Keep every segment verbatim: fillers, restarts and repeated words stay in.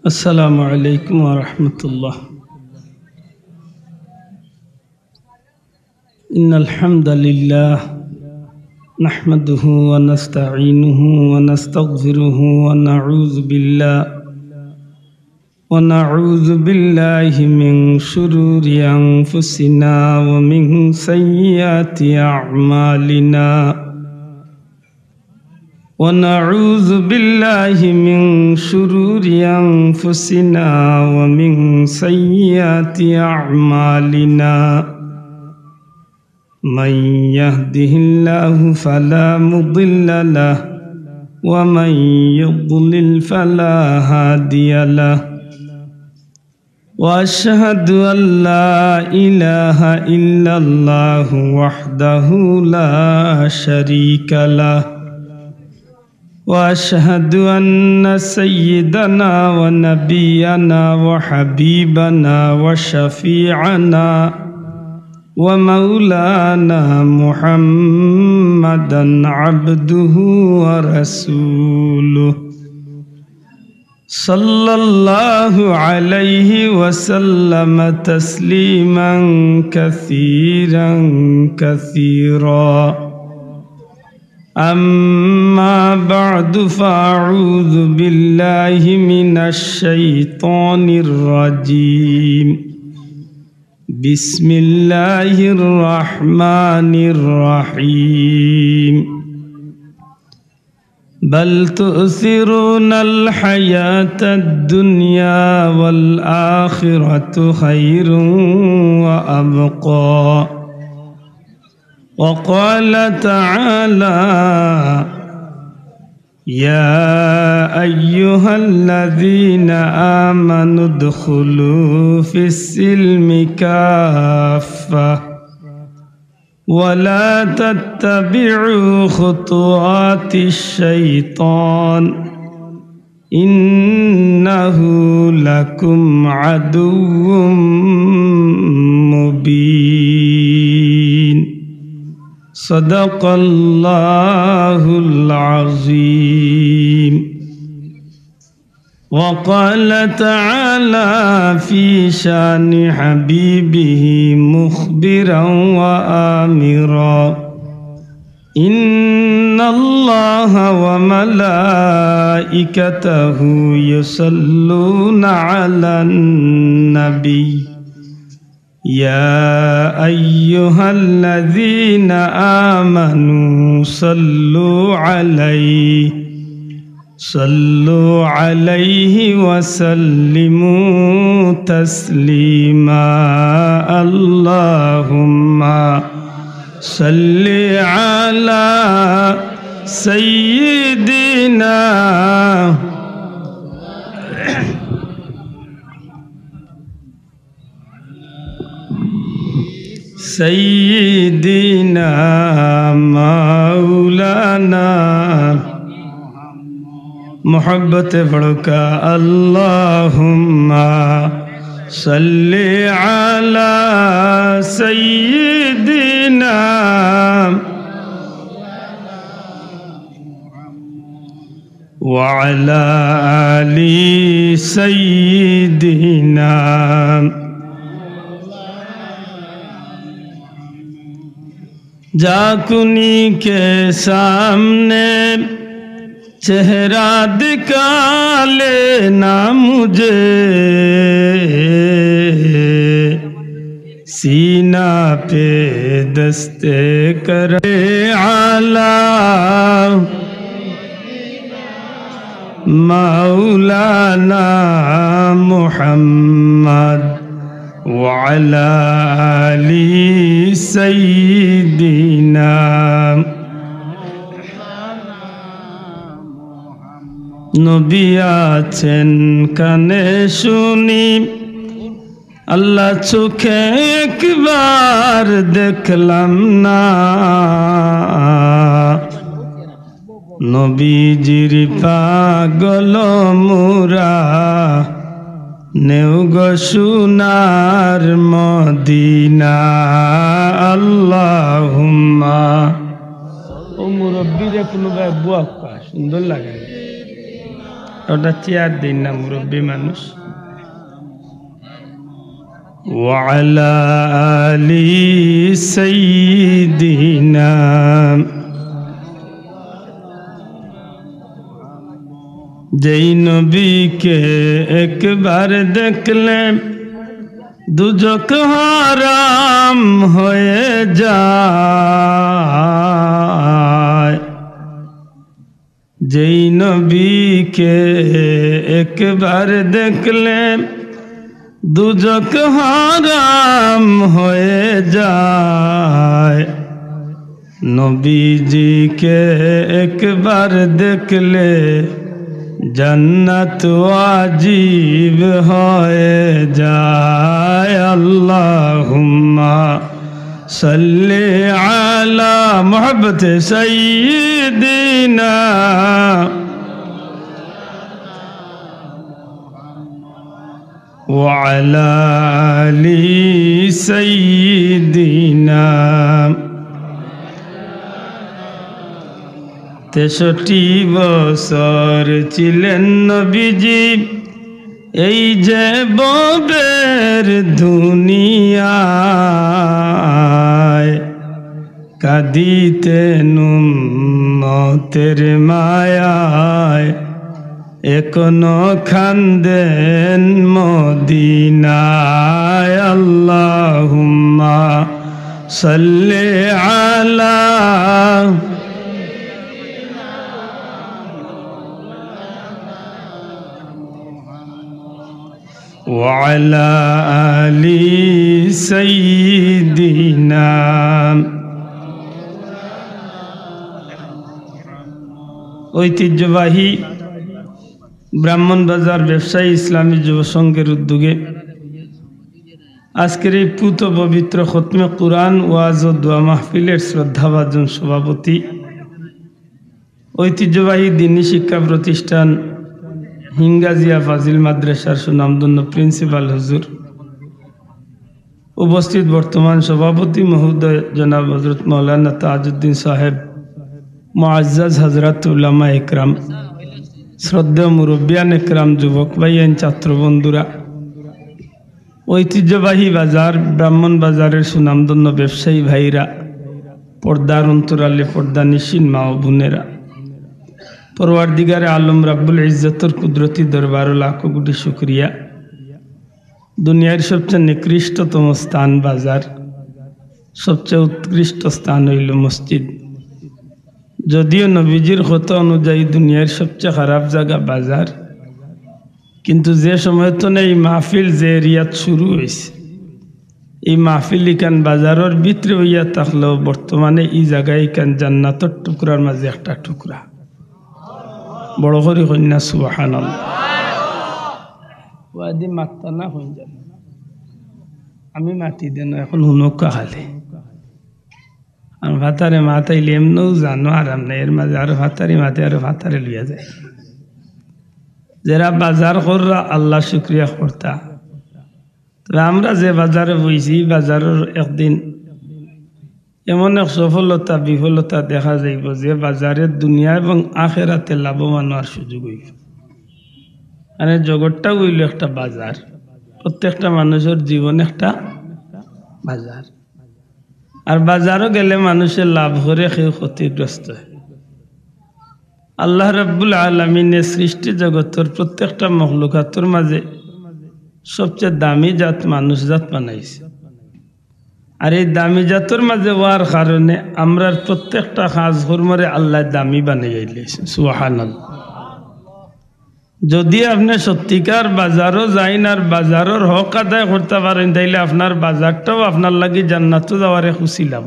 السلام عليكم ورحمة الله. إن الحمد لله نحمده ونستعينه ونستغفره ونعوذ بالله، ونعوذ بالله من شرور أنفسنا ومن سيئات أعمالنا. ونعوذ بالله من شرور أنفسنا ومن سيئات أعمالنا. من يهده الله فلا مضل له، ومن يضلل فلا هادي له. وأشهد أن لا إله إلا الله وحده لا شريك له، وأشهد أن سيدنا ونبينا وحبيبنا وشفيعنا ومولانا محمدا عبده ورسوله، صلى الله عليه وسلم تسليما كثيرا كثيرا. أما بعد، فأعوذ بالله من الشيطان الرجيم. بسم الله الرحمن الرحيم. بل تؤثرون الحياة الدنيا والآخرة خير وأبقى. وقال تعالى: يا أيها الذين آمنوا ادخلوا في السلم كافة ولا تتبعوا خطوات الشيطان إنه لكم عدو مبين. صدق الله العظيم. وقال تعالى في شان حبيبه مخبرا وآمرا: إن الله وملائكته يصلون على النبي، يا أيها الذين آمنوا صلوا عليه، صلوا عليه وسلموا تسليما. اللهم صل على سيدنا سيدنا مولانا، محبت پڑھو کا، اللهم صل على سيدنا وعلى آل سيدنا۔ جاکونی کے سامنے چہرہ دکھا لینا مجھے، سینہ پہ دست کرے اعلیٰ مولانا محمد وعلى آل سيدنا۔ নবী আছেন কানে শুনি, আল্লাহ চোখে একবার দেখলাম না। নবীজির পাগল মোরা, নেও গো সোনার মদিনা। আল্লাহুম্মা। ও মুরব্বীরে কোনো ভাই বুয়া সুন্দর লাগে। ওটা চেয়ার দিন না, মুরব্বী মানুষ। وعلى آل سيدنا। যেই নবীকে একবার দেখলে দুজখ হারাম হয়ে যায়, যেই নবীকে একবার দেখলে দুজখ হারাম হয়ে যায়, নবীজিকে একবার দেখলে জান্নাত ওয়াজিব হয়ে যায়। আল্লাহুম্মা সাল্লি আলা মুহাব্বতে সাইয়্যিদিনা ওয়া আলা আলি সাইয়্যিদিনা। তেষট্টি বছর ছিলেন নবীজি এই যে ভবের দুনিয়ায়, কাঁদিতেন উম্মতের মায়ায়, এখনো কান্দেন মদিনায়। আল্লাহুম্মা সাল্লি আলা ওয়া আলা আলি সাইয়্যিদিনা। ঐতিহ্যবাহী ব্রাহ্মণবাজার ব্যবসায়ী ইসলামী যুব সংঘের উদ্যোগে আজকের এই পুত পবিত্র খতমে কোরআন ওয়াজ ও দোয়া মাহফিলের শ্রদ্ধাভাজন সভাপতি, ঐতিহ্যবাহী দ্বীনি শিক্ষা প্রতিষ্ঠান হিঙ্গাজিয়া ফাজিল মাদ্রাসার সুনামধন্য প্রিন্সিপাল হুজুর, উপস্থিত বর্তমান সভাপতি মহোদয় জনাব হযরত মাওলানা তাজউদ্দিন সাহেব, মুআজ্জাজ হযরত উলামা একরাম, শ্রদ্ধেয় মুরব্বিয়ান একরাম, যুবক ভাইয়াইন, ছাত্র বন্ধুরা, ঐতিহ্যবাহী বাজার ব্রাহ্মণ বাজারের সুনামধন্য ব্যবসায়ী ভাইরা, পর্দার অন্তরালে পর্দানিশীন মা ও বোনেরা, পরওয়ারদিগারে আলম রাব্বুল ইজ্জতর কুদরতি দরবারো লাখো কোটি শুকরিয়া। দুনিয়ার সবচেয়ে নিকৃষ্টতম স্থান বাজার, সবচেয়ে উৎকৃষ্ট স্থান অইলো মসজিদ। যদিও নবীজির কথা অনুযায়ী দুনিয়ার সবচেয়ে খারাপ জাগা বাজার, কিন্তু যে সময় তনে এই মাহফিল যে এরিয়াত শুরু অইছে, এই মাহফিল ইখান বাজারর ভিতরে অইয়া থাকলেও বর্তমানে ই জাগা ইখান জান্নাতর টুকরার মাঝে একটা টুকরা। বড় করি কইন না সুবহানাল্লাহ। ওয়াদি মাত্তা না কইন জানো। আমি মাতি দেন, এখন হুনক্কা খালি। আর ফাতারে মাতাইলে এমনেও জানো আরাম নাই, এর মাঝে আরো ফাতারি মাতে আরো ফাতারে লইয়া যায়। যেরা বাজার কররা আল্লাহ শুকরিয়া করতা। তবে আমরা যে বাজারে বইছি, ই বাজারর একদিন এমন এক সফলতা বিফলতা দেখা যাইবো যে বাজারে দুনিয়া এবং আখেরাতে লাভবান অওয়ার সুযোগ অইবো। মানে জগৎটা অইলো একটা বাজার, প্রত্যেকটা মানুষর জীবন একটা বাজার। আর বাজারো গেলে মানুষে লাভ করে, কেউ ক্ষতিগ্রস্ত হয়। আল্লাহ রাব্বুল আলামিনে সৃষ্টি জগতর প্রত্যেকটা মখলুকাতর মাঝে সবচেয়ে দামি জাত মানুষ জাত বানাইছে। আর এই দামি জাতর মাঝে অওয়ার কারণে আমরার প্রত্যেকটা কাজ কর্মরে আল্লায় দামি বানাইয়া দিলাইছে। সুবহানাল্লাহ। যদি আপনে সত্যিকার বাজারো যাইন আর বাজারর হক আদায় করতা পারইন, তাইলে আপনার বাজারটাও আপনার লাগি জান্নাতো যাওয়ার এক উছিলা।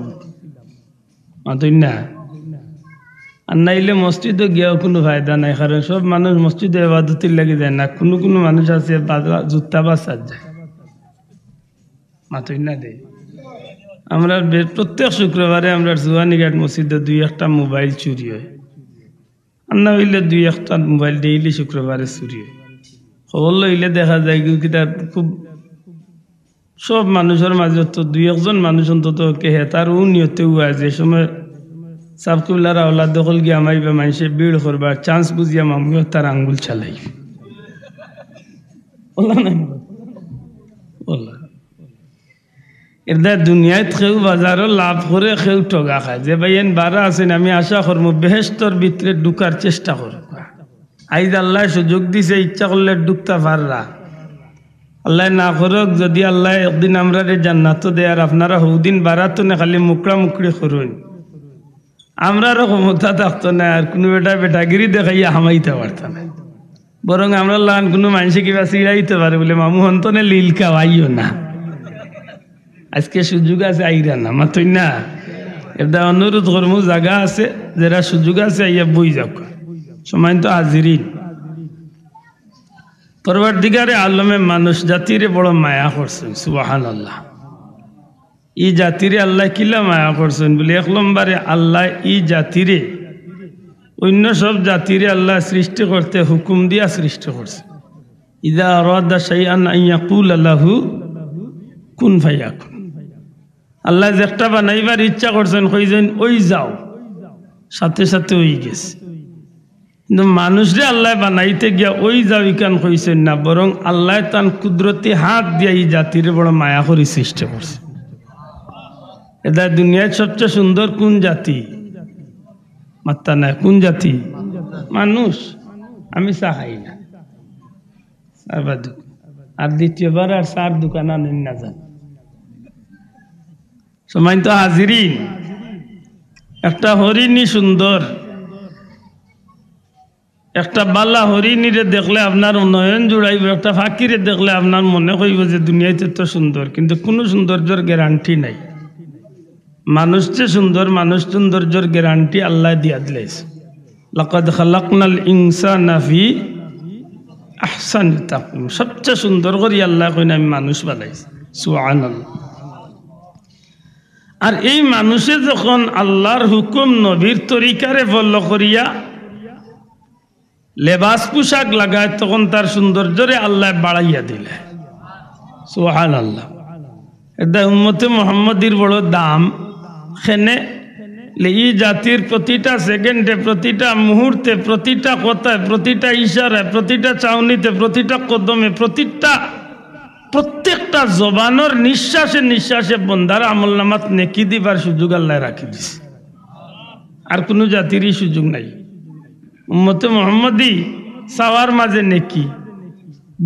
মাতইন না? আর নাইলে মসজিদো গিয়াও কুনু ফায়দা নাই, কারণ সব মানুষ মসজিদো ইবাদতির লাগি যায় না, কুনু কুনু মানুষ আছে বাজার, জুতা বাজার যায়। মাতইন না দে। আমরার বে-, প্রত্যেক শুক্রবারে আমরার জুয়ানীঘাট মসজিদো দুই একটা মোবাইল চুরি হয়। আর না অইলে দুই একটা মোবাইল ডেইলি শুক্রবারে চুরি হয়। খবর লইলে দেখা যায় কি, কিতা খুব সব মানুষর মাঝে তো দুই একজন মানুষ অন্তত কে হে তার ও নিয়তে উয়া যে সময় সাব কিবলার আওলাদ দখল গিয়া মাইবা মানষে ভিড় করবার চান্স বুঝিয়া মামুয়ে তার আঙ্গুল চালাই। অলা না? অলা। এরদায় দুনিয়াত কেউ বাজারো লাভ করে, কেউ ঠগা খায়। যে ভাইয়াইন বারা আছইন, আমি আশা করমু বেহেশতর ভিতরে ঢুকার চেষ্টা করউক্কা। আইজ আল্লায় সুযোগ দিছে, ইচ্ছা করলে ঢুকতা পাররা। আল্লায় না করউক, যুদি আল্লায় একদিন আমরারে জান্নাতো দেয় আর আপনারা হউদিন বারাত থনে খালি মুকড়া মুকড়ি করইন, আমরারও ক্ষমতা থাকতো নায়, আর কুনু বেটায় বেটাগিরি দেখাইয়া হামাইতা পারতা নায়। বরং আমরার লাখান কুনু মানষে কিবা চিড়াইতো পারে বুলে, "মামু, হন থনে লিলকা, আইও না।" আইজকে সুযোগ আছে, আইরা না, মাতইন না। এরদায় অনুরোধ করমু, জাগা আছে, যেরা সুযোগ আছে, আইয়া বই যাউক্কা। সম্মানিত হাজিরিন, পরওয়ারদিগারে আলমে মানুষ জাতিরে বড় মায়া করছইন, সুবহানাল্লাহ। ই জাতিরে আল্লায় কিলা মায়া করছইন বুলে, এক নম্বরে আল্লায় ই জাতিরে, অইন্য সব জাতিরে আল্লায় সৃষ্টি করতে হুকুম দিয়া সৃষ্টি করছইন। ইযা আরাদা শাইআন আন ইয়াকুলা লাহু কুন ফায়াকুন। আল্লায় যেকটা বানাইবার ইচ্ছা করছইন, কইছইন, "অই যাও", সাথে সাথে অইগেছে। কিন্তু মানুষরে আল্লায় বানাইতে গিয়া "অই যাও" ইখান কইছইন না, বরং আল্লায় তান কুদরতি হাত দিয়া ই জাতিরে বড় মায়া করি সৃষ্টি করছইন। এরদায় দুনিয়াত সবচে সুন্দর কুন জাতি? মাতরা নায়, কুন জাতি? মানুষ। আমি চা খাই না। চা বাদ দেউক্কা। আর দ্বিতীয়বার আর চার দোকান আনইন না যান। সম্মানিত হাজিরিন, একটা হরিণী সুন্দর, একটা বালা হরিণীরে দেখলে আপনার নয়ন জুড়াইবো, একটা পাখিরে দেখলে আপনার মনে কইবো যে দুনিয়াত তো সুন্দর, কিন্তু কুনু সৌন্দর্যর গ্যারান্টি নাই। মানুষ যে সুন্দর, মানুষ সৌন্দর্যর গ্যারান্টি আল্লায় দিয়া দিলাইছইন। লাকাদ খালাকনাল ইনসানা ফি আহসানি তাকওয়িম। সবচে সুন্দর করি আল্লায় কইন, "আমি মানুষ বানাইছি।" সুবহানাল্লাহ। আর এই মানুষে যখন আল্লার হুকুম, নবীর তরিকারে follow করিয়া লেবাস পোশাক লাগায়, তখন তার সৌন্দর্যরে আল্লায় বাড়াইয়া দিলে। সুবহানাল্লাহ। এরদায় উম্মতে মুহাম্মদীর বড় দাম। কেনে? লে ই জাতির প্রতিটা সেকেন্ডে, প্রতিটা মুহূর্তে, প্রতিটা কথায়, প্রতিটা ইশারায়, প্রতিটা চাউনিতে, প্রতিটা কদমে, প্রতিটা, প্রত্যেকটা জবানর নিঃশ্বাসে নিঃশ্বাসে বন্দার আমলনামাত নেকি দিবার সুযোগ আল্লায় রাখি দিছে। আর কুনু জাতিরই সুযোগ নাই। উম্মতে মুহাম্মদী চাওয়ার মাঝে নেকি,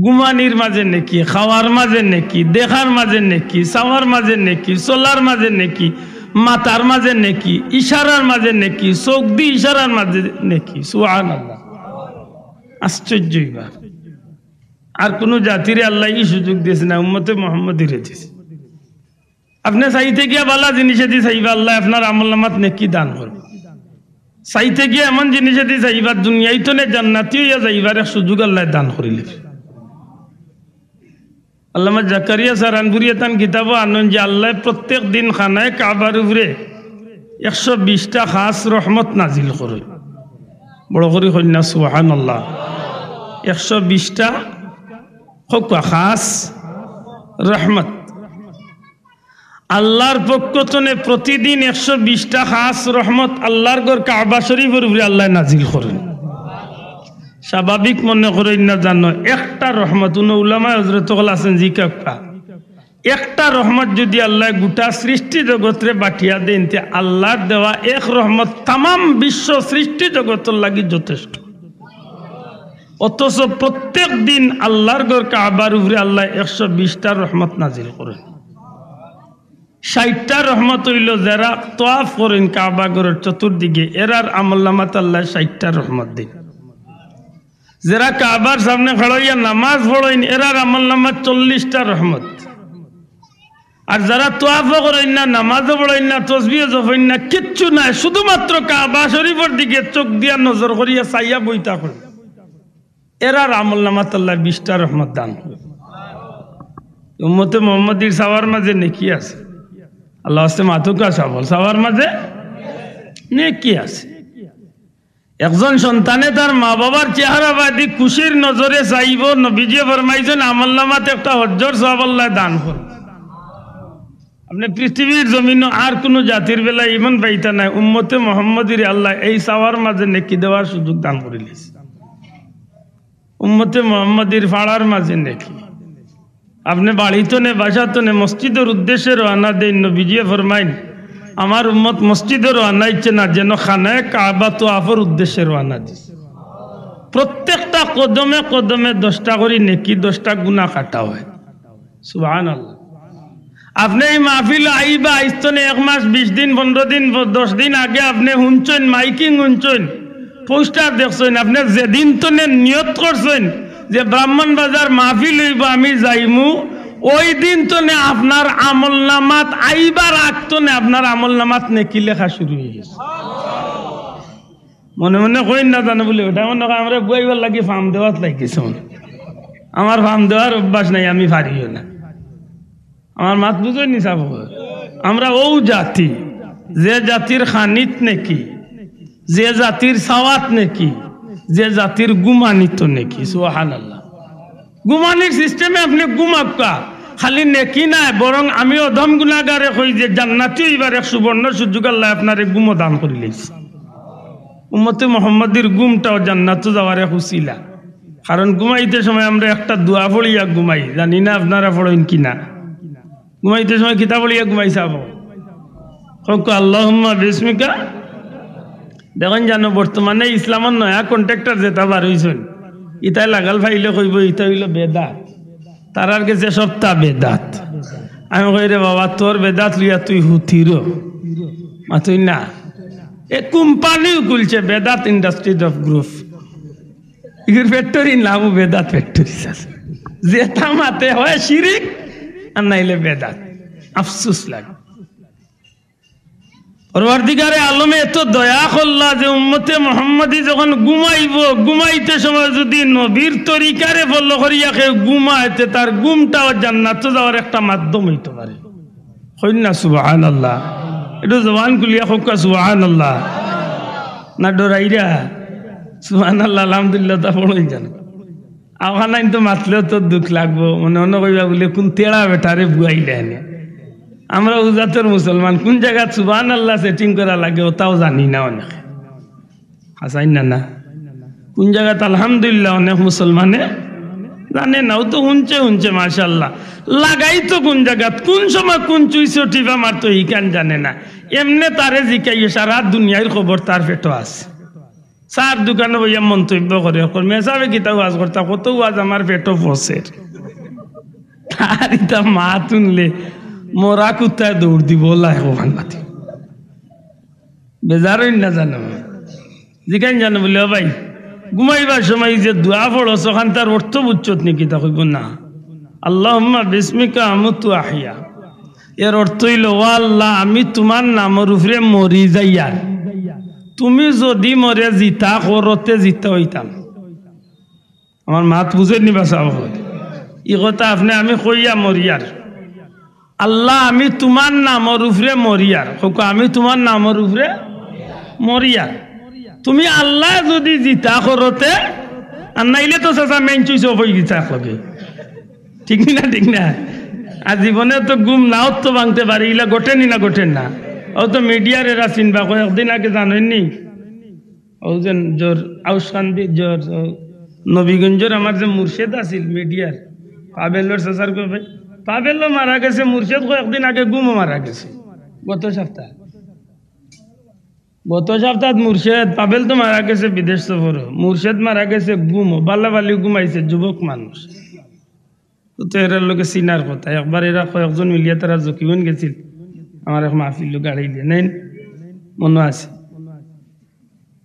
ঘুমানির মাঝে নেকি, খাওয়ার মাঝে নেকি, দেখার মাঝে নেকি, চাওয়ার মাঝে নেকি, চলার মাঝে নেকি, মাতার মাঝে নেকি, ইশারার মাঝে নেকি, চউখ দি ইশারার মাঝে নেকি। সুবহানাল্লাহ। আশ্চর্য ইবার। আর কুনু জাতিরে আল্লায় ই সুযোগ দিছে না, উম্মতে মুহাম্মদীরে দিছে। আপনে চাইতে গিয়া বালা জিনিসেদি চাইবা, আল্লায় আপনার আমলনামাত নেকি দান করবো। চাইতে গিয়া এমন জিনিসেদি চাইবা, দুনিয়াত থনে জান্নাতি অইয়া যাইবার এক সুযোগ আল্লায় দান করিলে। আল্লামা জাকারিয়া সারানপুরিয়ে তান কিতাবো আনইন যে আল্লায় প্রত্যেক দিন খানায়ে কাবার উপরে একশো বিশটা খাস রহমত নাজিল করইন। বড় করি কইন না, সুবহানাল্লাহ। একশো বিশটা, কউক্কা, খাস রহমত। আল্লার পক্ষ থনে প্রতিদিন একশো বিশটা খাস রহমত আল্লার ঘর কাবা শরীফর উপরে আল্লায় নাজিল করইন। স্বাভাবিক মনে করইন না জানো, একটা রহমত, কুনু উলামায়ে হজরত অকল আছইন, জিকাউক্কা, একটা রহমত যুদি আল্লায় গুটা সৃষ্টি জগতরে বাটিয়া দেইন, তে আল্লার দেওয়া এক রহমত তামাম বিশ্ব সৃষ্টি জগতর লাগি যথেষ্ট। অথচ প্রত্যেক দিন আল্লার ঘর কাবার উপরে আল্লায় একশো বিশটা রহমত নাজিল করইন। ষাইটটা রহমত অইলো যেরা তওয়াফ করইন কাবা ঘরর চতুর্দিকে, এরার আমলনামাত আল্লায় ষাইটটা রহমত দেইন। যেরা কাবার সামনে খাড়া অইয়া নামাজ পড়ইন, এরার আমলনামাত চল্লিশটা রহমত। আর যেরা তওয়াফও করইন না, নামাজও পড়ইন না, তসবিহও জপইন না, কিচ্ছু নাই, শুধুমাত্র কাবা শরীফর দিকে চউখ দিয়া নজর করিয়া চাইয়া বই থাকইন, এরার আমলনামাত আল্লায় বিশটা রহমত দান করইন। উম্মতে মুহাম্মদীর চাওয়ার মাঝে নেকি আছে। আল্লার ওয়াস্তে মাতুক্কা, সবল চাওয়ার মাঝে নেকি আছে। একজন সন্তানে তার মা-বাবার চেহারা বায়দি খুশির নজরে চাইবো, নবীজিয়ে ফরমাইছইন, আমলনামাত একটা হজ্জর সওয়াব আল্লায় দান করইন। আপনে পৃথিবীর জমিনো আর কুনু জাতির বেলায় ইমান পাইতা নায়, উম্মতে মুহাম্মদীরে আল্লায় এই চাওয়ার মাঝে নেকি দেওয়ার সুযোগ দান করিলিছে। উম্মতে মুহাম্মদীর পাড়ার মাঝে নেকি, আপনে বাড়িত নে, বাসাত নে, মসজিদর উদ্দেশ্যে রওয়ানা দেইন। নবীজিয়ে ফরমাইন, "আমার উম্মত মসজিদো রওয়ানা অইছে না, যেন খানায়ে কাবা তোয়াফর উদ্দেশ্যে রওয়ানা দিছে।" প্রত্যেকটা কদমে কদমে দশটা করি নেকি, দশটা গুনা কাটা অয়। সুবহানাল্লাহ। আপনে ই মাহফিলো আইবা, আইজ তনে এক মাস, বিশ দিন, পনরো দিন, দশ দিন আগে আপনে হুনছইন, মাইকিং হুনছইন, পোস্টার দেখছইন, আপনে যেদিন তনে নিয়ত করছইন যে ব্রাহ্মণবাজার মাহফিল অইবো, আমি যাইমু, ওই দিন তনে আপনার আমলনামাত আইবার আগ তনে আপনার আমলনামাত নেকি লেখা শুরু অই গেছে। মনে মনে কইন না জানো বুলে, ওটা মনে হয় আমরা বুয়াইবার লাগি ফাম দেওয়াত লাগিছে। আমার ফাম দেওয়ার অভ্যাস নাই, আমি পারিও না। আমার মাত বুঝইন নি সাব? আমরা অউ জাতি, যে জাতির খানিত নেকি, যে জাতির সাওয়াত নেকি, যে জাতির গুমানিত নেকি। সুবহানাল্লাহ। গুমানির সিস্টেমে আপনে গুমাউক্কা, খালি নেকি নায়, বরং আমি অধম গুনাগারে কই যে জান্নাতি অইবার এক সুবর্ণ সুযোগ আল্লায় আপনারে গুমো দান করিলাইছে। উম্মতে মোহাম্মদীর গুমটাও জান্নাতো যাওয়ার এক উসিলা। কারণ গুমাইতে সময় আমরা একটা দোয়া পড়িয়া গুমাই, জানি না আপনারা পড়ইন কি না। গুমাইতে সময় কিতা পড়িয়া গুমাই সাব? কউক্কা, "আল্লাহুম্মা বিসমিকা।" দেখইন জানো, বর্তমানে ইসলামর নয়া কন্ট্রাক্টর যেটা বার অইছইন, ইতায় লাগাল ফাইলে কইবো, ইতা অইলো বেদাত। তারার গেছে সবটা বেদাত। আমি কই, "রে বাবা, তোর বেদাত লইয়া তুই হুতিরো।" মাতইন না। এ কোম্পানিও খুলছে বেদাত ইন্ডাস্ট্রি অফ গ্রুপ। ইগুর ফ্যাক্টরি নামও বেদাত ফ্যাক্টরি, স্যার। যেটা মাতে হয় শিরিক, আর নাইলে বেদাত। আফসোস লাগে। পরওয়ারদিগারে আলমে এত দয়া করলা যে উম্মতে মোহাম্মদী যখন ঘুমাইবো, ঘুমাইতে সময় যদি নবীর তরিকারে ফলো করিয়া কেউ ঘুমায়, তে তার ঘুমটাও জান্নাতো যাওয়ার একটা মাধ্যম অইতো পারে। কইন না সুবহানাল্লাহ। একটু জবান খুলিয়া কউক্কা সুবহানাল্লাহ। না ডরাইরা? সুবহানাল্লাহ, আলহামদুলিল্লাহ, তা পড়ইন জানো। আওখানাইন তো মাতলেও তো দুখ লাগবো, মনে মনে কইবা বুলে, "কুন তেড়া বেটারে বুয়াইলে এনে।" আমরা উজাতর মুসলমান, কুন জাগাত সুবহানাল্লাহ সেটিং করা লাগে, ওটাও জানি না অনেকে। হাছাইন না, না? কুন জাগাত আলহামদুলিল্লাহ অনেক মুসলমানে জানে না, ও তো হুনছে, হুনছে, মাশাআল্লাহ। লাগাই তো কুন জাগাত, কুন সময় কুন চুইচো টিপা মারতো, ইখান জানে না। এমনে তারে জিকাইও, সারা দুনিয়ার খবর তার পেটো আছে। চার দোকানো বইয়া মন্তব্য করে, কর, "মেসাবে কিতা ওয়াজ করতা, কত ওয়াজ আমার পেটো ফসের।" তার ইতা মাত হুনলে মরা কুত্তায় দৌড় দিবো, ওলা এক ওখান মাতি। বেজার অইন না জানো? জিকাইন জানো বুলে, "ও ভাই, ঘুমাইবার সময় যে দোয়া পড়স, ওখান তার অর্থ বুঝছত নি কিতা?" কইবো, "না।" "আল্লাহুম্মা বিসমিকা আমুতু আহইয়া।" এর অর্থ অইলো, "ও আল্লাহ, আমি তুমার নামর উপরে মরি যাইয়ার। তুমি যদি মরে জিতা করো তে জিতা অইতাম।" আমার মাত বুঝইন নি বা সাব? ই কথা আপনে আমি কইয়া মরিয়ার। "আল্লাহ, আমি তুমার নামর উপরে মরিয়ার।" কউক্কা, "আমি তুমার নামর উপরে মরিয়ার।" তুমি আল্লাহ যদি জিতা করো তে, আর নাইলে তো চাচা মেইন চুইচ অফ অই গেছে একলগে। ঠিক নি না, ঠিক না? আর জীবনে তো ঘুম নাও তো ভাঙতে পারে, ইলা ঘটে নি না, ঘটে না? ও তো মিডিয়ার এরা চিনবা, কয়েকদিন আগে জানইন নি? ও যে জোর আউসকান্দি, জোর, ও নবীগঞ্জর আমার যে মুর্শেদ আছিল মিডিয়ার, পাবেলর চাচার কই ভাই, পাবেলও মারা গেছে, মুর্শেদ কয়েকদিন আগে ঘুমও মারা গেছে, গত সপ্তাহ। গত সপ্তাহ মুর্শেদ, পাবেল তো মারা গেছে বিদেশ সফরও, মুর্শেদ মারা গেছে ঘুমও, বাল্লা বাল্লি ঘুমাইছে যুবক মানুষ। তো, তো এরার লগে চিনার কথা। একবার এরা কয়েকজন মিলিয়া তারা জকিগঞ্জ গেছিল, আমার এক মাহফিল গাড়ি দিয়ে নেন, মনে আছে।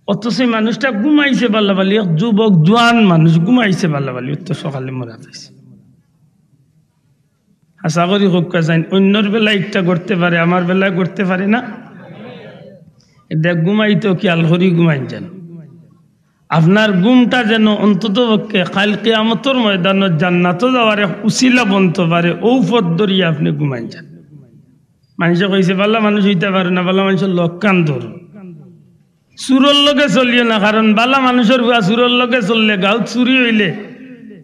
অথচ এই মানুষটা ঘুমাইছে বাল্লা বাল্লি, এক যুবক জোয়ান মানুষ ঘুমাইছে বাল্লা বাল্লি, অত সকালে মরা পাইছে। আশা করি কউক্কা চাইন, অন্যর বেলায় একটা ঘটতে পারে, আমার বেলায় ঘটতে পারে না। এটা ঘুমাইতো খেয়াল করি ঘুমাইন যেন। আপনার ঘুমটা যেন অন্তত পক্ষে কাইল কিয়ামতর ময়দানো জান্নাতো যাওয়ার এক উসিলা বনতো পারে, অউ পথ ধরিয়া আপনে ঘুমাইন যান। মানষে কইছে, "বালা মানুষ অইতা পারে না, বালা মানুষর লক্ষণ ধরো। চুরর লগে চলিও না, কারণ বালা মানুষর পুয়া চুরর লগে চললে, গাঁওত চুরি অইলে,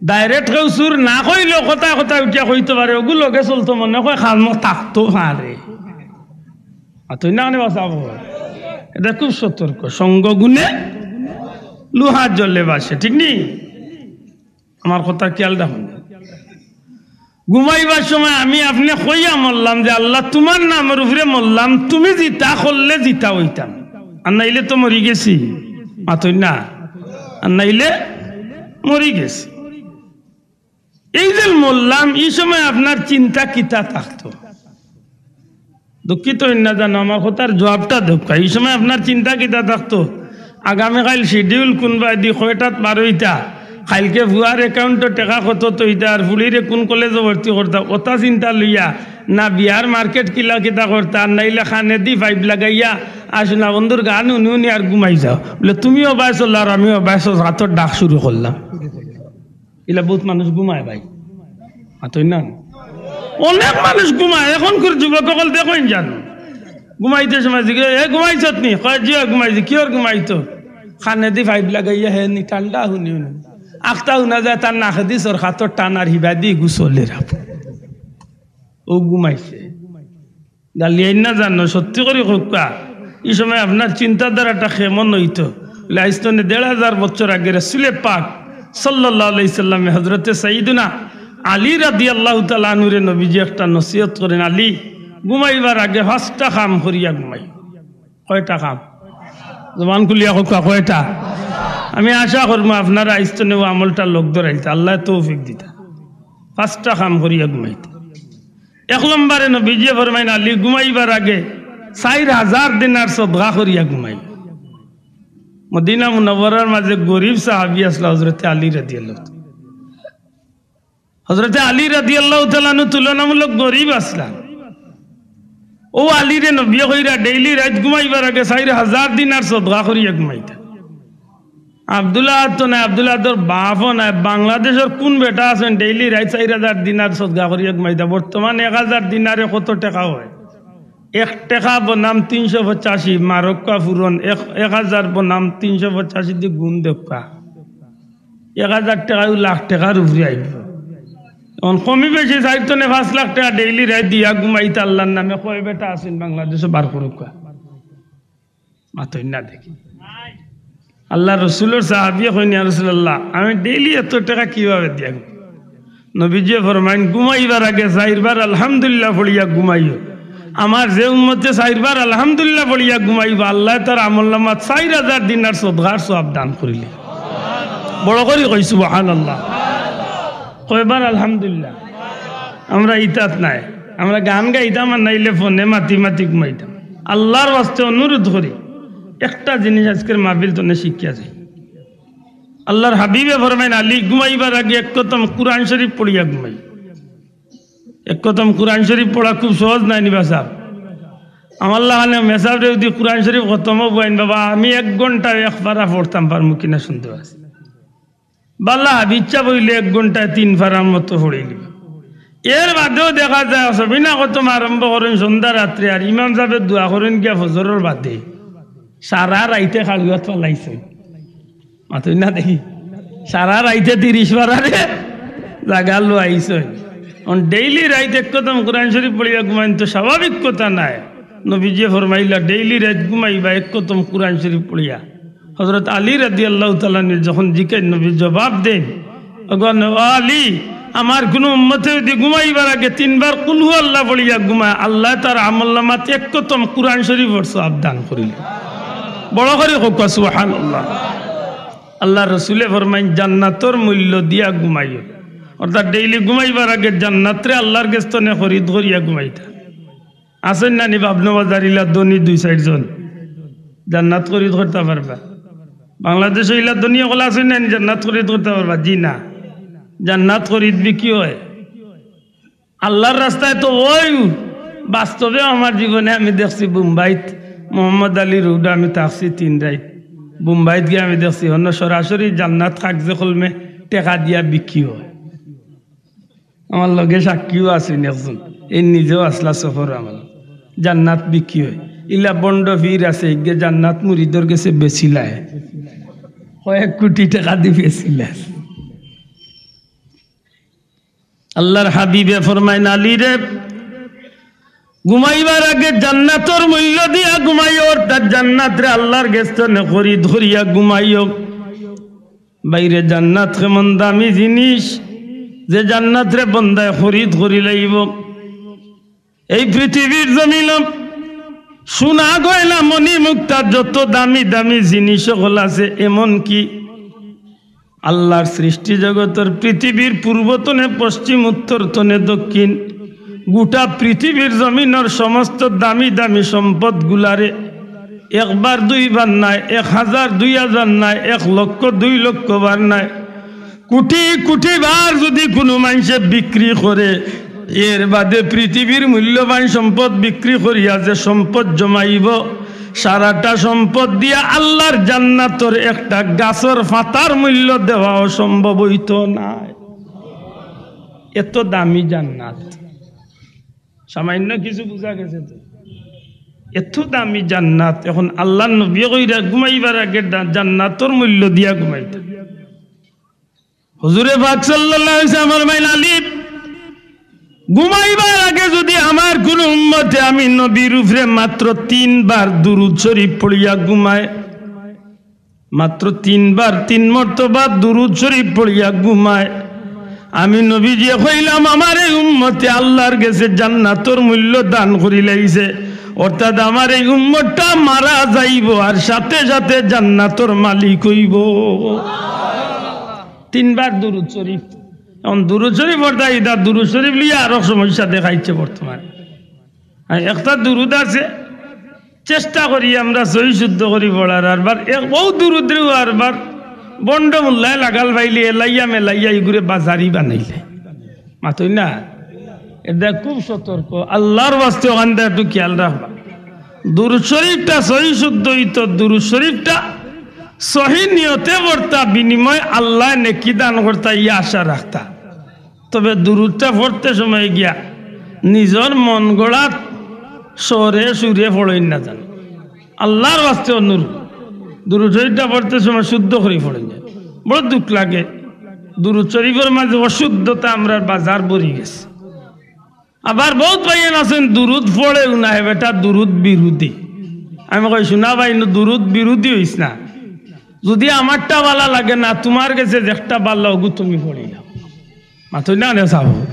direct কেউ চুর না কইলেও কথায় কথায় উঠিয়া কইতো পারে, ওগু লগে চলতো মনে কয় কামো থাকতো পারে।" মাতইন না কেনে বা সাব? এটা খুব সতর্ক। সঙ্গ গুণে লোহা জলে ভাসে, ঠিক নি? আমার কথা খেয়াল রাখুন। ঘুমাইবার সময় আমি আপনে কইয়া মরলাম যে, "আল্লাহ, তুমার নামর উপরে মরলাম, তুমি জিতা করলে জিতা অইতাম, আর নাইলে তো মরি গেছি।" মাতইন না, আর নাইলে মরি গেছি। এই যে মরলাম, ই সময় আপনার চিন্তা কিতা থাকতো? দুঃখিত অইন না জানো, আমার কথার জবাবটা দেউক্কা। ই সময় আপনার চিন্তা কিতা থাকতো? আগামীকাইল schedule কুনবায়দি, কয়টাত বার অইতা, কাইলকে ফুয়ার account-ও টেকা কত থইতা, আর ফুড়িরে কুন কলেজো ভর্তি করতা, অতা চিন্তা লইয়া না বিয়ার market কিলা কিতা করতা, আর নাইলে কানেদি pipe লাগাইয়া আর সোনা বন্ধুর গান হুনি হুনি আর ঘুমাই যাও। বলে, তুমিও বায়সো আর আমিও বায়সো, রাতর ডাক শুরু করলাম। ইলা বউত মানুষ ঘুমায় ভাই, মাতইন না। অনেক মানুষ ঘুমায়, এখনকুর যুবক অকল দেখইন জানো, ঘুমাইতে সময় জিগে, "এ ঘুমাইছত নি?" কয়, "জি অয় ঘুমাইছি।" "কিওর ঘুমাইতো?" কানেদি pipe লাগাইয়া হে নি ঠান্ডা হুনি হুনি। আখতা হুনা যায় তার নাকেদি সরকাতর টান আর হিবাদি গুসলের আপ। ও ঘুমাইছে। গালিয়াইন না জানো, সত্যি করি কউক্কা। ই সময় আপনার চিন্তাধারাটা কেমন অইতো? বলে, আইজ তনে দেড় হাজার বছর আগে রসুলে পাক সাল্লাল্লাহু আলাইহি সাল্লামে হযরতে সাইয়্যিদুনা আলী রাদিয়াল্লাহু তাআলা আনহুরে নবীজি একটা নসিহত করেন, "আলী, ঘুমাইবার আগে পাঁচটা কাম করিয়া ঘুমাই।" কয়টা কাম? জবান খুলিয়া কউক্কা, কয়টা? আমি আশা করমু আপনারা আইজ তনে অউ আমলটা লগ ধরাইতা, আল্লায় তৌফিক দিতা। পাঁচটা কাম করিয়া ঘুমাইতা। এক নম্বরে নবীজিয়ে ফরমাইন, "আলী, ঘুমাইবার আগে চাইর হাজার দিনার সদকা করিয়া ঘুমাই।" মদিনা মুনাওয়ারার মাঝে গরিব সাহাবী আছলা হযরতে আলী রাদিয়াল্লাহু তাআলা। হযরতে আলী রাদিয়াল্লাহু তাআলা আনহু তুলনামূলক গরিব আছলা। অউ আলীরে নবীয়ে কইরা daily রাইত ঘুমাইবার আগে চাইর হাজার দিনার সদকা করিয়া ঘুমাইতা। আব্দুল আহাদ তো নায়, আব্দুল আহাদর বাপও নায়, বাংলাদেশর কুন বেটা আছইন daily রাইত চাইর হাজার দিনার সদকা করিয়া ঘুমাইতা? বর্তমান এক হাজার দিনারে কত টেকা অয়? এক টেকা বনাম তিনশো পঁচাশি, মারউক্কা ফুরন, এক, এক হাজার বনাম তিনশো পঁচাশিদি গুণ দেউক্কা। এক হাজার টেকায়ও লাখ টেকার উপরে আইবো। অখন কমি বেশি চাইর তনে পাঁচ লাখ টেকা daily রাইত দিয়া ঘুমাইতা আল্লার নামে, কয় বেটা আছইন বাংলাদেশো বার করউক্কা? মাতইন না দেখি। আল্লার রসুলর সাহাবীয়ে কইন, "ইয়া রাসুলাল্লাহ, আমি daily এত টেকা কিভাবে দিয়া ঘুমাই?" নবীজিয়ে ফরমাইন, "ঘুমাইবার আগে চাইরবার আলহামদুলিল্লাহ পড়িয়া ঘুমাইও। আমার যে উম্মতে চাইরবার আলহামদুলিল্লাহ পড়িয়া ঘুমাইবো, আল্লায় তার আমলনামাত চাইর হাজার দিনার সদকার সওয়াব দান করিলে।" বড় করি কই সুবহানাল্লাহ। কয়বার আলহামদুলিল্লাহ? আমরা ইতাত নাই, আমরা গান গাইতাম আর নাইলে ফোনে মাতি মাতি ঘুমাইতাম। আল্লার ওয়াস্তে অনুরোধ করি, একটা জিনিস আইজকের মাহফিল তনে শিখিয়া যাই। আল্লার হাবিবে ফরমাইন, "আলী, ঘুমাইবার আগে এক খতম কুরআন শরীফ পড়িয়া ঘুমাই।" এক খতম কুরআন শরীফ পড়া খুব সহজ নায় নি বা সাব। আমার লাখান মেসাবরে যদি কুরআন শরীফ খতমও বুয়াইন বাবা, আমি এক ঘন্টায় এক পারা পড়তাম পারমু কিনা সন্দেহ আছে। বালা, ইচ্ছা অইলে এক ঘন্টায় তিন পারার মতো পড়িলিবা। এর বাদেও দেখা যায়, সবিনা খতম আরম্ভ করইন সন্ধ্যা রাত্রে, আর ইমাম সাবে দোয়া করইন গিয়া ফজরর বাদে। সারা রাইতে খাড়ুয়াত ফালাইছইন। মাতইন না দেখি। সারা রাইতে তিরিশ পারারে জাগা লওয়াইছইন। অখন daily রাইত এক খতম কুরআন শরীফ পড়িয়া ঘুমাইন তো স্বাভাবিক কথা নায়। নবীজিয়ে ফরমাইলা, "Daily রাইত ঘুমাইবা এক খতম কুরআন শরীফ পড়িয়া।" হযরত আলী রাদিয়াল্লাহু তাআলা আনহু যখন জিকাইন, নবী জবাব দেইন, "ওগো আলী, আমার কুনু উম্মতে যদি ঘুমাইবার আগে তিনবার কুলহু আল্লাহ পড়িয়া ঘুমায়, আল্লায় তার আমলনামাত এক খতম কুরআন শরীফর সওয়াব দান করিল।" বড় করি কউক্কা সুবহানাল্লাহ। আল্লার রসুলে ফরমাইন, "জান্নাতর মূল্য দিয়া ঘুমাইও।" অর্থাৎ daily ঘুমাইবার আগে জান্নাতরে আল্লার গেছ তনে খরিদ করিয়া ঘুমাইতা। আছইন না নি বাবনু বাজার ইলা ধনী দুই চাইরজন? জান্নাত খরিদ করতা পারবা? বাংলাদেশো ইলা ধনী অকল আছইন না নি জান্নাত খরিদ করতা পারবা? জি না। জান্নাত খরিদ বিক্রি অয়। আল্লার রাস্তায় তো অউ বাস্তবে আমার জীবনে আমি দেখছি বোম্বাইত, মোহাম্মদ আলী রোডো আমি থাকছি তিন রাইত। বোম্বাইত গিয়া আমি দেখছি অনো সরাসরি জান্নাত কাগজে কলমে টেকা দিয়া বিক্রি অয়। আমার লগে সাক্ষীও আছইন একজন, এই নিজেও আছলা সফর আমার। জান্নাত বিক্রি অয়। ইলা ভন্ড পীর আছে, ইগে জান্নাত মুরিদর গেছে বেচিলায়। কয়েক কোটি টেকা দি বেচিলায়। আল্লার হাবিবে ফরমাইন, "আলী রে, ঘুমাইবার আগে জান্নাতর মূল্য দিয়া ঘুমাইও, অর্থাৎ জান্নাতরে আল্লার গেছ তনে খরিদ করিয়া ঘুমাইও।" ভাইরে, জান্নাত কেমন দামি জিনিস। যে জান্নাতরে বন্দায় খরিদ করি লাইবো। এই পৃথিবীর জমিনো সোনা গয়না মণি মুক্তা যত দামি দামি জিনিস অকল আছে, এমনকি আল্লাহর সৃষ্টি জগতর পৃথিবীর পূর্ব তনে পশ্চিম, উত্তর তনে দক্ষিণ, গোটা পৃথিবীর জমিনর সমস্ত দামি দামি সম্পদগুলারে একবার দুইবার নায়, এক হাজার দুই হাজার নায়, এক লক্ষ দুই লক্ষ বার নায়, কোটি কোটি বার যুদি কুনু মানষে বিক্রি করে, এর বাদে পৃথিবীর মূল্যবান সম্পদ বিক্রি করিয়া যে সম্পদ জমাইবো, সারাটা সম্পদ দিয়া আল্লাহর জান্নাতর একটা গাছর পাতার মূল্য দেওয়া অসম্ভব অইতো নায়। এত দামি জান্নাত, সামান্য কিছু বুঝা গেছে তো? এত দামি জান্নাত। এখন আল্লাহর নবী কইরা ঘুমাইবার আগে জা-, জান্নাতর মূল্য দিয়া ঘুমাইতা। হুজুরে পাক সাল্লাল্লাহু আলাইহি ওয়াসাল্লাম ফরমাইন, "আলী, ঘুমাইবার আগে যুদি আমার কুনু উম্মতে আমি নবীর উপরে মাত্র তিনবার দুরূদ শরীফ পড়িয়া ঘুমায়, মাত্র তিনবার, তিন মর্তবা দুরূদ শরীফ পড়িয়া ঘুমায়, আমি নবীজিয়ে কইলাম, আমার এই উম্মতে আল্লাহর গেছে জান্নাতর মূল্য দান করি লাইছে।" অর্থাৎ আমার এই উম্মতটা মারা যাইবো আর সাথে সাথে জান্নাতর মালিক অইবো। তিনবার দুরূদ শরীফ। এখন দুরূদ শরীফ পড়তা ইতা দুরূদ শরীফ লইয়া আরো সমস্যা দেখাইছে বর্তমানে। আর একটা দুরূদ আছে, চেষ্টা করি আমরা সহি শুদ্ধ করি পড়ার, আরবার এক, অউ দুরূদরেও আরবার ভন্ড মোল্লায় লাগাল পাইলে এলাইয়া মেলাইয়া ইগুরে বাজারি বানাইলে। মাতইন না? এটা খুব সতর্ক, আল্লাহর ওয়াস্তে ওখানটা একটু খেয়াল রাখবা। দুরূদ শরীফটা সহি শুদ্ধ অইতো, দুরূদ শরীফটা সহি নিয়তে পড়তা, বিনিময়ে আল্লায় নেকি দান করতা, ই আশা রাখতা। তবে দুরূদটা পড়তে সময় গিয়া নিজর মন গড়াত স্বরে সুরে পড়ইন না জানো। আল্লাহর ওয়াস্তে অনুরোধ, দুরূদ শরীফটা পড়তে সময় শুদ্ধ করি পড়ইন না। বড় দুখ লাগে, দুরূদ শরীফর মাঝে অশুদ্ধতা আমরার বাজার ভরি গেছে। আবার বউত ভাইয়াইন আছইন দুরূদ পড়েও না, হে বেটা দুরূদ বিরোধী। আমি কই, "হুনা ভাই, নু দুরূদ বিরোধী অইস না। যুদি আমারটা ভালা লাগে না, তুমার গেছে যেকটা ভালা অগু তুমি পড়িলাও।" মাতইন না রে সাব।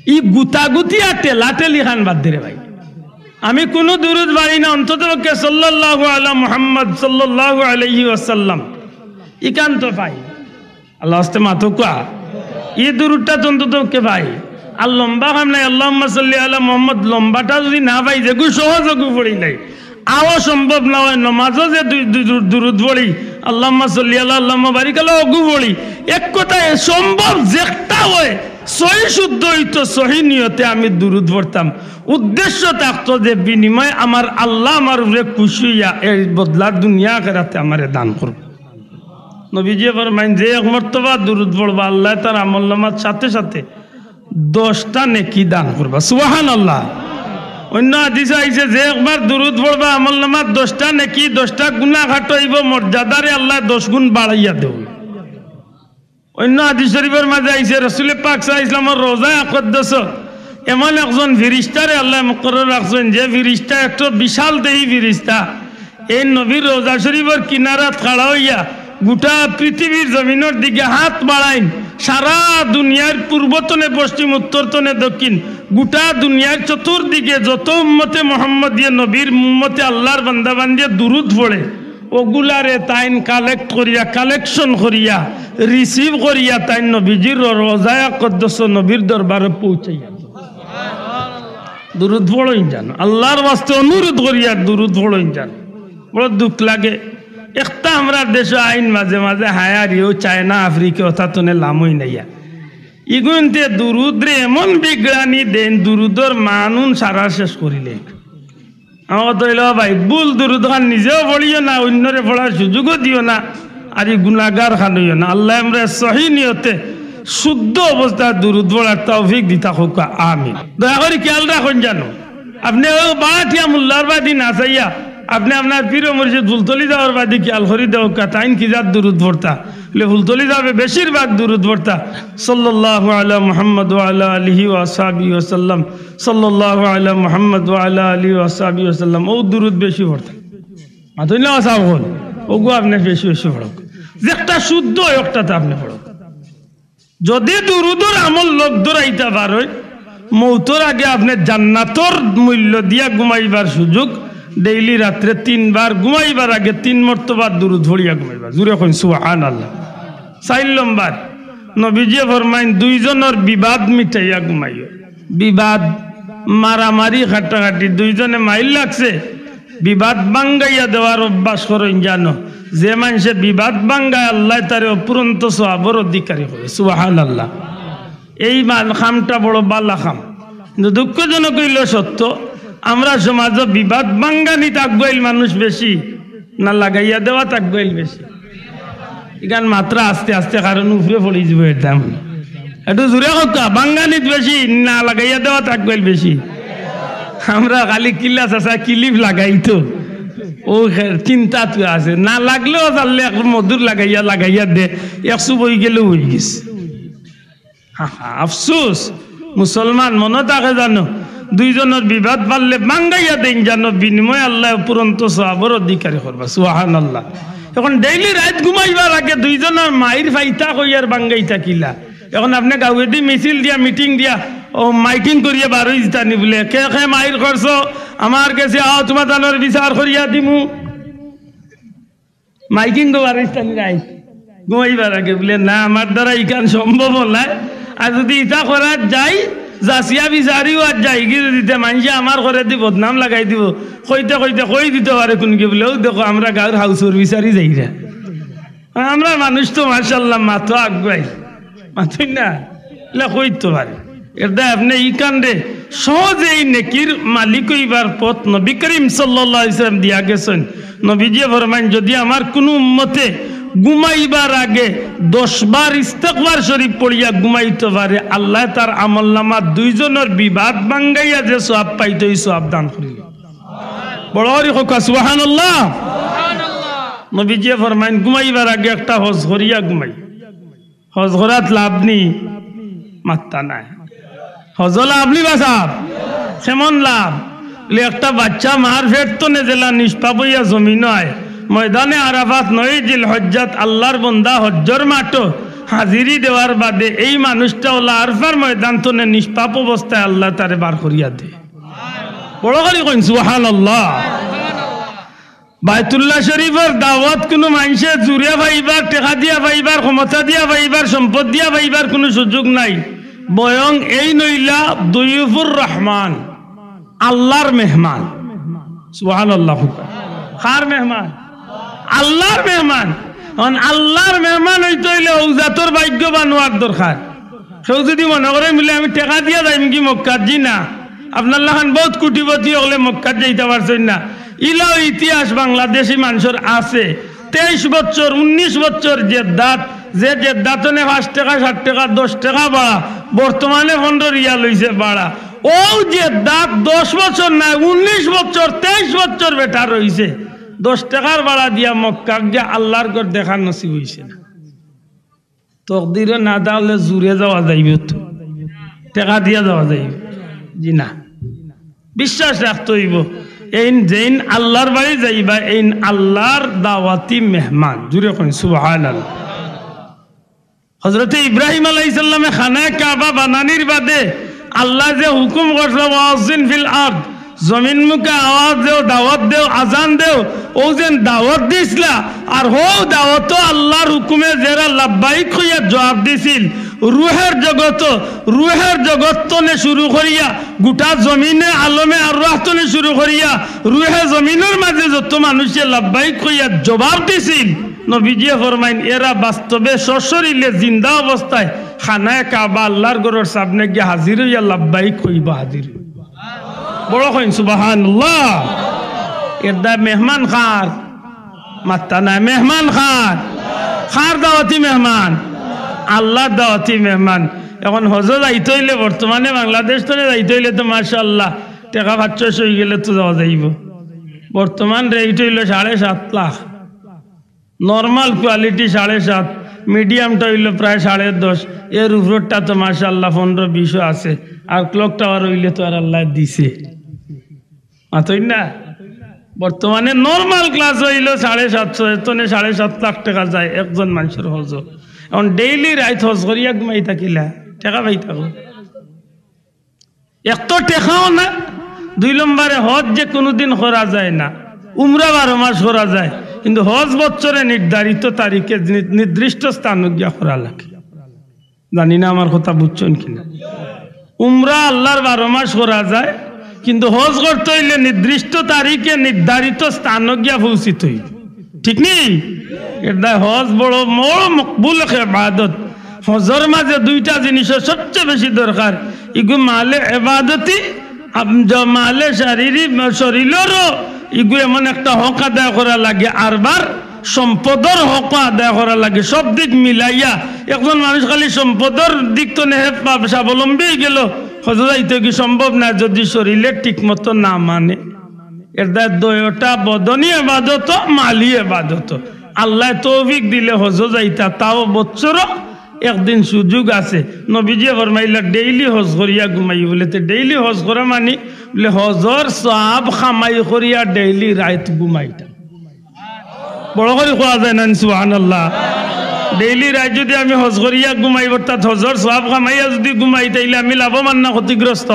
ই গুতাগুতি আর ঠেলাঠেলি খান বাদ দে রে ভাই। আমি কুনু দুরূদ পারি না, অন্তত পক্ষে সাল্লাল্লাহু আলা মুহাম্মদ সাল্লাল্লাহু আলাইহি ওয়াসাল্লাম, ইখান তো পাই। আল্লাহর ওয়াস্তে মাতউক্কা। ই দুরূদটা তো অন্তত পক্ষে পাই। আর লম্বা কাম নাই, আল্লাহুম্মা সাল্লি আলা মুহাম্মদ, লম্বাটা যুদি না পাই, যেগু সহজ অগু পড়িলাই। আও সম্ভব না অয়, নমাজো যে দুই, দুই দুরূদ, দুরূদ পড়ি, আল্লাহুম্মা সাল্লি আলা, আল্লাহুম্মা বারিক আলা, অগু পড়ি। এক কথায় সম্ভব যেকটা অয়, সহি শুদ্ধ অইতো, সহি নিয়তে আমি দুরূদ পড়তাম। উদ্দেশ্য থাকতো যে বিনিময়ে আমার আল্লাহ আমার উপরে খুশি অইয়া এর বদলা দুনিয়া আখেরাতে আমারে দান করবো। নবীজিয়ে ফরমাইন, যে এক মর্তবা দুরূদ পড়বা, আল্লায় তার আমলনামার সাথে সাথে দশটা নেকি দান করবা। সুবহানাল্লাহ। অইন্য হাদিসো আইছে, যে একবার দুরূদ পড়বা, আমলনামাত দশটা নেকি, দশটা গুনা কাটইবো, মর্যাদারে আল্লায় দশ গুণ বাড়াইয়া দেউন। অইন্য হাদিস শরীফর মাঝে আইছে, রসুলে পাক সাল্লাল্লাহু আলাইহি ওয়াসাল্লামর রওজা আকদ্দস এমন একজন ফিরিস্তারে আল্লায় মুকরর রাখছইন, যে ফিরিস্তা একটা বিশাল দেহি ফিরিস্তা। এই নবীর রওজা শরীফর কিনারাত খাড়া অইয়া গুটা পৃথিবীর জমিনর দিকে হাত বাড়াইন, সারা দুনিয়ার পূর্ব তনে পশ্চিম, উত্তর তনে দক্ষিণ, গুটা দুনিয়ার চতুর্দিকে যত উম্মতে মোহাম্মদিয়ে নবীর উম্মতে আল্লাহর বান্দাবান্দিয়ে দুরূদ পড়ে, অগুলারে তাইন collect করিয়া, collection করিয়া, receive করিয়া তাইন নবীজির র-, রওজায়ে আকদ্দস নবীর দরবারো পৌঁছাইয়া। দুরূদ পড়ইন জানো, আল্লাহর ওয়াস্তে অনুরোধ করিয়া দুরূদ পড়ইন জানো। বড় দুখ লাগে। একটা আমরার দেশো আইন মাঝে মাঝে হায়ারিও চায়না, আফ্রিকা, অতা তনে লামইন আইয়া। ইগুইন্তে দুরূদরে এমন বিগড়ানি দেইন, দুরূদর মানউন সারা শেষ করিলে। আমার তো অইলো ভাই, ভুল দুরূদ খান নিজেও পড়িও না, অইন্যরে পড়ার সুযোগও দিও না, আর ই গুনাগার খান অইও না। আল্লায় আমরারে সহি নিয়তে শুদ্ধ অবস্থায় দুরূদ পড়ার তৌফিক দিতা হউক্কা, আমিন। দয়া করি খেয়াল রাখইন জানো, আপনে অউ বারোটিয়া মোল্লার বাদি না চাইয়া, আপনে আপনার পীর ও মুর্শিদ ফুলতলি যাওয়ার বাদি খেয়াল করি দেউক্কা, তাইন কি জাত দুরূদ পড়তা। বলে ফুলতলি যাবে বেশিরভাগ দুরূদ পড়তা, সাল্লাল্লাহু আলা মুহাম্মদ ওয়া আলা আলিহি ওয়া সাহবিহি ওয়া সাল্লাম, সাল্লাল্লাহু আলা মুহাম্মদ ওয়া আলা আলিহি ওয়া সাহবিহি ওয়া সাল্লাম, অউ দুরূদ বেশি পড়তা। মাতইন না সাব অকল, অগু আপনে বেশি বেশি পড়উক। যেকটা শুদ্ধ অয়, অকটাতে আপনে পড়উক। যদি দুরুদর আমল লগ ধরাইতা পারইন, মৌতর আগে আপনে জান্নাতর মূল্য দিয়া ঘুমাইবার সুযোগ। ডেইলি রাত্রে তিনবার, ঘুমাইবার আগে তিন মর্তবা দুরুদ পড়িয়া ঘুমাইবা। জুরে কইন সুবহানাল্লাহ। চাইর নম্বর, নবীজিয়ে ফরমাইন, দুইজনর বিবাদ মিটাইয়া ঘুমাইও। বিবাদ, মারামারি, কাটাকাটি, দুইজনে মাইর লাগছে, বিবাদ ভাঙ্গাইয়া দেওয়ার অভ্যাস করইন জানো। যে মানষে বিবাদ ভাঙ্গায়, আল্লায় তারে অফুরন্ত সওয়াবর অধিকারী করে। সুবহানাল্লাহ। এই মান-, কামটা বড় বালা কাম, কিন্তু দুঃখজনক অইলো সত্য, আমরা সমাজো বিবাদ ভাঙ্গানিত আগুয়াইল মানুষ বেশি, না লাগাইয়া দেওয়াত আগুয়াইল বেশি? ইখান মাতরা আস্তে আস্তে, কারণ উপরে পড়ি যিবো এর দাম। একটু জুরে কউক্কা, ভাঙ্গানিত বেশি না লাগাইয়া দেওয়াত আগুয়াইল বেশি? আমরা খালি কিলা চাচা কিলিপ লাগাইতো, ও খে-, চিন্তা তো আছে, না লাগলেও চাললে এক মধুর লাগাইয়া লাগাইয়া দে, এক চুপ অইগেলেও অইগেছে। হা হা, আফসোস, মুসলমান মনো থাকে জানো, দুইজনর বিবাদ পারলে ভাঙ্গাইয়া দেইন জানো, বিনিময়ে আল্লায় অফুরন্ত সওয়াবর অধিকারী করবা। সুবহানাল্লাহ। এখন ডেইলি রাইত ঘুমাইবার আগে দুইজনর মাইর ফাইতা কইয়ার ভাঙ্গাইতা কিলা? এখন আপনে গাউয়েদি মিছিল দিয়া, মিটিং দিয়া, ও মাইকিং করিয়া বারই যিতা নি বুলে, কে কে মাইর করছো, আমার গেছে আও, তুমার জানর বিচার করিয়া দিমু। মাইকিং তো বারই যিতা নি রাইত ঘুমাইবার আগে বুলে, না, আমার দ্বারা ইখান সম্ভব নায়। আর যদি ইতা করাত যাই, যাচিয়া বিচারিও আর যাই গি যদি, তে মানষে আমার ঘরেদি বদনাম লাগাই দিবো। কইতে কইতে কই দিতো পারে কুনগি বুলে, ও দেখো, আমরা গাউর হাউসর বিচারি যাইরা। আর আমরার মানুষ তো মাশাআল্লাহ মাতো আগুয়াই, মাতইন না, ইলা কইতো পারে। এরদায় আপনে ইখানরে সহজেই নেকির মালিক অইবার পথ নবী করিম সাল্লাল্লাহু আলাইহি ওয়াসাল্লাম দিয়া গেছইন। নবীজিয়ে ফরমাইন, যদি আমার কুনু উম্মতে ঘুমাইবার আগে দশ বার ইস্তেগফার শরীফ পড়িয়া ঘুমাইতো পারে, আল্লায় তার আমলনামাত দুইজনর বিবাদ ভাঙ্গাইয়া যে সওয়াব পাইতো, ই সওয়াব দান করিল। বড় করি কউক্কা সুবহানাল্লাহ। নবীজিয়ে ফরমাইন, ঘুমাইবার আগে একটা হজ করিয়া ঘুমাই। হজ করাত লাভ নি? মাত্তা নাই। হজো লাভ নি বা সাব? কেমন লাভ? বুলে, একটা বাচ্চা মার পেট তনে যেলা নিষ্পাপ অইয়া জমিনো আয়, ময়দানে আরাফাত নয় জিলহজ্জাত আল্লার বন্দা হজ্জর মাঠো হাজিরি দেওয়ার বাদে এই মানুষটা অলা আরফার ময়দান তনে নিষ্পাপ অবস্থায় আল্লায় তারে বার করিয়া দে। বড় করি কইন সুবহানাল্লাহ। বায়তুল্লাহ শরীফর দাওয়াত কুনু মানষে জুরে পাইবার, টেকা দিয়া পাইবার, ক্ষমতা দিয়া পাইবার, সম্পদ দিয়া পাইবার কুনু সুযোগ নাই। বয়ং এইন অইলা দুইফুর রহমান, আল্লার মেহমান। সুবহানাল্লাহ। কার মেহমান? আল্লার মেহমান। এখন আল্লার মেহমান অইতে অইলে অউ জাতর ভাগ্যবান অওয়ার দরকার। কেউ যদি মনো করে বুলে, আমি টেকা দিয়া যাইমুগি মক্কাত, জি না। আপনার লাখান বউত কোটিপতি অকলে মক্কাত যাইতা পারছইন না। ইলাও ইতিহাস বাংলাদেশি মানষর আছে। তেইশ বছর, উনিশ বছর জেদ্দাত, যে জেদ্দাত তনে পাঁচ টেকা, সাত টেকা, দশ টেকা ভাড়া, বর্তমানে পনরো রিয়াল অইছে ভাড়া। অউ জেদ্দাত দশ বছর নায়, উনিশ বছর, তেইশ বছর বেটা রইছে। দশ টেকার ভাড়া দিয়া মক্কাত গিয়া আল্লার ঘর দেখার নসিব অইছে না। তকদিরে না থাকলে জুরে যাওয়া যাইবো তো, টেকা দিয়া যাওয়া যাইবো? জি না, বিশ্বাস রাখতে অইবো। এইন যেইন আল্লার বাড়ি যাইবা, এইন আল্লার দাওয়াতি মেহমান। জুরে কইন সুবহানাল্লাহ। হজরতে ইব্রাহিম আলাইহিস সালামে খানায়ে কাবা বানানির বাদে আল্লায় যে হুকুম করছলা, "ওয়াজ্জিন ফিল আরদ", জমিন মুখে আওয়াজ দেও, দাওয়াত দেও, আজান দেও, অউ যেন দাওয়াত দিছলা, আর হউ দাওয়াতো আল্লার হুকুমে যেরা লাব্বাইক কইয়া জুয়াব দিছিল, রুহের জগতো, রুহের জগত তনে শুরু করিয়া, গুটা জমিনে আলমে আরওয়াহ তনে শুরু করিয়া, রুহে জমিনর মাঝে যত মানষে লাব্বাইক কইয়া জুয়াব দিছিল, নবীজিয়ে ফরমাইন, এরা বাস্তবে সশরীরে জিন্দা অবস্থায় খানায়ে কাবা আল্লার ঘরর সামনে গিয়া হাজির অইয়া লাব্বাইক কইবা, হাজির অইবা। বড় কইন সুবহানাল্লাহ। এরদায় মেহমান কার? মাত্তা নাই। মেহমান কার? কার দাওয়াতি মেহমান? আল্লার দাওয়াতি মেহমান। এখন হজো যাইতে অইলে, বর্তমানে বাংলাদেশ তনে যাইতে অইলে তো মাশাআল্লাহ, টেকা পাঁচ ছয়শো অইগেলে তো যাওয়া যাইবো। বর্তমান rate অইলো সাড়ে সাত লাখ। Normal quality সাড়ে সাত, medium টা অইলো প্রায় সাড়ে দশ, এর উপরটা তো মাশাআল্লাহ পনরো বিশও আছে, আর clock tower অইলে তো আর আল্লায় দিছে। মাতইন না? বর্তমানে normal class অইলো সাড়ে সাতশো, এর তনে সাড়ে সাত লাখ টেকা যায় একজন মানষর হজো। এখন ডেইলি রাইত হজ করিয়া ঘুমাই থাকিলা, টেকা পাই থাকো। এক তো টেকাও না, দুই নম্বরে হজ যে কুনুদিন করা যায় না, উমরা বারো মাস করা যায়, কিন্তু হজ বছরে নির্ধারিত তারিখে নি-, নির্দিষ্ট স্থানো গিয়া করা লাগে। জানি না আমার কথা বুঝছইন কিনা। উমরা আল্লাহর বারো মাস করা যায়, কিন্তু হজ করতে অইলে নির্দিষ্ট তারিখে নির্ধারিত স্থানো গিয়া পৌঁছিতে অইবো। ঠিক নি? এর দায় হজ বড়, বড় মকবুল এক ইবাদত। হজর মাঝে দুইটা জিনিসর সবচেয়ে বেশি দরকার, ইগু মালে ইবাদতি, আম-, জ-, মালে শারীরিক, শরীররও ইগু এমন একটা হক আদায় করা লাগে, আরবার সম্পদর হক আদায় করা লাগে। সব দিক মিলাইয়া একজন মানুষ খালি সম্পদর দিক তো নেহে পা-, স্বাবলম্বী অইগেলো, হজো যাইতে কি সম্ভব না যদি শরীরে ঠিক মতো না মানে। এর দায় দুইটা বদনি এবাদত, মালি এবাদত। আল্লায় তৌফিক দিলে হজো যাইতা, তাও বছরো একদিন সুযোগ আছে। নবীজিয়ে ফরমাইলা, "ডেইলি হজ করিয়া ঘুমাই।" বলে, "তে ডেইলি হজ করা মানি?" বলে, "হজর সওয়াব কামাই করিয়া ডেইলি রাইত ঘুমাইতা।" বড় করি কওয়া যায় না নি, সুবহানাল্লাহ? ডেইলি রাইত যদি আমি হজ করিয়া ঘুমাই, অর্থাৎ হজর সওয়াব কামাইয়া যদি ঘুমাই, তাইলে আমি লাভবান না ক্ষতিগ্রস্ত?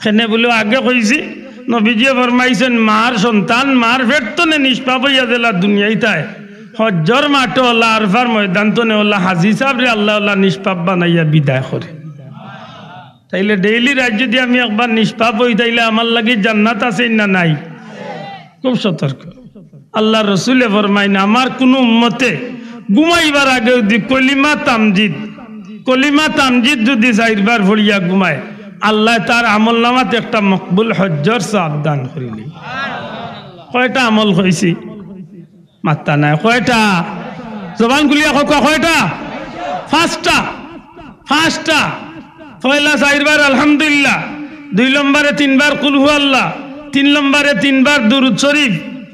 কেনে বলে আগে কইছি, নবীজিয়ে ফরমাইছইন, মার সন্তান মার পেট তনে নিষ্পাপ অইয়া যেলা দুনিয়াইত আয়, হজ্জর মাঠো অলা, আরফার ময়দান তনে অলা, হাজি সাবরে আল্লায় অলা নিষ্পাপ বানাইয়া বিদায় করে। তাইলে ডেইলি রাইত যদি আমি একবার নিষ্পাপ অই, তাইলে আমার লাগি জান্নাত আছে না নাই? খুব সতর্ক। আল্লার রসুলে ফরমাইন, আমার কুনু উম্মতে ঘুমাইবার আগে যদি কলিমা তামজিদ, কলিমা তামজিদ যদি চাইরবার পড়িয়া ঘুমায়, আল্লায় তার আমলনামাত একটা মকবুল হজ্জর সওয়াব দান করিলে। কয়টা আমল কইছি? মাত্তা নাই। কয়টা? জবান খুলিয়া কউক্কা, কয়টা? পাঁচটা। পাঁচটা। পয়লা চাইরবার আলহামদুলিল্লাহ, দুই নম্বরে তিনবার কুল হু আল্লাহ, তিন নম্বরে তিনবার দুরুদ শরীফ,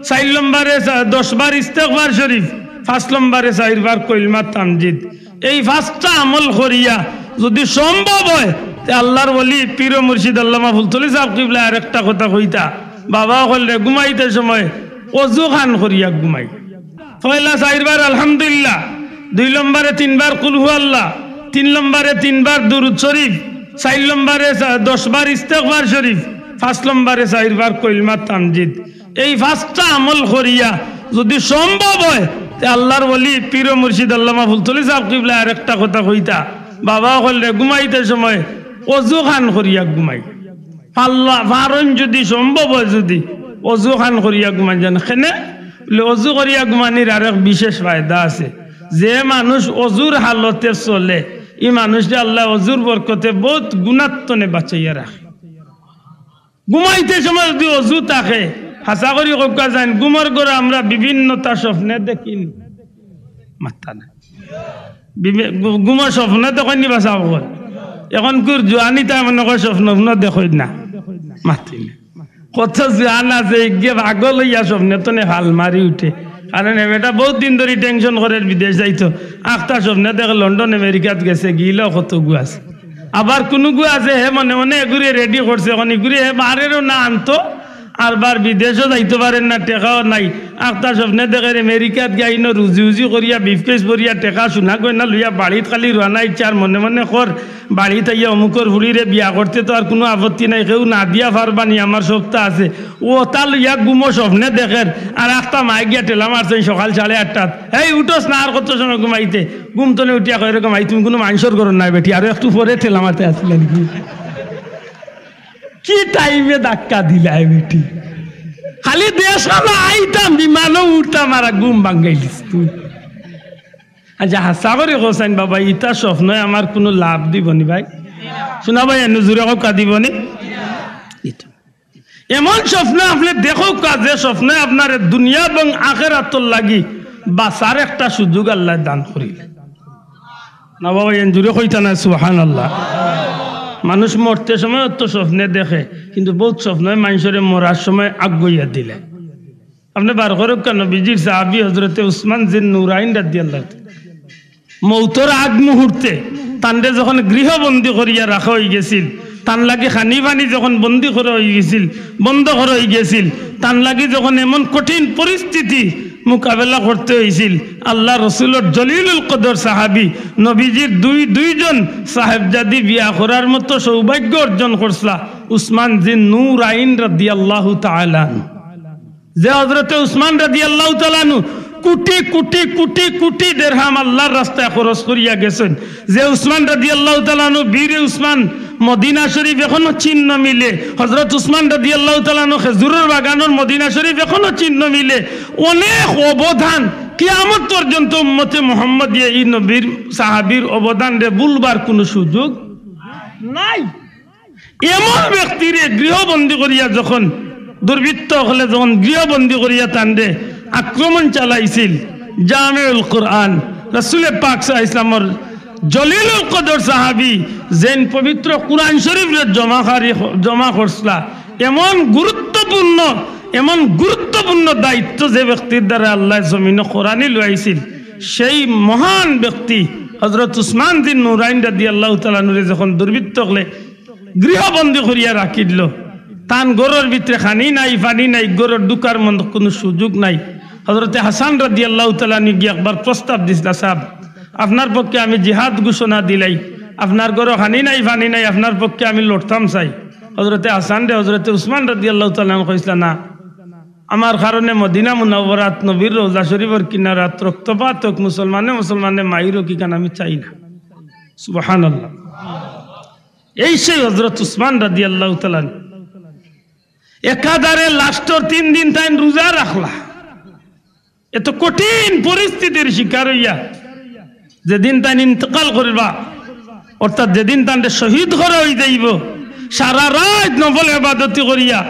চাইর নম্বরে চা-, দশ বার ইস্তেগফার শরীফ, পাঁচ নম্বরে চাইরবার কলিমা তামজিদ। এই পাঁচটা আমল করিয়া যদি সম্ভব অয়, তে আল্লার ওলি পীর ও মুর্শিদ আল্লামা ফুলতলি সাব কিবলায় আরেকটা কথা কইতা, বাবা অকলরে ঘুমাইতে সময় অজু খান করিয়া ঘুমাই। পয়লা চাইরবার আলহামদুলিল্লাহ, দুই নম্বরে তিনবার কুল হু আল্লাহ, তিন নম্বরে তিনবার দুরুদ শরীফ, চাইর নম্বরে চা-, দশ বার ইস্তেগফার শরীফ, পাঁচ নম্বরে চাইরবার কলিমা তামজিদ। এই পাঁচটা আমল করিয়া যদি সম্ভব অয়, তে আল্লার ওলি পীর ও মুর্শিদ আল্লামা ফুলতলি সাব কিবলায় আরেকটা কথা কইতা, বাবা অকলরে ঘুমাইতে সময় অজু খান করিয়া ঘুমাই। পারলা-, পারইন যদি সম্ভব অয় যদি অজু খান করিয়া ঘুমাই যান। কেনে? বলে, অজু করিয়া ঘুমানির আরেক বিশেষ ফায়দা আছে। যে মানুষ অজুর হালতে চলে, ই মানুষরে আল্লায় অজুর বরকতে বউত গুনার তনে বাঁচাইয়া রাখে। ঘুমাইতে সময় যদি অজু থাকে, হাছা করি কউক্কা যাইন, ঘুমর ঘরো আমরা বিভিন্নতা স্বপ্নে দেখি নি? মাত্তা নাই। বিভি-, ঘু-, ঘুমর স্বপ্নে দেখইন নি বা সাব অকল? এখনকুর জোয়ানিতায় মনে কয় স্বপ্ন-উপ্ন দেখইন না। মাতি না। কত জোয়ান আছে, ইগে পাগল অইয়া স্বপ্নে তনে ফাল মারি উঠে। কারণ এ বেটা বউত দিন ধরি tension করের বিদেশ যাইতো। আখতা স্বপ্নে দেখে লন্ডন আমেরিকাত গেছে, গিলাও কতগু আছে। আবার কুনুগু আছে, হে মনে মনে এগুরে ready করছে, অখন ইগুরে হে বারেরও না আনতো, আরবার বিদেশও যাইতো পারের না, টেকাও নাই। আখতা স্বপ্নে দেখের আমেরিকাত গিয়া ইনো রুজি উজি করিয়া, briefcase ভরিয়া, টেকা সোনা গয়না লইয়া বাড়িত খালি রওয়ানা ইচ্ছা, আর মনে মনে কর, বাড়িত আইয়া অমুকর ফুড়িরে বিয়া করতে তো আর কুনু আপত্তি নাই, কেউ না দিয়া পারবা নি, আমার সবতা আছে। অতা লইয়া ঘুমো স্বপ্নে দেখের, আর আখতা মায়ে গিয়া ঠেলা মারছইন সকাল সাড়ে আটটাত, "এই উঠোস না, আর কত সময় ঘুমাইতে?" ঘুম তনে উঠিয়া কয়, "এরকম আই, তুমি কুনু মানষর ঘরর নায় বেটি, আরো একটু পরে ঠেলা মারতে আসিলা নি।" কি টাইমে ধাক্কা দিলায় বেটি? খালি দেশখানো আইতাম, বিমানো উঠতাম, আর ঘুম ভাঙ্গাইলিস তুই। আচ্ছা, হাছা করি কছাইন বাবা, ইতা স্বপ্নয় আমার কুনু লাভ দিবো নি ভাই? শুনা ভাই, এনে জুরে কউক্কা দিবো নি? ইতা। এমন স্বপ্ন আপনে দেখউক্কা, যে স্বপ্নয় আপনারে দুনিয়া এবং আখেরাতর লাগি বাঁচার একটা সুযোগ আল্লায় দান করিলে। না বাবা, এন জুরে কইতা না, সুবহানাল্লাহ। মানুষ মরতে সময় তো স্বপ্নে দেখে, কিন্তু বউত স্বপ্নয় মানষরে মরার সময় আগুয়াইয়া দিলে। আপনে বার করউক্কা, নবীজির সাহাবী হজরতে উসমান জিন নুরাইন রাদিয়াল্লাহু তাআলা মউতর আগ মুহূর্তে তানরে যখন গৃহবন্দী করিয়া রাখা অইগেছিল, তান লাগি খানি পানি যখন বন্দী করা অইগেছিল, বন্ধ করা অইগেছিল, তান লাগি যখন এমন কঠিন পরিস্থিতি মোকাবেলা করতে হইছিল। আল্লার রসুলর জলিলুল কদর সাহাবী, নবীজির দুই, দুইজন সাহেবজাদি বিয়া করার মতো সৌভাগ্য অর্জন করছলা উসমান জিন নুরাইন রাদিয়াল্লাহু তাআলা আনহু। যে হযরতে উসমান রাদিয়াল্লাহু তাআলা আনহু কোটি কোটি কোটি কোটি দেরহাম আল্লার রাস্তায় খরচ করিয়া গেছইন, যে উসমান রাদিয়াল্লাহু তাআলা আনহু, বীরে উসমান, মদিনা শরীফ এখনো চিহ্ন মিলে, হযরত উসমান রাদিয়াল্লাহু তাআলা আনহু খেজুরর বাগানর মদিনা শরীফ এখনো চিহ্ন মিলে, অনেক অবদান, কিয়ামত পর্যন্ত উম্মতে মুহাম্মদিয়া ই নবীর সাহাবীর অবদানরে ভুলবার কুনু সুযোগ নাই। এমন ব্যক্তিরে গৃহবন্দী করিয়া যখন দুর্বৃত্ত অকলে যখন গৃহবন্দী করিয়া তানরে আক্রমণ চালাইছিল, জামেউল কোরআন, রাসূলে পাক সাল্লাল্লাহু আলাইহি ওয়াসাল্লামর জলিলুল কদর সাহাবী, যেইন পবিত্র কোরআন শরীফরে জমা খারি-, জমা করছলা, এমন গুরুত্বপূর্ণ, এমন গুরুত্বপূর্ণ দায়িত্ব যে ব্যক্তির দ্বারা আল্লায় জমিনো করানি লইয়াইছিল, সেই মহান ব্যক্তি হযরত উসমান জিন নুরাইন রাদিয়াল্লাহু তাআলা আনহুরে যখন দুর্বৃত্ত অকলে গৃহবন্দী করিয়া রাখিল। তান ঘরর ভিতরে খানি নাই, পানি নাই, ঘরর ঢুকার মতো কুনু সুযোগ নাই। হযরতে হাসান রাদিয়াল্লাহু তাআলা আনহু গিয়া একবার প্রস্তাব দিছলা, "সাব, আপনার পক্ষে আমি জিহাদ ঘোষণা দিলাই, আপনার ঘরো খানি নাই, পানি নাই, আপনার পক্ষে আমি লড়তাম চাই।" হযরতে হাসানরে হযরতে উসমান রাদিয়াল্লাহু তাআলা আনহু কইছলা, "না, আমার কারণে মদিনা মুনাওয়ারাত নবীর রওজা শরীফর কিনারাত রক্তপাত হোক, মুসলমানে মুসলমানে মাইর হোক, ইখান আমি চাই না।" সুবহানাল্লাহ। এই সেই হযরত উসমান রাদিয়াল্লাহু তাআলা আনহু। একাধারে লাস্টর তিন দিন তাইন রোজা রাখলা। এত কঠিন পরিস্থিতির শিকার অইয়া যেদিন তাইন ইন্তেকাল করবা, অর্থাৎ যেদিন তানরে শহীদ করা অই যাইবো, সারা রাইত নফল ইবাদতি করিয়া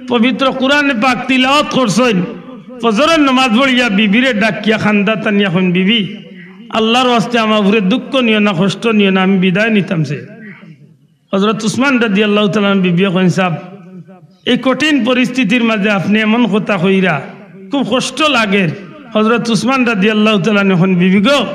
পবিত্র কোরআন পাক তিলাওয়াত করছইন, ফজরর নামাজ পড়িয়া বিবিরে ডাকিয়া কান্দা টানিয়া কইন, "বিবি, আল্লার ওয়াস্তে আমার উপরে দুঃখ নিও না, কষ্ট নিও না, আমি বিদায় নিতাম চাই।" হযরত উসমান রাদিয়াল্লাহু তাআলা আনহু বিবিয়ে কইন, "সাব, এই কঠিন পরিস্থিতির মাঝে আপনে এমন কথা কইরা, খুব কষ্ট লাগের।" হযরত উসমান রাদিয়াল্লাহু তাআলা আনহু কইন, "বিবি গো,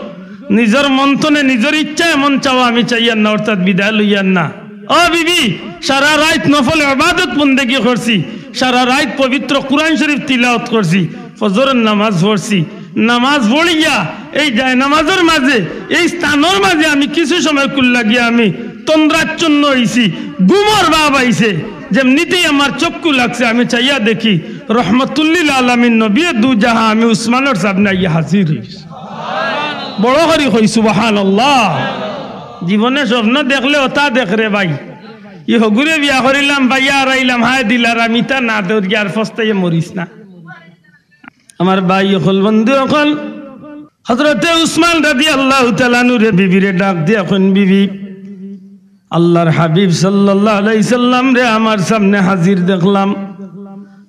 নিজর মন থনে নিজর ইচ্ছা এমন চাওয়া আমি চাইয়ার না, অর্থাৎ বিদায় লইয়ার না। ও বিবি, সারা রাইত নফল ইবাদত বন্দেগি করছি, সারা রাইত পবিত্র কোরআন শরীফ তিলাওয়াত করছি, ফজরর নামাজ পড়ছি, নামাজ পড়িয়া এই জায়নামাজর মাঝে, এই স্থানর মাঝে আমি কিছু সময় কুল্লা গিয়া আমি তন্দ্রাচ্ছন্ন অইছি, ঘুমর ভাব আইছে, যেমনিতেই আমার চক্ষু লাগছে, আমি চাইয়া দেখি রহমতুল্লিল আলামিন নবী দুজাহা আমি উসমানর সামনে আইয়া হাজির অইছি।" বড় করি কই সুবহানাল্লাহ। জীবনে স্বপ্ন দেখলে অতা দেখরে ভাই। ই হগুরে বিয়া করিলাম, পাইয়া হারাইলাম, হায় দিলার আমি তা না দৌড় গিয়া আর ফস্তাইয়া মরিস না। আমার ভাই অকল, বন্ধু অকল, হযরতে উসমান রাদিয়াল্লাহু তাআলা আনহুরে বিবিরে ডাক দিয়া কইন, "বিবি, আল্লার হাবিব সাল্লাল্লাহু আলাইহি সাল্লামরে আমার সামনে হাজির দেখলাম,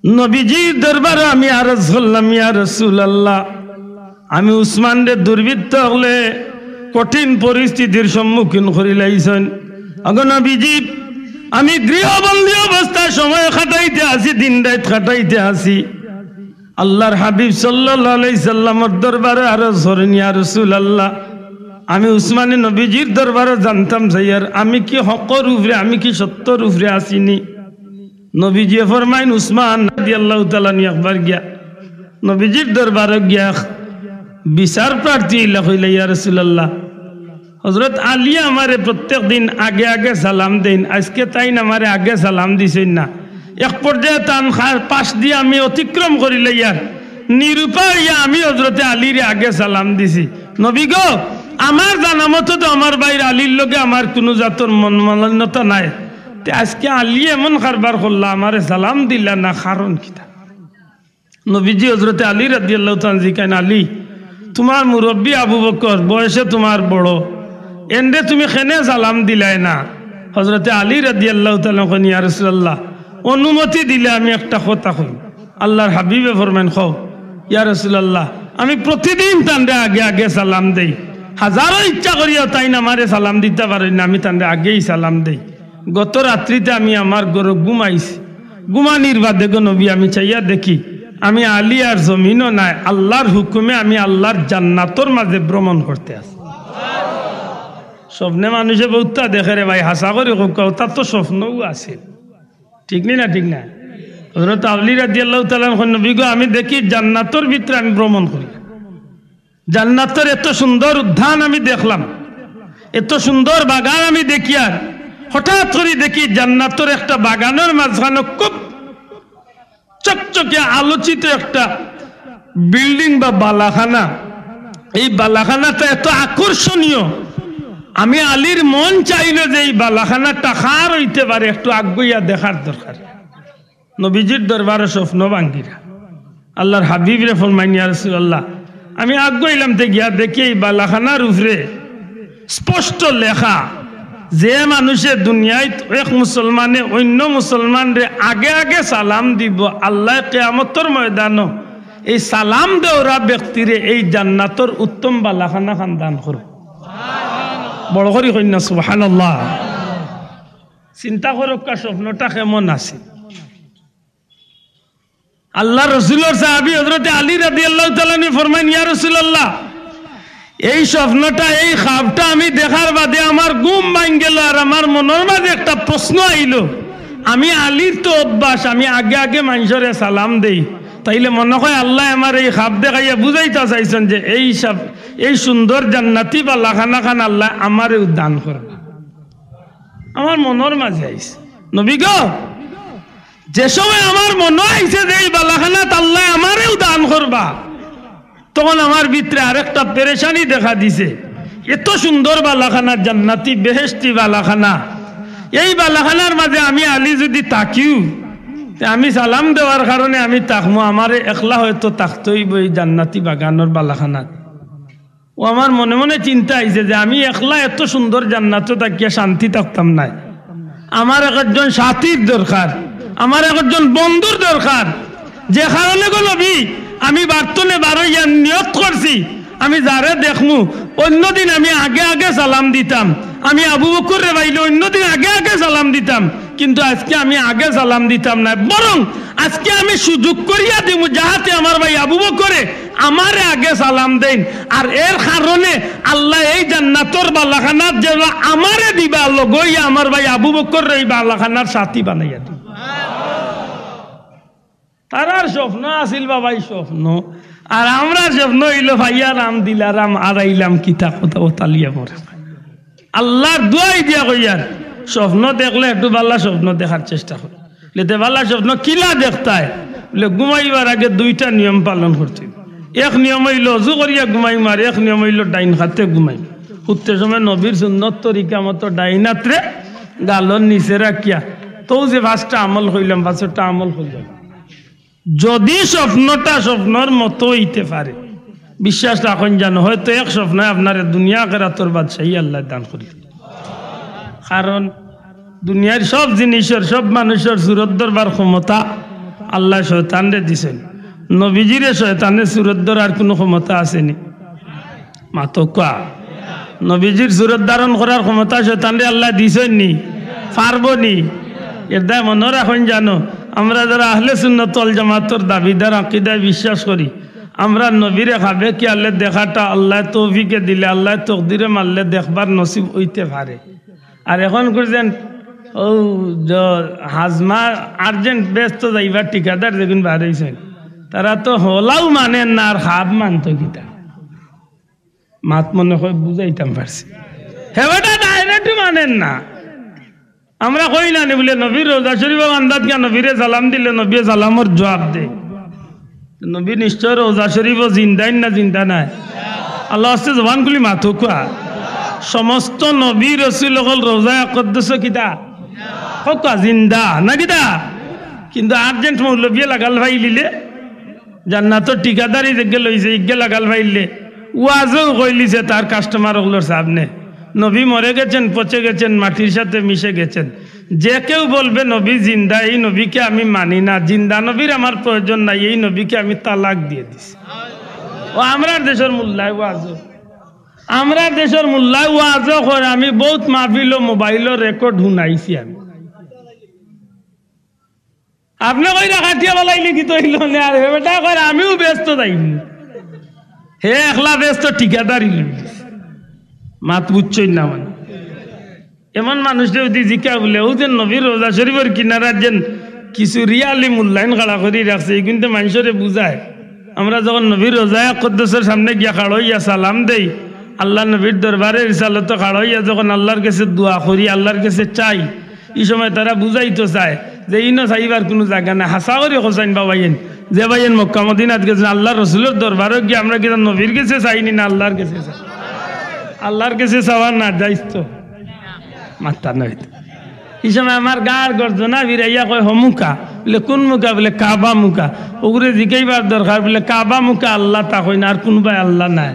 নবীজির দরবারো আমি আরজ করলাম, ইয়া রাসূলুল্লাহ, আমি উসমানরে দুর্বৃত্ত অকলে কঠিন পরিস্থিতির সম্মুখীন করিলাইছইন। ওগো নবীজি, আমি গৃহবন্দী অবস্থায় সময় কাটাইতে আছি, দিন রাইত কাটাইতে আছি।" আল্লার হাবিব সাল্লাল্লাহু আলাইহি সাল্লামর দরবারো আরজ করইন, ইয়া রাসূলুল্লাহ, আমি উসমানে নবীজির দরবারো জানতাম চাইয়ার, আমি কি হকর উপরে, আমি কি সত্যর উপরে আছি নি? নবীজিয়ে ফরমাইন, উসমান রাদিয়াল্লাহু তাআলা আনহু একবার গিয়া নবীজির দরবারো গিয়া বিচার প্রার্থী অইলা, কইলা, "ইয়া রাসূলুল্লাহ, হযরত আলী আমারে প্রত্যেক দিন আগে আগে সালাম দেইন, আজকে তাইন আমারে আগে সালাম দিছইন না। এক পর্যায়ে তান খা-, পাশ দিয়া আমি অতিক্রম করিলাইয়ার, নিরুপায় অইয়া আমি হযরতে আলীরে আগে সালাম দিছি। নবী গো, আমার জানা মতো তো আমার ভাইর আলীর লগে আমার কুনু জাতর মনোমালিন্যতা নাই। তে আজকে আলী এমন কারবার করলা, আমারে সালাম দিলা না, কারণ কিতা?" নবীজি হযরতে আলী রাদিয়াল্লাহু তাআলা আনহু জিকাইন, "আলী, তুমার মুরব্বি আবু বকর, বয়সে তুমার বড়, এনরে তুমি কেনে সালাম দিলায় না?" হযরতে আলী রাদিয়াল্লাহু তাআলা আনহু কইন, "ইয়া রাসূলুল্লাহ, অনুমতি দিলে আমি একটা কথা কইমু।" আল্লার হাবিবে ফরমাইন, "কও।" "ইয়া রাসূলুল্লাহ, আমি প্রতিদিন তানরে আগে আগে সালাম দেই, হাজারো ইচ্ছা করিয়াও তাইন আমারে সালাম দিতা পারইন না, আমি তানরে আগেই সালাম দেই। গত রাত্রিতে আমি আমার ঘরো ঘুমাইছি, ঘুমানির বাদে গো নবী আমি চাইয়া দেখি আমি আলী আর জমিনো নাই, আল্লার হুকুমে আমি আল্লার জান্নাতর মাঝে ভ্রমণ করতে আছি।" স্বপ্নে মানুষে বউততা দেখে রে ভাই, হাছা করি কউক্কা, অতা তো স্বপ্নউ আছে, ঠিক নি না? ঠিক না? হযরত আলী রাদিয়াল্লাহু তাআলা আনহু কইন, "নবী গো, আমি দেখি জান্নাতর ভিতরে আমি ভ্রমণ করি, জান্নাতর এত সুন্দর উদ্যান আমি দেখলাম, এত সুন্দর বাগান আমি দেখিয়ার, হঠাৎ করি দেখি জান্নাতর একটা বাগানর মাঝখানো খুব চকচকে আলোচিত একটা বিল্ডিং বা বালাখানা। এই বালাখানাটা এত আকর্ষণীয়, আমি আলীর মন চাইল যে এই বালাখানাটা কার অইতে পারে, একটু আগুয়াইয়া দেখার দরকার।" নবীজির দরবারো স্বপ্ন ভাঙ্গিরা আল্লাহর হাবিবরে ফরমাইন, "ইয়া রাসূলুল্লাহ, আমি আগুয়াইলাম, তে গিয়া দেখি এই বালাখানার উপরে স্পষ্ট লেখা, যে মানুষে দুনিয়াত এক মুসলমানে অইন্য মুসলমানরে আগে আগে সালাম দিবো, আল্লায় কিয়ামতর ময়দানো এই সালাম দেওরা ব্যক্তিরে এই জান্নাতর উত্তম বালাখানা খান দান করবো।" বড় করি কইন না সুবহানাল্লাহ। চিন্তা করউক্কা স্বপ্নটা কেমন আছিল। আল্লাহর রসুলর সাহাবী হযরতে আলী রাদিয়াল্লাহু তাআলা আনহু ফরমাইন, "ইয়া রাসূলুল্লাহ, এই স্বপ্নটা, এই খাবটা আমি দেখার বাদে আমার ঘুম ভাঙ্গি গেল, আর আমার মনর মাঝে একটা প্রশ্ন আইলো, আমি আলীর তো অভ্যাস, আমি আগে আগে মানষরে সালাম দেই, তাইলে মনে হয় আল্লায় আমার এই খাব দেখাইয়া বুঝাইতা চাইছইন যে এই সব, এই সুন্দর জান্নাতি বালাখানা খান আল্লায় আমারেউ দান করবা।" আমার মনর মাঝে আইছে, নবী গো, যে সময় আমার মনো আইছে যে এই বালাখানাত আল্লায় আমারেউ দান করবা, তখন আমার ভিতরে আরেকটা পেরেশানি দেখা দিছে। এত সুন্দর বালাখানা, জান্নাতি বেহেশতি বালাখানা, এই বালাখানার মাঝে আমি আলী যুদি থাকিউ, তে আমি সালাম দেওয়ার কারণে আমি থাকমু, আমারে একলা হয়তো থাকতে অইবো এই জান্নাতি বাগানর বালাখানাত। ও আমার মনে মনে চিন্তা আইছে যে আমি একলা এত সুন্দর জান্নাতো থাকিয়া শান্তি থাকতাম নায়, আমার একজন সাথীর দরকার, আমার একজন বন্ধুর দরকার। যে কারণে গো নবী, আমি বাড়ির তনে বারইয়া নিয়ত করছি, আমি যারে দেখমু, অইন্য দিন আমি আগে আগে সালাম দিতাম, আমি আবু বকররে পাইলে অইন্য দিন আগে আগে সালাম দিতাম, কিন্তু আজকে আমি আগে সালাম দিতাম নায়, বরং আজকে আমি সুযোগ করিয়া দিমু, যাহাতে আমার ভাই আবু বকরে আমারে আগে সালাম দেইন। আর এর কারণে আল্লায় এই জান্নাতর বালাখানাত যেন আমারে দিবা, লগে অইয়া আমার ভাই আবু বকররে এই বালাখানার সাথী বানাইয়া দিবা। তারার স্বপ্ন আছিল বাবা, এই স্বপ্ন। আর আমরার স্বপ্ন অইলো, ভাইয়া রাম দিলা রাম, আড়াইলাম কিতা কথা, ও তালিয়া পড়ে। আল্লাহর দোয়াই দিয়া কইয়ার, স্বপ্ন দেখলে একটু বালা স্বপ্ন দেখার চেষ্টা কর। তে বালা স্বপ্ন কিলা দেখতায়? বলে, ঘুমাইবার আগে দুইটা নিয়ম পালন করতে। এক নিয়ম অইলো, অজু করিয়া ঘুমাইমু, আর এক নিয়ম অইলো ডাইন কাতে ঘুমাইমু। হুততে সময় নবীর সুন্নত তরিকা মতো ডাইন আতরে গালর নিচে রাখিয়া, তো যে পাঁচটা আমল কইলাম, পাঁচটা আমল কইলাম। যদি স্বপ্নটা স্বপ্নর মতো অইতে পারে, বিশ্বাস রাখইন জানো, হয়তো এক স্বপ্নে আপনারে দুনিয়া আখেরাতর বাদশাহী আল্লায় দান করি। কারণ দুনিয়ার সব জিনিসর, সব মানুষর সুরত ধরবার ক্ষমতা আল্লায় শয়তানরে দিছইন। নবীজিরে শয়তানে সুরত ধরার কুনু ক্ষমতা আছেনি? মাতউক্কা। নবীজির সুরত ধারণ করার ক্ষমতা শয়তানরে আল্লায় দিছইন নি? পারবো নি? এর দায় মনো রাখইন জানো, আমরা যারা আহলে সুন্নত ওয়াল জামাতর দাবিদার, আকিদায় বিশ্বাস করি, আমরা নবীরে খাবে খিয়ালে দেখাটা আল্লায় তৌফিকে দিলে, আল্লায় তকদিরে মারলে দেখবার নসিব অইতে পারে। আর এখন করছেন, ও, জ-, হাজমা আর্জেন্ট বেহেস্তো যাইবার ঠিকাদার যেগুন বার অইছইন, তারা তো হলাও মানইন না, আর খাব মানতো কিতা? মাত মনে হয় বুঝাইতাম পারছি। হে বেটা direct মানইন না। আমরা কই না নি বুলে, নবীর রওজা শরীফো বান্দাত গিয়া নবীরে সালাম দিলে নবীয়ে সালামর জুয়াব দেয়। নবী নিশ্চয় রওজা শরীফো জিন্দাইন না জিন্দা নায়? আল্লার ওয়াস্তে জবান খুলি মাতউক্কা। সমস্ত নবী রসুল অকল রওজায়ে আকদ্দসো কিতা? কউক্কা জিন্দা, না কিতা? কিন্তু আর্জেন্ট মৌলবীয়ে লাগাল পাইলিলে জান্নাতর ঠিকাদারি যেগে লইছে, ইগে লাগাল পাইলে, ওয়াজও কইলিছে তার কাস্টমার অকলর সামনে, "নবী মরে গেছেন, পচে গেছেন, মাটির সাথে মিশে গেছেন। যে কেউ বলবে নবী জিন্দা, এই নবীকে আমি মানি না, জিন্দা নবীর আমার প্রয়োজন নাই, এই নবীকে আমি তালাক দিয়ে দিছি।" ও আমরার দেশর মোল্লায় ওয়াজও, আমরার দেশর মোল্লায় ওয়াজও করে, আমি বউত মাহফিলো মোবাইলো রেকর্ড হুনাইছি আমি। আপনে কইরা কাটিয়া বালাই লিখিত অইলো নে, আর হে বেটা কয় আমিও বেহেস্তো যাইমু। হে একলা বেহেস্তো ঠিকাদারি লইলিছে। মাত বুঝছইন না মানে। এমন মানুষরে যদি জিকা বুলে, "ও যে নবীর রওজা শরীফর কিনারাত যেন কিছু রিয়ালি মূল্যায়ন খাড়া করি রাখছে, ইগুনতে মানষরে বুঝায়। আমরা যখন নবীর রওজায়ে আকদসর সামনে গিয়া খাড়া অইয়া সালাম দেই, আল্লার নবীর দরবারে রিসালতো খাড়া অইয়া যখন আল্লার গেছে দোয়া করি, আল্লার গেছে চাই, ই সময় তারা বুঝাইতো চায় যে ইনো চাইবার কুনু জাগা নাই। হাছা করি কছাইন বা ভাইয়াইন, যে ভাইয়াইন মক্কা মদিনাত গেছইন, আল্লার রসুলর দরবারো গিয়া আমরা কিতা নবীর গেছে চাইনি না আল্লার গেছে চাই? আল্লার গেছে চাওয়া না জাইজ তো? মাত্তা নাই তো। ই সময় আমার গার গর্জনা ফিরাইয়া কয়, "হমুকা।" বলে, "কুন মুকা?" বলে, "কাবা মুকা।" ওগুরে জিকাইবার দরকার, বলে, "কাবা মুকা আল্লা তা কইন, আর কুনবায় আল্লা নাই?"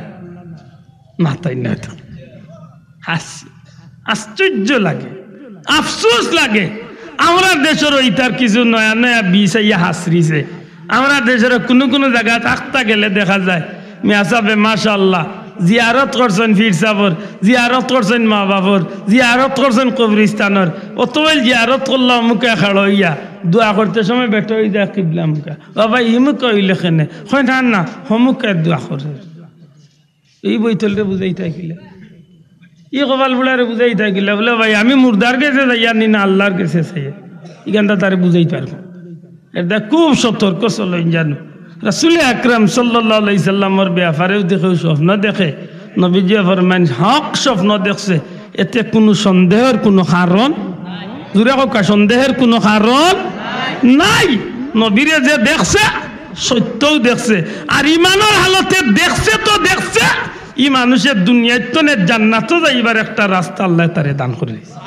মাতাইন না তো। হাসি। আশ্চর্য লাগে, আফসোস লাগে। আমরার দেশর ইতার কিছু নয়া নয়া বিষ আইয়া হাসরিছে। আমরার দেশর কুনু কুনু জাগাত আখতা গেলে দেখা যায়, মিয়া সাবে মাশাআল্লাহ, জিয়ারত করছইন পীর সাবর, জিয়ারত করছইন মা বাফর, জিয়ারত করছইন কবরিস্তানর। অতবইল জিয়ারত করলা অমুকে খাড়া অইয়া, দোয়া করতে সময় বেটা অই যায় কিবলা মুখা। "বাবা, ইমুকা অইলে কেনে?" কয়, "না, না, হমুকে দোয়া করে।" ই বৈতলরে বুঝাইতা কিলা? ই কপাল বুড়ারে বুঝাইতা কিলা? বলে, "ভাই, আমি মুর্দার গেছে যাইয়ার নি না আল্লার গেছে চাইয়ার?" ইখানটা তারে বুঝাইতা পারবো। এরদায় খুব সতর্ক চলইন জানো। রাসুলে আকরাম সাল্লাল্লাহু আলাইহি সাল্লামর ব্যাপারেও দেখে স্বপ্ন দেখে, নবীজিয়ে ফরমাইন, "হক স্বপ্ন দেখছে, এতে কুনু সন্দেহর কুনু কারণ," জুরে কউক্কা, "সন্দেহর কুনু কারণ নাই।" নবীরে যে দেখছে, সত্যও দেখছে। আর ইমানর হালতে দেখছে তো দেখছে, ই মানুষে দুনিয়াত তনে জান্নাতো যাইবার একটা রাস্তা আল্লায় তারে দান করি দিছে।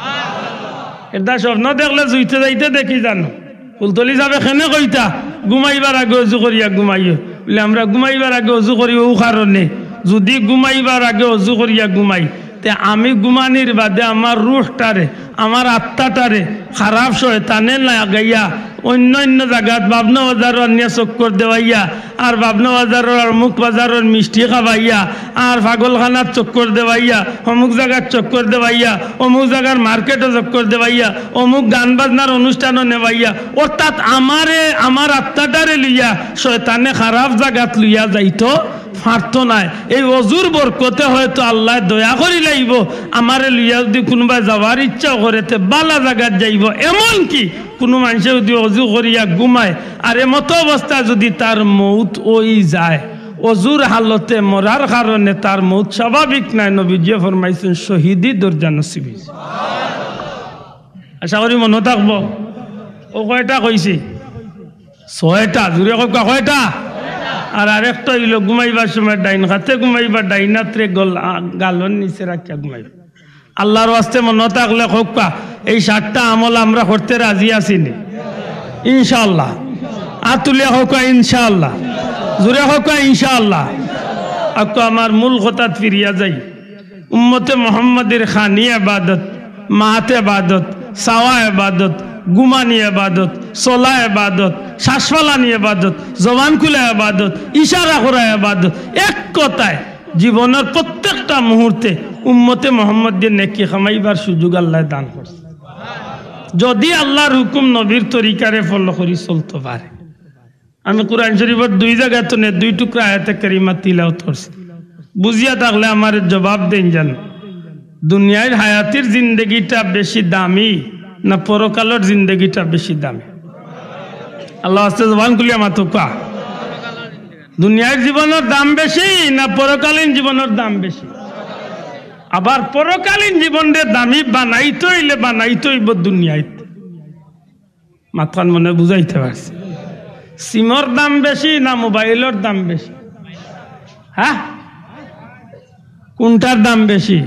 এরদায় স্বপ্ন দেখলে জুইতে যাইতে দেখি জানো। ফুলতলি সাবে কেনে কইতা, "ঘুমাইবার আগে অজু করিয়া ঘুমাইও।" বলে, "আমরা ঘুমাইবার আগে অজু করি অউ কারণে, যুদি ঘুমাইবার আগে অজু করিয়া ঘুমাই, তে আমি ঘুমানির বাদে আমার রুহটারে, আমার আত্মাটারে খারাপ শয়তানে লাগাইয়া অইন্য অইন্য জাগাত বাবনা বাজারো আনিয়া চক্কর দেওয়াইয়া, আর বাবনা বাজারর আর অমুক বাজারর মিষ্টি খাবাইয়া, আর পাগলখানাত চক্কর দেওয়াইয়া, অমুক জাগাত চক্কর দেওয়াইয়া, অমুক জাগার মার্কেটো চক্কর দেওয়াইয়া, অমুক গান বাজনার অনুষ্ঠানো নেওয়াইয়া, অর্থাৎ আমারে, আমার আত্মাটারে লইয়া শয়তানে খারাপ জাগাত লইয়া যাইতো পারতো নায়।" এই অজুর বরকতে হয়তো আল্লায় দয়া করিলাইবো, আমারে লইয়া যুদি কুনুবায় যাওয়ার ইচ্ছাও করে, তে বালা জাগাত যাইবো। এমনকি কুনু মানষে যুদি অজু করিয়া ঘুমায়, আর এমতো অবস্থায় যুদি তার মউত অই যায়, অজুর হালতে মরার কারণে তার মউত স্বাভাবিক নায়, নবীজিয়ে ফরমাইছইন, শহীদি দরজা নসিব অইছে। আশা করি মনো থাকবো। অউ কয়টা কইছি? ছয়টা। জুরে কউক্কা, কয়টা? আর আরেকটা অইলো, ঘুমাইবার সময় ডাইন কাতে ঘুমাইবা, ডাইন আতরে গল-, আ, গালর নিচে রাখিয়া ঘুমাইবা। আল্লার ওয়াস্তে মনো থাকলে কউক্কা, এই সাতটা আমল আমরা করতে রাজি আছি নি? ইনশাআল্লাহ। আত তুলিয়া কউক্কা, ইনশাআল্লাহ। জুরে কউক্কা, ইনশাআল্লাহ। আক্কু আমার মূল কথাত ফিরিয়া যাই। উম্মতে মুহাম্মাদির খানি ইবাদত, মাত ইবাদত, চাওয়া ইবাদত, ঘুমানি ইবাদত, চলা ইবাদত, শ্বাস ফালানি ইবাদত, জবান খুলা ইবাদত, ইশারা করা ইবাদত। এক কথায়, জীবনর প্রত্যেকটা মুহূর্তে উম্মতে মুহাম্মাদিয়ে নেকি কামাইবার সুযোগ আল্লায় দান করছে। যুদি আল্লার হুকুম নবীর তরিকারে follow করি চলতো পারে। আমি কুরআন শরিফর দুই জাগা তনে দুই টুকরা আয়াতে কারিমা তিলাওত করছি। বুঝিয়া থাকলে আমারে জবাব দেইন জানো। দুনিয়ার হায়াতির জিন্দেগিটা বেশি দামি না পরকালর জিন্দেগিটা বেশি দামি? আল্লার ওয়াস্তে জবান খুলিয়া মাতউক্কা। দুনিয়ার জীবনর দাম বেশি না পরকালীন জীবনর দাম বেশি? আবার পরকালীন জীবনরে দামি বানাইতে অইলে বানাইতে অইবো দুনিয়াত। মাতখান মনে বুঝাইতে পারছি? সিমর দাম বেশি না মোবাইলর দাম বেশি? হ্যাঁ, কুনটার দাম বেশি?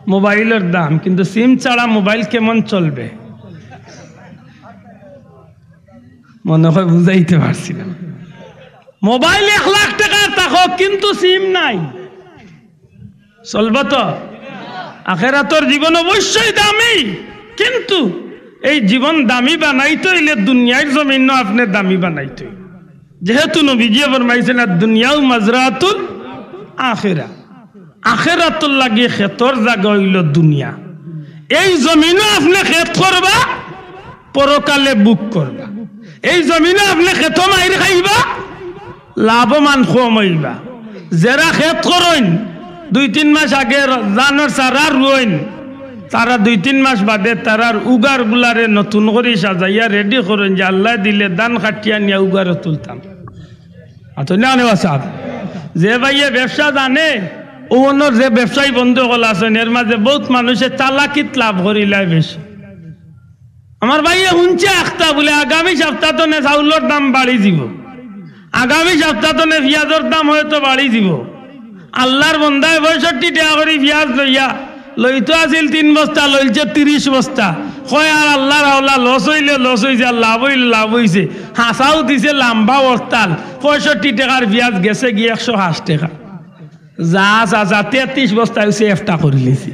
মোবাইলর দাম। কিন্তু সিম ছাড়া মোবাইল কেমন চলবে? মনে হয় বুঝাইতে পারছি না। মোবাইল এক লাখ টেকার থাকো, কিন্তু সিম নাই, চলবো তো? আখেরাতর জীবন অবশ্যই দামি, কিন্তু এই জীবন দামি বানাইতে অইলে দুনিয়ার জমিনও আপনে দামি বানাইতে অইবো। যেহেতু নবীজিয়ে ফরমাইছইন, "আদ দুনিয়াউ মাজরাতুল আখেরা", আখেরাতর লাগি খেতর জাগা অইলো দুনিয়া। এই জমিনও আপনে খেত করবা, পরকালে ভোগ করবা। এই জমিনও আপনে খেতো মাইর খাইবা, লাভমান কম অইবা। যেরা খেত করইন, দুই তিন মাস আগে ধানর চারা রুইন, তারা দুই তিন মাস বাদে তারার উগারগুলারে নতুন করি সাজাইয়া রেডি করইন যে আল্লায় দিলে ধান কাটিয়া নিয়া উগারো তুলতাম। আতো না নে সাব, যে ভাইয়ে ব্যবসা জানে, অউ অনর যে ব্যবসায়ী বন্ধু অকল আছইন, এর মাঝে বউত মানুষে চালাকিত লাভ করিলায় বেশি। আমার ভাইয়ে হুনছে আখতা বুলে আগামী সপ্তাহ তনে চাউলর দাম বাড়ি যিবো, আগামী সপ্তাহ তনে পিয়াজর দাম হয়তো বাড়ি যিবো। আল্লার বন্দায় পঁয়ষট্টি টেকা করি পিয়াজ লইয়া, লইতো আছিল তিন বস্তা, লইলছে তিরিশ বস্তা। কয়, আর আল্লার হাওলা, লস অইলে লস অইছে, আর লাভ অইলে লাভ অইছে। হাছাউ দিছে লাম্বা হরতাল, পঁয়ষট্টি টেকার পিয়াজ গেছেগি একশো আশ টেকা। যা চাচা, তেত্রিশ বস্তা অইছে, একটা করিলিছে।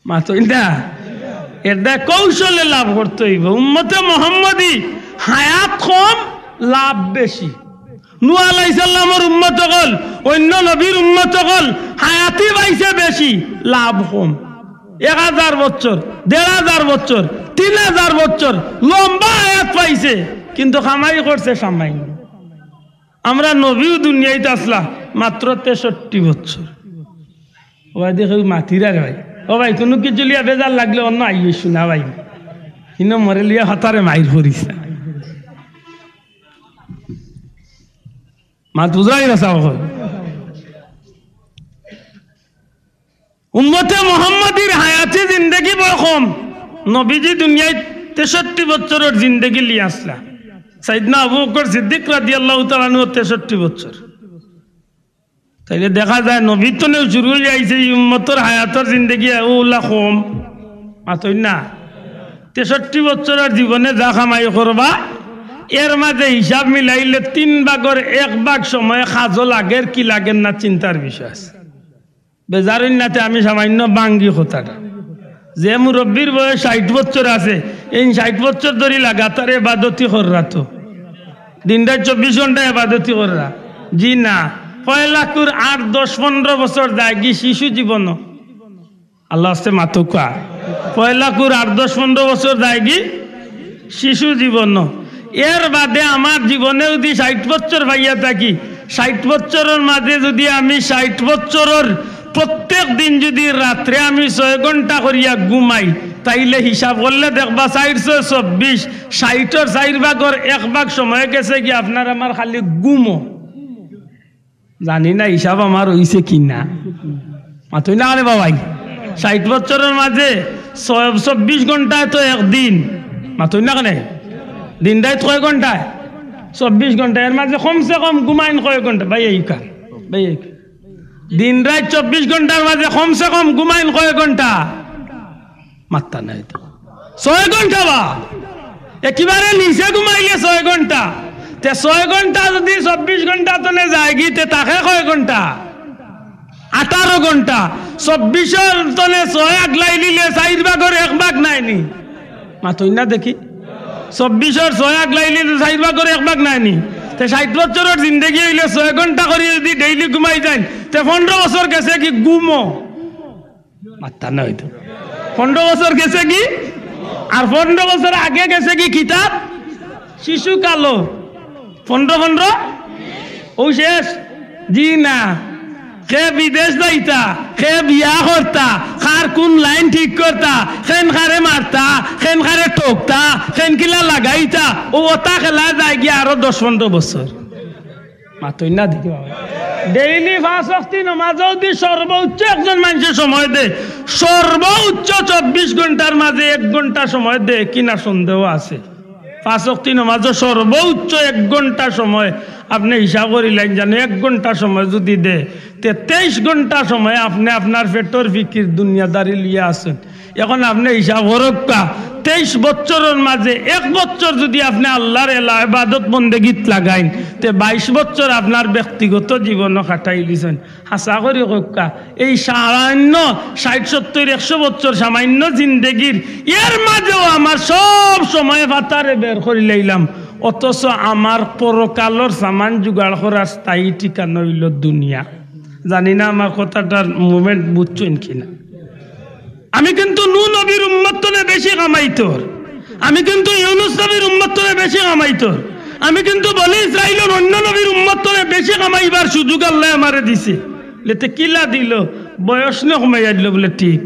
মাতইন না? এরদায় কৌশলে লাভ করতে অইবো। উম্মতে মোহাম্মদী হায়াত কম, লাভ বেশি। নূহ আলাইহিস সালামর উম্মত অকল, অইন্য নবীর উম্মত অকল, হায়াতি পাইছে বেশি, লাভ কম। এক হাজার বছর, দেড় হাজার বছর, তিন হাজার বছর লম্বা হায়াত পাইছে, কিন্তু কামাই করছে সামান্য। আমরা নবীও দুনিয়াইত আছলা মাত্র তেষট্টি বছর। ও ভাই, দেখো, মাতিরা রে ভাই। ও ভাই, কুনু কিছু লইয়া বেজার লাগলে অন্য আইও, শুনা ভাই। কিন্তু মরে লইয়া হতারে মাইর করিস না। মাত বুঝাই না, সাব। উম্মতে মোহাম্মদীর হায়াতি জিন্দেগি বড় কম। নবীজি দুনিয়াইত তেষট্টি বছরর জিন্দেগি লইয়া আছলা। সাইয়েদনা আবু বকর সিদ্দিক রাদিয়াল্লাহু তাআলা আনহু তেষট্টি বছর। তাইলে দেখা যায় নবীর তনেও শুরু অইয়া আইছে ই উম্মতর হায়াতর জিন্দেগি অউলা কম। মাতইন না? তেষট্টি বছরর জীবনে যা কামাই করবা, এর মাঝে হিসাব মিলাইলে তিন ভাগর এক ভাগ সময় কাজো লাগের কি লাগের না চিন্তার বিষয় আছে। বেজার অইন না তে আমি সামান্য ভাঙ্গি কথাটা। যে মুরব্বির বয়স ষাইট বছর আছে, এইন ষাইট বছর ধরি লাগাতার এবাদতি কররা তো। দিন রাইত চব্বিশ ঘন্টা এবাদতি কররা। জি না, পয়লাকুর আট, দশ, পনরো বছর যায়গি শিশু জীবন। আল্লার ওয়াস্তে মাতউক্কা। পয়লাকুর আট, দশ, পনরো বছর যায়গি শিশু জীবন। এর বাদে আমার জীবনে যুদি ষাইট বছর পাইয়া থাকি, ষাইট বছরর মাঝে যুদি আমি ষাইট বছরর প্রত্যেক দিন যুদি রাত্রে আমি ছয় ঘন্টা করিয়া ঘুমাই, তাইলে হিসাব করলে দেখবা চাইর ছয় চব্বিশ, ষাইটর চাইর ভাগর এক ভাগ সময় গেছেগি আপনার আমার খালি ঘুমো। জানি না হিসাব আমার অইছে কি না। মাতইন না কেনে বাবাই? ষাইট বছরর মাঝে ছয়, চব্বিশ ঘন্টায় তো একদিন। মাতইন না কেনে? দিন রাইত কয় ঘন্টায়? চব্বিশ ঘন্টা। এর মাঝে কমসে কম ঘুমাইন কয় ঘন্টা? ভাই, এই কার? ভাই, এই কার? দিন রাইত চব্বিশ ঘন্টার মাঝে কমসে কম ঘুমাইন কয় ঘন্টা? মাত্তা নাই তো। ছয় ঘন্টা বা? একেবারে নিচে ঘুমাইলে ছয় ঘন্টা। তে ছয় ঘন্টা যুদি চব্বিশ ঘন্টা তনে যায়গি, তে থাকে কয় ঘন্টা? আঠারো ঘন্টা। চব্বিশর তনে ছয় আগলাই দিলে চাইর ভাগর এক ভাগ নায়নি। মাতইন না দেখি। চব্বিশর ছয় আগলাই দিলে চাইর ভাগর এক ভাগ নায়নি। তে ষাইট বছরর জিন্দেগি অইলে ছয় ঘন্টা করি যুদি daily ঘুমাই যাইন, তে পনরো বছর গেছেগি ঘুমো। মাত্তা না অইতো। পনরো বছর গেছেগি, আর পনরো বছর আগে গেছেগি কিতাব শিশুকালো। পনরো, পনরো, অউ শেষ। জি না, কে বিদেশ যাইতা, কে বিয়া করতা, কার কুন লাইন ঠিক করতা, কেন কারে মারতা, কেন কারে ঠকতা, কেন কিলা লাগাইতা, অউ অতা খেলা যায়গি আরো দশ পনরো বছর। মাতইন না দেখি বাবা। Daily পাঁচ ওয়াক্তি নমাজও যুদি সর্বোচ্চ একজন মানষে সময় দেয়, সর্বোচ্চ চব্বিশ ঘন্টার মাঝে এক ঘন্টা সময় দেয় কিনা সন্দেহ আছে। পাঁচ ওয়াক্তি নমাজও সর্বোচ্চ এক ঘন্টা সময় আপনে হিসাব করিলাইন, জানো এক ঘন্টা সময় যুদি দেয়, তে তেইশ ঘন্টা সময় আপনে আপনার পেটর ফিকির দুনিয়াদারি লইয়া আছইন। এখন আপনে হিসাব করউক্কা, তেইশ বছরর মাঝে এক বছর যুদি আপনে আল্লার এলা-, এবাদত বন্দেগিত লাগাইন, তে বাইশ বছর আপনার ব্যক্তিগত জীবনও কাটাই দিছইন। হাছা করি কউক্কা, এই সামান্য ষাইট, সত্তইর, একশো বছর সামান্য জিন্দেগির, এর মাঝেও আমার সব সময় ফাতারে বের করিলাইলাম, অথচ আমার পরকালর সামান জুগাড় করার স্থায়ী ঠিকানা অইলো দুনিয়া। জানি না আমার কথাটার movement বুঝছইন কিনা। আমি কিন্তু নূহ নবীর উম্মত তনে বেশি কামাইতর, আমি কিন্তু ইউনুস নবীর উম্মত তনে বেশি কামাইতর, আমি কিন্তু বনি ইসরাইলর অইন্য নবীর উম্মত তনে বেশি কামাইবার সুযোগ আল্লায় আমারে দিছে। লেতে কিলা দিলো? বয়স নে কমাইয়া দিল বুলে ঠিক,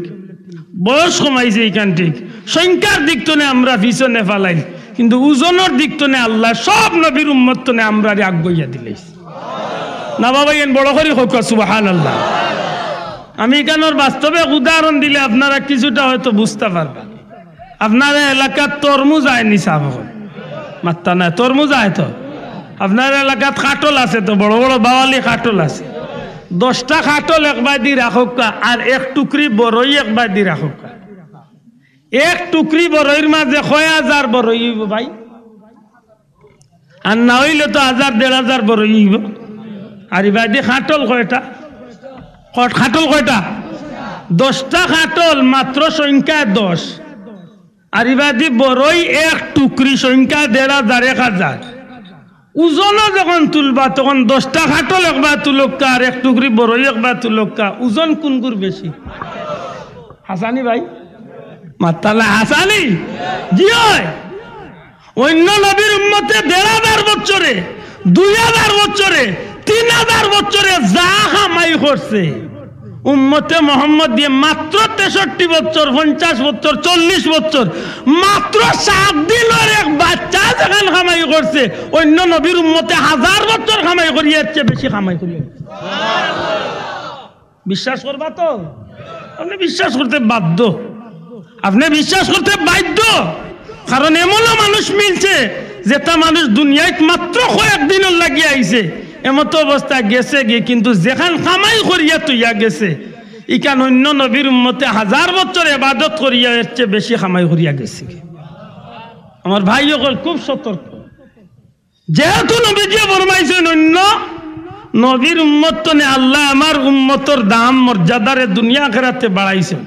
বয়স কমাইছে ইখান ঠিক, সংখ্যার দিক তনে আমরা পিছনে ফালাইল, কিন্তু ওজনর দিক তনে আল্লায় সব নবীর উম্মত তনে আমরারে আগুয়াইয়া দিলাইছে। না বা ভাই, এন বড় করি কউক্কা সুবহানাল্লাহ। আমি ইখানর বাস্তবে এক উদাহরণ দিলে আপনারা কিছুটা হয়তো বুঝতা পারবা। আপনারার এলাকাত তরমুজ আয় নি সাব অকল? মাত্তা নায়, তরমুজ আয় তো? আপনারার এলাকাত কাঠল আছে তো, বড় বড় বাওয়ালি কাঠল আছে। দশটা কাঠল একবায়দি রাখউক্কা, আর এক টুকরি বড়ই একবায়দি রাখউক্কা। এক টুকরি বড়ইর মাঝে কয় হাজার বড়ই অইবো ভাই? আর না অইলে তো হাজার দেড় হাজার বড়ই অইবো। আর ইবায়দি কাঠল কয়টা? কট-, কাঠল কয়টা? দশটা কাঠল, মাত্র সংখ্যায় দশ। আর ইবায়দি বড়ই এক টুকরি, সংখ্যায় দেড় হাজার, এক হাজার। ওজনও যখন তুলবা, তখন দশটা কাঠল একবায় তুলউক্কা আর এক টুকরি বড়ই একবায় তুলউক্কা, ওজন কুনগুর বেশি? হাছা নি ভাই? মাত্তা নায়, হাছা নি? জি অয়। অইন্য নবীর উম্মতে দেড় হাজার বছরে, দুই হাজার বছরে, তিন হাজার বছরে যা কামাই করছে, উম্মতে মোহাম্মদীয়ে মাত্র তেষট্টি বছর, পঞ্চাশ বছর, চল্লিশ বছর, মাত্র সাত দিনর এক বাচ্চা যেখান কামাই করছে, অইন্য নবীর উম্মতে হাজার বছর কামাই করিয়া এর চেয়ে বেশি কামাই করিয়া। বিশ্বাস করবা তো? আপনে বিশ্বাস করতে বাধ্য, আপনে বিশ্বাস করতে বাধ্য। কারণ এমনও মানুষ মিলছে, যেটা মানুষ দুনিয়াত মাত্র কয়েক দিনর লাগি আইছে, এমতো অবস্থা গেছে গি, কিন্তু যেখান কামাই করিয়া থইয়া গেছে, ইখান অইন্য নবীর উম্মতে হাজার বছর ইবাদত করিয়া এর চেয়ে বেশি কামাই করিয়া গেছে গি। আমার ভাই অকল, খুব সতর্ক। যেহেতু নবীজিয়ে ফরমাইছইন, অইন্য নবীর উম্মত তনে আল্লায় আমার উম্মতর দাম মর্যাদারে দুনিয়া আখেরাতে বাড়াইছইন।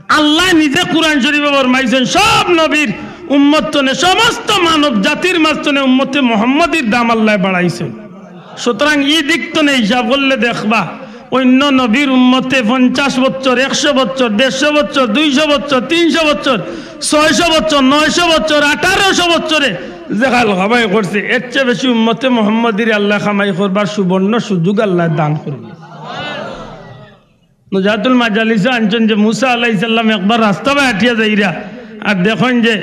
আল্লায় নিজে কুরআন শরীফো ফরমাইছইন, সব নবীর উম্মত তনে, সমস্ত মানব জাতির মাঝ তনে উম্মতে মোহাম্মদীর দাম আল্লায় বাড়াইছইন। সুতরাং ই দিক তনে হিসাব করলে দেখবা, অইন্য নবীর উম্মতে পঞ্চাশ বছর, একশো বছর, দেড়শো বছর, দুইশো বছর, তিনশো বছর, ছয়শো বছর, নয়শো বছর, আঠারোশো বছরে যেখান কামাই করছে, এর চেয়ে বেশি উম্মতে মোহাম্মদীরে আল্লায় কামাই করবার সুবর্ণ সুযোগ আল্লায় দান করবা। নুজাতুল মাজালিসো আনছইন যে মুসা আলাইহিস সালাম একবার রাস্তা বায় আটিয়া যাইরা, আর দেখইন যে,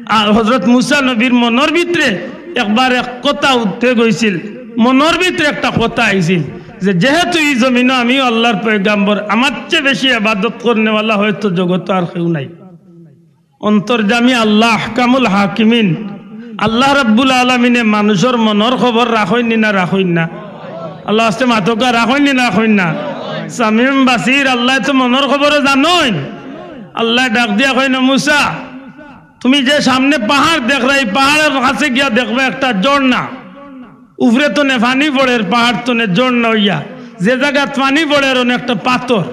আ, হযরত মুসা নবীর মনর ভিতরে একবার এক কথা উঠে গেছিল, মনর ভিতরে একটা কথা আইছিল যে, যেহেতু ই জমিনো আমিও আল্লাহর পয়গাম্বর, আমার চেয়ে বেশি ইবাদত করনেওয়ালা হয়তো জগতো আর কেউ নাই। অন্তর্যামী আল্লাহ, আহকামুল হাকিমিন, আল্লাহ রাব্বুল আলামিনে মানুষর মনর খবর রাখইন নি না রাখইন না? আল্লাহ আস্তে মাতউক্কা, রাখইন নি না রাখইন না? সামিউন বাসির, আল্লায় তো মনর খবরও জানইন। আল্লায় ডাক দিয়া কইন, "মুসা, তুমি যে সামনে পাহাড় দেখরায়, ই পাহাড়র কাছে গিয়া দেখবা একটা ঝর্ণা।" উপরে তনে পানি পড়ের, পাহাড় তনে ঝর্ণা অইয়া, যে জাগাত পানি পড়ের অনো একটা পাথর।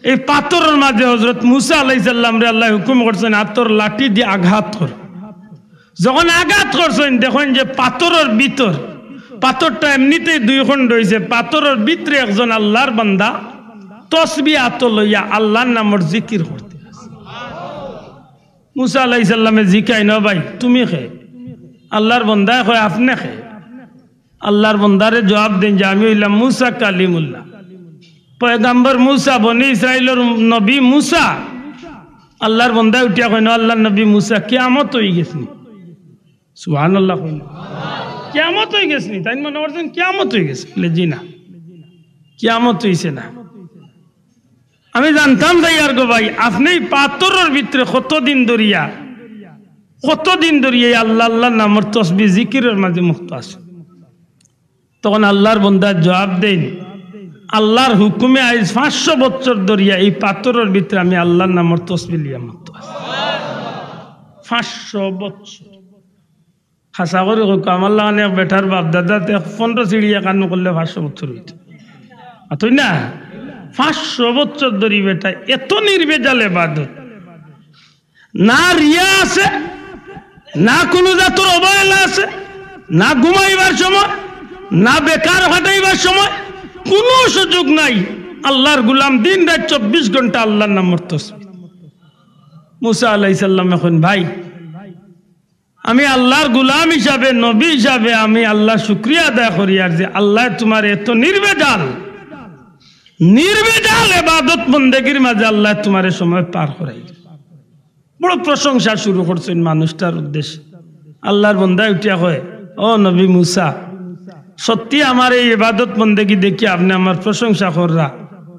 এই পাথরর মাঝে হযরত মুসা আলাইহিস সালামরে আল্লায় হুকুম করছইন আতর লাঠি দিয়া আঘাত কর। যখন আঘাত করছইন, দেখইন যে পাথরর ভিতর, পাথরটা এমনিতেই দুই খণ্ড অইছে, পাথরর ভিতরে একজন আল্লাহর বান্দা তসবি আতো লইয়া আল্লাহর নামর জিকির করতে আছে। মুসা আলাইহিস সালামে জিকাইন, "ও ভাই, তুমি কে?" আল্লাহর বন্দায় কয়, "আপনে কে?" আল্লাহর বন্দারে জবাব দেইন যে, "আমি অইলাম মুসা কালিমুল্লাহ।" পয়গাম্বর মুসা, বনি ইসরাইলর নবী মুসা। আল্লাহর বন্দায় উঠিয়া কইন, "আল্লাহর নবী মুসা, কিয়ামত অইগেছে নি?" সুবহানাল্লাহ কইন। "কিয়ামত অইগেছে নি?" তাইন মনে করছইন কিয়ামত অইগেছে। বলে, "জি না, কিয়ামত অইছে না।" আমি জানতাম চাইয়ার গো ভাই, আপনে ই পাথরর ভিতরে কতদিন ধরিয়া, কতদিন ধরিয়া ই আল্লাহ আল্লাহর নামর তসবি জিকিরর মাঝে মুক্ত আছইন। তখন আল্লাহর বন্দায় জবাব দেইন, "আল্লাহর হুকুমে আইজ পাঁচশো বছর ধরিয়া ই পাথরর ভিতরে আমি আল্লাহর নামর তসবি লইয়া মুক্ত আছি।" পাঁচশো বছর। হাছা করি কউক্কা, আমার লাখান এক বেটার বাপ দাদাতে পনরো সিঁড়ি একানো করলে পাঁচশো বছর অইতো। অইতো না? পাঁচশো বছর ধরি বেটা এত নির্ভেজাল ইবাদত। না রিয়া আছে, না কুনু জাতর অবহেলা আছে, না ঘুমাইবার সময়, না বেকার কাটাইবার সময়, কুনু সুযোগ নাই। আল্লাহর গোলাম দিন রাইত চব্বিশ ঘন্টা আল্লাহর নামর তসবি। মুসা আলাইহিস সালামে কইন, "ভাই, আমি আল্লাহর গোলাম হিসাবে, নবী হিসাবে আমি আল্লাহর শুকরিয়া আদায় করিয়ার যে আল্লায় তুমারে এত নির্ভেজাল, নির্ভেজাল এবাদত বন্দেগীর মাঝে আল্লায় তুমারে সময় পার করাইল। বড় প্রশংসা শুরু করছইন মানুষটার উদ্দেশ্যে। আল্লার বন্দায় উঠিয়া কয়, "ও নবী মুসা, সত্যি আমার এই ইবাদত বন্দেগী দেখি আপনে আমার প্রশংসা কররা,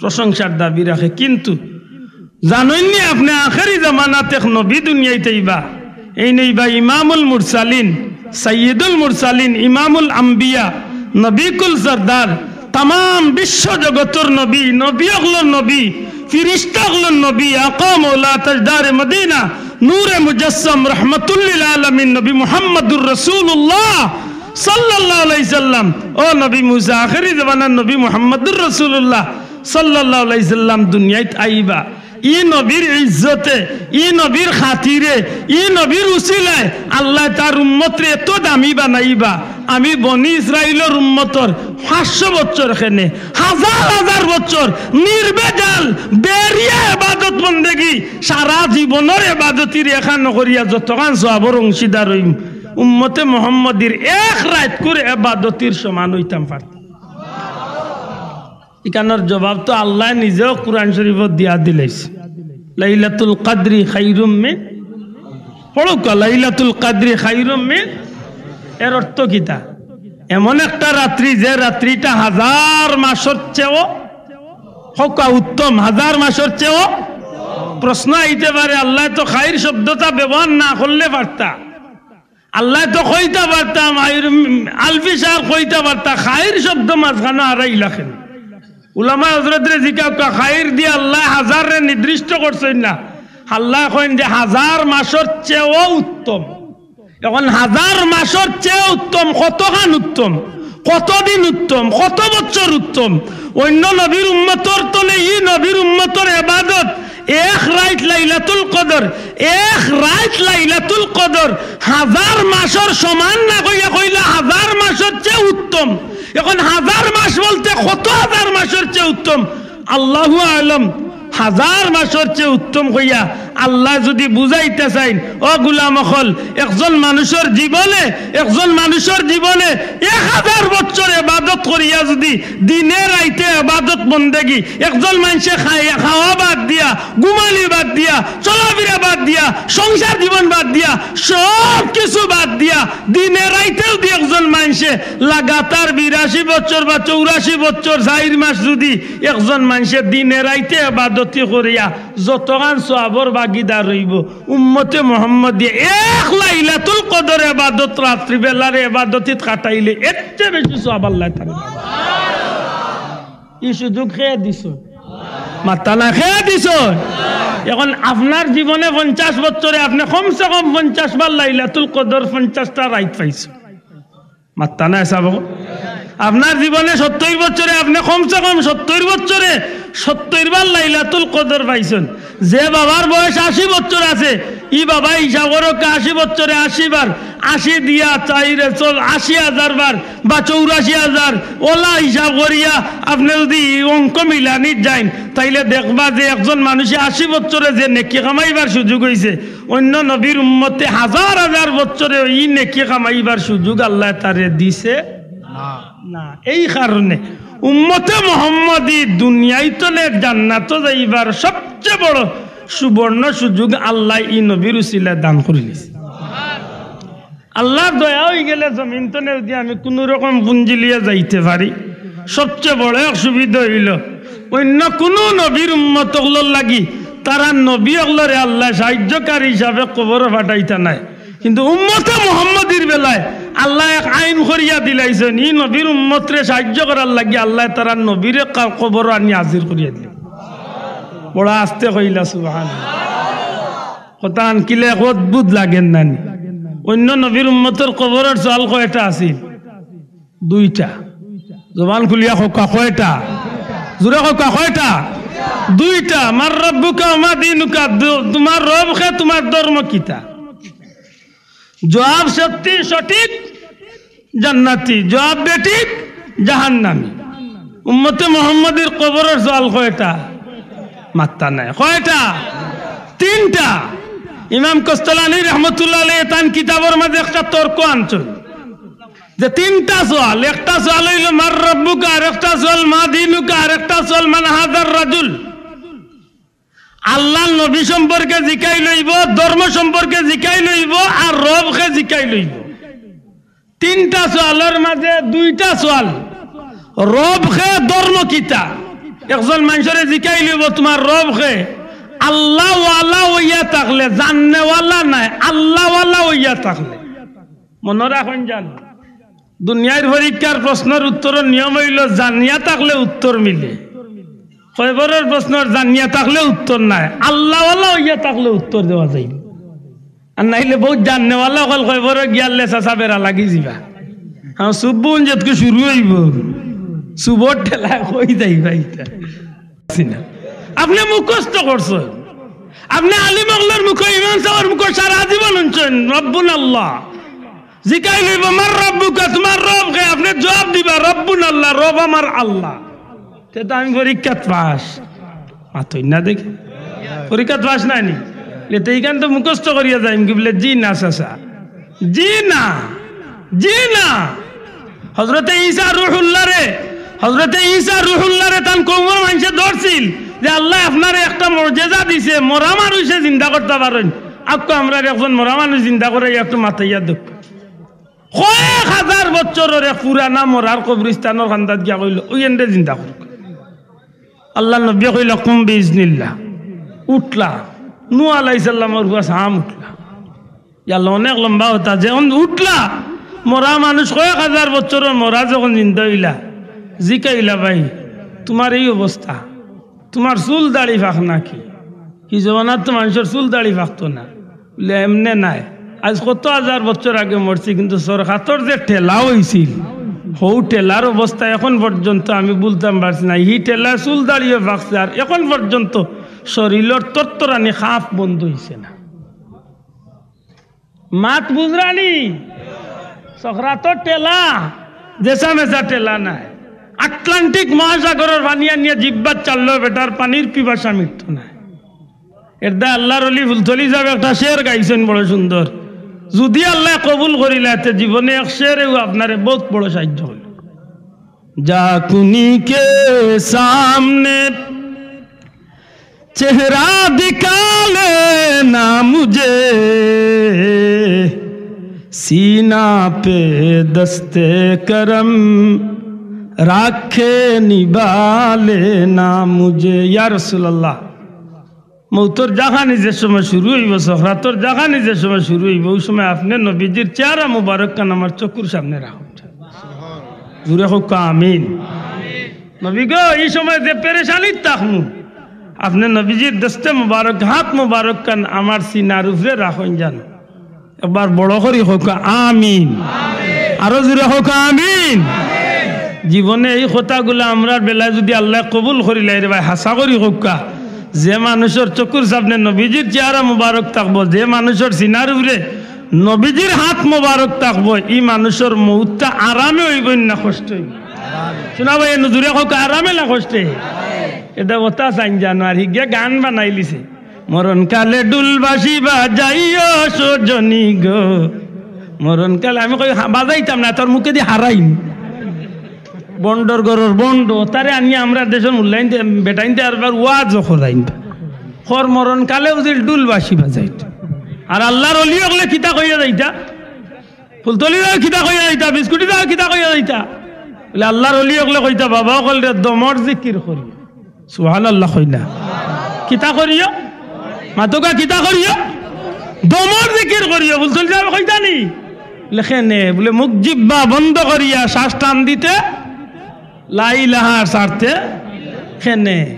প্রশংসার দাবি রাখে, কিন্তু জানইননি আপনে আখেরি জামানাত এক নবী দুনিয়াইত আইবা, এইন অইবা ইমামুল মুরসালিন, সাইয়্যিদুল মুরসালিন, ইমামুল আম্বিয়া, নবীকুল সরদার, তামাম বিশ্ব জগতর নবী, নবী অকলর নবী, ফিরিস্তা অকলর নবী, আকা মৌলা তাজদারে মদিনা, নূরে মুজাসসাম, রহমাতুল্লিল আলামিন নবী মুহাম্মাদুর রাসূলুল্লাহ সাল্লাল্লাহু আলাইহি সাল্লাম।" ও নবী মুসা, আখেরি জামানার নবী মুহাম্মাদুর রাসূলুল্লাহ সাল্লাল্লাহু আলাইহি সাল্লাম দুনিয়াইত আইবা। ই নবীর ইজ্জতে, ই নবীর খাতিরে, ই নবীর উসিলায় আল্লায় তার উম্মতরে এত দামি বানাইবা। আমি বনি ইসরাইলর উম্মতর পাঁচশো বছর কেনে, হাজার হাজার বছর নির্ভেজাল বেরিয়া এবাদত বন্দেগী, সারা জীবনর এবাদতির এখান করিয়া যতখান সওয়াবর অংশীদার অইম, উম্মতে মোহাম্মদীর এক রাইতকুর এবাদতির সমান অইতাম পারতাম। ইখানর জবাব তো আল্লায় নিজেও কুরআন শরীফো দিয়া দিলাইছে, "লাইলাতুল কদরি খাইরুম মিন", পড়ুক্কা, "লাইলাতুল কদরি খাইরুম মিন", এর অর্থ কিতা? এমন একটা রাত্রি, যে রাত্রিটা হাজার মাসর চেয়েও, কউক্কা, উত্তম, হাজার মাসর চেয়েও। প্রশ্ন আইতে পারে, আল্লায় তো খাইর শব্দটা ব্যবহার না করলে পারতা, আল্লায় তো কইতা পারতা, আইর-, আলফি শাহর কইতা পারতা, খাইর শব্দ মাঝখানো আরাইলা কেনে? উলামায়ে হজরতরে জিকাউক্কা, খাইর দিয়া আল্লায় হাজাররে নির্দিষ্ট করছইন না, আল্লায় কইন যে হাজার মাসর চেয়েও উত্তম। এখন হাজার মাসর চেয়ে উত্তম, কতখান উত্তম, কতদিন উত্তম, কত বছর উত্তম? অইন্য নবীর উম্মতর তনে ই নবীর উম্মতর এবাদত এক রাইত লাইলাতুল কদর, এক রাইত লাইলাতুল কদর হাজার মাসর সমান না কইয়া কইলা হাজার মাসর চেয়ে উত্তম। এখন হাজার মাস বলতে কত হাজার মাসর চেয়ে উত্তম? আল্লাহু আলম। হাজার মাসর চেয়ে উত্তম কইয়া আল্লায় যুদি বুঝাইতা চাইন, ও গুলাম অকল, একজন মানুষর জীবনে, একজন মানুষর জীবনে এক হাজার বছর এবাদত করিয়া যুদি দিনে রাইতে এবাদত বন্দেগি, একজন মানষে খাইয়া, খাওয়া বাদ দিয়া, ঘুমানি বাদ দিয়া, চলাফিরা বাদ দিয়া, সংসার জীবন বাদ দিয়া, সব কিছু বাদ দিয়া, দিনে রাইতে যুদি একজন মানষে লাগাতার বিরাশি বছর বা চৌরাশি বছর চাইর মাস যুদি একজন মানষে দিনে রাইতে এবাদতি করিয়া যতখান সওয়াবর ভাগিদার অইবো, উম্মতে মোহাম্মদীয়ে এক লাইলাতুল কদর এবাদত রাত্রিবেলার এবাদতিত খাটাইলে এর চেয়ে বেশি সওয়াব আল্লায় তারে দিবা। ই সুযোগ কে দিছইন? মাতইন না, কে দিছইন? এখন আপনার জীবনে পঞ্চাশ বছরে আপনে কমসে কম পঞ্চাশ বার লাইলাতুল কদর পঞ্চাশটা রাইত পাইছইন। মাতইন না, সাব। আপনার জীবনে সত্তইর বছরে আপনে কমসে কম সত্তইর বছরে সত্তইর বার লাইলাতুল কদর পাইছইন। যে বাবার বয়স আশি বছর আছে, ই বাবা হিসাব করউক্কা আশি বছরে আশি বার, আশি দিয়া চাইরে চল আশি হাজার বার বা চৌরাশি হাজার, অলা হিসাব করিয়া আপনে যুদি ই অঙ্ক মিলানিত যাইন, তাইলে দেখবা যে একজন মানষে আশি বছরে যে নেকি কামাইবার সুযোগ অইছে, অইন্য নবীর উম্মতে হাজার হাজার বছরে ই নেকি কামাইবার সুযোগ আল্লায় তারে দিছে না। এই কারণে উম্মতে মোহাম্মদী দুনিয়াইত তনে জান্নাতো যাইবার সবচেয়ে বড় সুবর্ণ সুযোগ আল্লায় ই নবীর উসিলায় দান করিলিছে। আল্লার দয়া অইগেলে জমিন তনে যুদি আমি কুনু রকম পুঞ্জি লইয়া যাইতে পারি, সবচেয়ে বড় এক সুবিধা অইলো, অইন্য কুনু নবীর উম্মত অকলর লাগি তারার নবী অকলরে আল্লায় সাহায্যকারী হিসাবে কবরো পাঠাইতা নায়। কিন্তু উম্মতে মোহাম্মদীর বেলায় আল্লায় এক আইন করিয়া দিলাইছইন, ই নবীর উম্মতরে সাহায্য করার লাগি আল্লায় তারার নবীরে কা-, কবরো আনি হাজির করিয়া দিলা। বড় আস্তে কইলা সুবহানাল্লাহ। কথা আনকিলে এক অদ্ভুত লাগের নানি? অইন্য নবীর উম্মতর কবরর সওয়াল কয়টা আছিল? দুইটা। জবান খুলিয়া কউক্কা, কয়টা? জোরে কউক্কা, কয়টা? দুইটা। মান রব্বুকা ওয়া মা দীনুকা, দু-, তুমার রব কে, তুমার ধর্ম কিতা? জবাব সত্যি সঠিক জান্নাতি, জবাব বেঠিক জাহান্নামী। উম্মতে মোহাম্মদীর কবরর সওয়াল কয়টা? মাতইন না, কয়টা? তিনটা। ইমাম কস্তলানী রহমতুল্লাহ আলাইহি তান কিতাবর মাঝে একটা তর্ক আনছইন। যে তিনটা সওয়াল, একটা সওয়াল অইলো মান রাব্বুকা, আরেকটা সওয়াল মা দীনুকা, আরেকটা সওয়াল মান হাযার রাজুল। আল্লাহর নবী সম্পর্কে জিকাইল অইবো, ধর্ম সম্পর্কে জিকাইল অইবো, আর রব কে জিকাইল অইবো। তিনটা সওয়ালর মাঝে দুইটা সওয়াল, রব কে, ধর্ম কিতা। একজন মানষরে জিকাইল অইবো, তুমার রব কে? আল্লাহওয়ালা অইয়া থাকলে, জাননেওয়ালা নায়, আল্লাহওয়ালা অইয়া থাকলে। মনো রাখইন যান, দুনিয়ার পরীক্ষার প্রশ্নর উত্তরর নিয়ম অইলো জানিয়া থাকলে উত্তর মিলে, কয়বরর প্রশ্নর জানিয়া থাকলে উত্তর নায়, আল্লাহওয়ালা অইয়া থাকলে উত্তর দেওয়া যাইবো। আর নাইলে বউত জাননেওয়ালা অকল কয়বরো গিয়ালে চাচা বেড়া লাগি যিবা। হ্যাঁ, সুবুন যেতকু শুরু অইবো, সুবর ঠেলায় কই যাইবা ইতা? আপনে মুখস্থ করছইন, আপনে আলিম অকলর মুখো, ইমাম সাবর মুখো সারা জীবন হুনছইন, রব্বুন আল্লাহ। জিকাইল অইবো, মান রাব্বুকা, তুমার রব কে? আপনে জবাব দিবা, রব্বুন আল্লাহ, রব আমার আল্লাহ। তে তো আমি পরীক্ষাত পাস। মাতইন না দেখি। পরীক্ষাত পাস নায় নি? তে ইখান তো মুখস্থ করিয়া যাইমগি বুলে, জি না চাচা, জি না, জি না। হজরতে ঈসা রুহুল্লাহরে, হজরতে ঈসা রুহুল্লাহরে তান কওমর মানষে ধরছিল যে, "আল্লায় আপনারে একটা মুজেজা দিছে, মরা মানুষে জিন্দা করতা পারইন। আউক্কা আমরারে একজন মরা মানুষ জিন্দা করাইয়া একটু মাতাইয়া দেউক্কা।" কয়েক হাজার বছরর এক পুরানা মরার কবরস্থানর কান্দাত গিয়া কইলো, "অউ এনরে জিন্দা করউক্কা।" আল্লাহর নবীয়ে কইলা, "কুম বিইজনিল্লাহ।" উঠলা। নূহ আলাইহিস সালামর পুয়া সাম উঠলা। ইয়া আল্লাহ, অনেক লম্বা কথা। যখন উঠলা, মরা মানুষ কয়েক হাজার বছরর মরা যখন জিন্দা অইলা, জিকাইলা, "ভাই, তুমার এই অবস্থা, তুমার চুল দাড়ি ফাকনা কি? হি জমানাত তো মানষর চুল দাড়ি ফাকতো না।" বুলে, "এমনে নায়, আইজ কত হাজার বছর আগে মরছি, কিন্তু সরকাতর যে ঠেলা অইছিল, হউ ঠেলার অবস্থা এখন পর্যন্ত আমি ভুলতাম পারছি না। হি ঠেলায় চুল দাড়িও ফাকছে, আর এখন পর্যন্ত শরীলর তরতরানি কাঁপ বন্ধ অইছে না।" মাত বুঝরানি? সরকাতর ঠেলা যেছা মেছা ঠেলা নায়। আটলান্টিক মহাসাগরর পানি আনিয়া জিব্বাত ছাড়লেও বেটার পানির পিপাসা মিটতো নায়। এরদায় আল্লাহর অলি ফুলতলি সাবে একটা শের গাইছইন বড় সুন্দর। যুদি আল্লায় কবুল করিলায়, তে জীবনে এক শেরেউ আপনারে বউত বড় সাহায্য করলো। جا کنی کے سامنے چہرہ دکھا لینا مجھے، سینہ پہ دست کرم رکھ کے نبھا لینا مجھے۔ یا رسول اللہ، মউতর জাখানি যে সময় শুরু অইবো, সরকাতর জাখানি যে সময় শুরু অইবো, অউ সময় আপনে নবীজির চেহারা মুবারক খান আমার চকুর সামনে রাখউক্কা। জুরে কউক্কা আমিন। নবী গো, ই সময় যে পেরেশানিত থাকমু, আপনে নবীজির দস্তে মুবারক, হাত মুবারক খান আমার সিনার উপরে রাখইন যান। একবার বড় করি কউক্কা আমিন। আরো জুরে কউক্কা আমিন। জীবনে এই কথাগুলা আমরার বেলায় যুদি আল্লায় কবুল করিলায় রে ভাই, হাছা করি কউক্কা, যে মানুষর চকুর সামনে নবীজির চেহারা মুবারক থাকবো, যে মানুষর সিনার উপরে নবীজির হাত মুবারক থাকবো, ই মানুষর মউতটা আরামে অইবো না কষ্টে অইবো? শুনা ভাই, এনু জুরে কউক্কা, আরামে না কষ্টে? এটা কথা চাইন জানো, আর হিগে গান বানাইলিছে। মরণকালে ঢুল বাঁশি বাজাইও সজনী গো। মরণকালে আমি কই, হা-, বাজাইতাম না, তোর মুখেদি হারাইম। বন্ডর ঘরর বন্ড, তারে আনিয়া আমরার দেশর মুল্লাইন্তে, বেটাইন্তে আরবার ওয়াজও করাইন। কর মরণকালে বুঝিল ঢুল বাঁশি বাজাইত। আর আল্লাহর অলি অকলে কিতা কইয়া যাইতা? ফুলতলি যাও কিতা কইয়া যাইতা? বিস্কুটি যাও কিতা কইয়া যাইতা? বুলে আল্লাহর অলি অকলে কইতা, বাবা অকলরে দমর জিকির করি। সুবহানাল্লাহ কইন না। কিতা করিও? মাতউক্কা, কিতা করিও? দমর জিকির করিও। ফুলতলি সাবে কইতা নি? বুলে কেনে? বুলে মুখ জিব্বা বন্ধ করিয়া শ্বাস টান দিতে, লা ইলাহা ছাড়তে কেনে?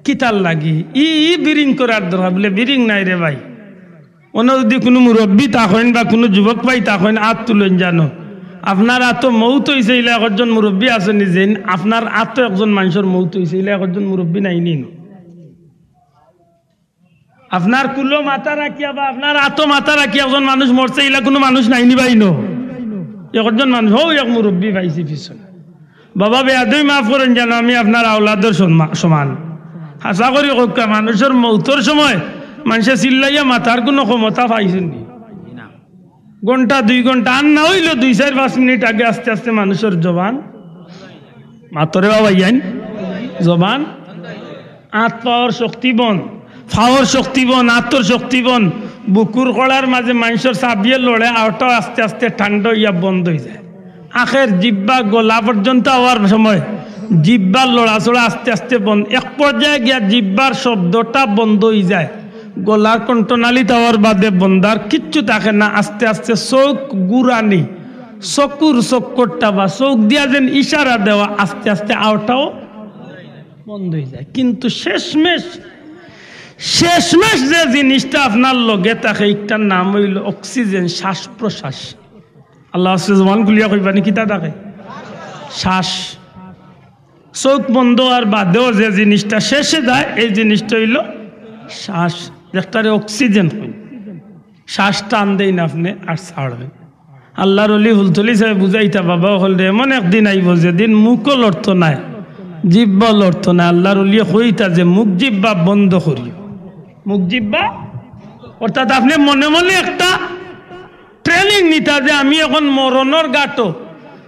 কিতার লাগি? ই, ই বিরিং করার দরকার। বুলে বিরিং নায় রে ভাই। অনো যুদি কুনু মুরব্বি থাকইন বা কুনু যুবক ভাই থাকইন, আত তুলইন জানো। আপনার আতো মউত অইছে, ইলা একজন মুরব্বি আছইন নি যেইন, আপনার আতো একজন মানষর মউত অইছে, ইলা একজন মুরব্বি নাই নি? আপনার কুলো মাথা রাখিয়া বা আপনার আতো মাথা রাখিয়া একজন মানুষ মরছে, ইলা কুনু মানুষ নাই নি ভাই নো? একজন মানুষ, হউ এক মুরব্বি পাইছি পিছনে। বাবা, বেয়াদবি মাফ করইন জানো, আমি আপনার আওলাদর সম্মা-, সমান। হাছা করি কউক্কা, মানষর মউতর সময় মানষে চিল্লাইয়া মাতার কুনু ক্ষমতা পাইছইন নি? ঘন্টা দুই ঘন্টা, আর না অইলো দুই চাইর পাঁচ মিনিট আগে আস্তে আস্তে মানুষর জবান, মাতরে বাবা ইয়াইন, জবান, আত পাওর শক্তি বন, পাওর শক্তি বন, আতর শক্তি বন, বুকুর কড়ার মাঝে মানষর চাবিয়ে লড়ে, আওটাও আস্তে আস্তে ঠান্ডা অইয়া বন্ধ অইযায়। আখের জিব্বা গলা পর্যন্ত আওয়ার সময় জিব্বার লড়াচড়া আস্তে আস্তে বন্ধ, এক পর্যায়ে গিয়া জিব্বার শব্দটা বন্ধ অইযায়, গলার কণ্ঠনালীত আওয়ার বাদে বন্দার কিচ্ছু থাকে না, আস্তে আস্তে চউখ ঘুরানি, চকুর চক্করটা বা চউখ দিয়া যেন ইশারা দেওয়া, আস্তে আস্তে আওটাও বন্ধ অইযায়। কিন্তু শেষমেশ, শেষমেশ যে জিনিসটা আপনার লগে থাকে, ইটার নাম অইলো অক্সিজেন, শ্বাস প্রশ্বাস। আল্লাহ আছে, জবান খুলিয়া কইবা নি, কিতা থাকে? শ্বাস। চউখ বন্ধ অওয়ার বাদেও যে জিনিসটা শেষে যায়, এই জিনিসটা অইলো শ্বাস, যেটারে অক্সিজেন কইন। শ্বাস টান দেইন আপনে আর ছাড়ইন। আল্লাহর অলি ফুলতলি ছাহেব বুঝাইতা, বাবা অকলরে, এমন একদিন আইবো যেদিন মুখও লড়তো নায়, জিব্বাও লড়তো নায়। আল্লাহর অলিয়ে কইতা যে মুখ জিব্বা বন্ধ করিও, মুখ জিব্বা, অর্থাৎ আপনে মনে মনে একটা ট্রেনিং নিতা যে আমি এখন মরণর ঘাটো,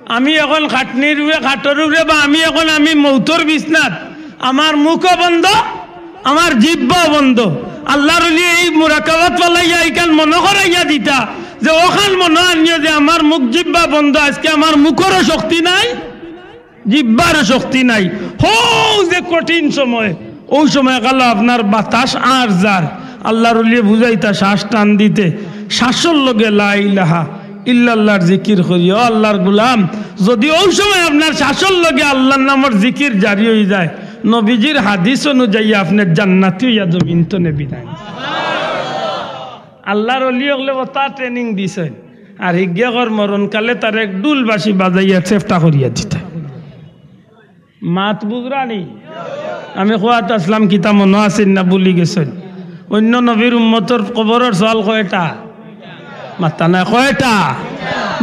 আমি এখন খাটনির উপরে, খাটর উপরে, বা আমি এখন আমি মৌতর বিছনাত, আমার মুখও বন্ধ, আমার জিব্বাও বন্ধ। আল্লাহর অলিয়ে এই মুরাকাবাত ফালাইয়া ইখান মনো করাইয়া দিতা যে অখান মনো আনিও যে আমার মুখ জিব্বা বন্ধ, আজকে আমার মুখরও শক্তি নাই, জিব্বারও শক্তি নাই। হউ যে কঠিন সময়, অউ সময় কালো আপনার বাতাস আর যার, আল্লাহর অলিয়ে বুঝাইতা শ্বাস টান দিতে, শ্বাসর লগে লা ইলাহা ইল্লাল্লাহর জিকির করিও। আল্লাহর গোলাম, যদি অউ সময় আপনার শ্বাসর লগে আল্লাহর নামর জিকির জারি অইযায়, নবীজির হাদিস অনুযায়ী আপনে জান্নাতি অইয়া জমিন তনে বিদায়। আল্লাহর অলি অকলে অতা ট্রেনিং দিছইন, আর হিগিয়ে কর মরণকালে তারে এক ঢুল বাঁশি বাজাইয়া চেপটা করিয়া দিতা। মাত বুঝরা নি? আমি কওয়াত আছলাম, কিতা মনো আছে না ভুলি গেছইন? অইন্য নবীর উম্মতর কবরর সওয়াল কয়টা? মাত্তা নাই, কয়টা?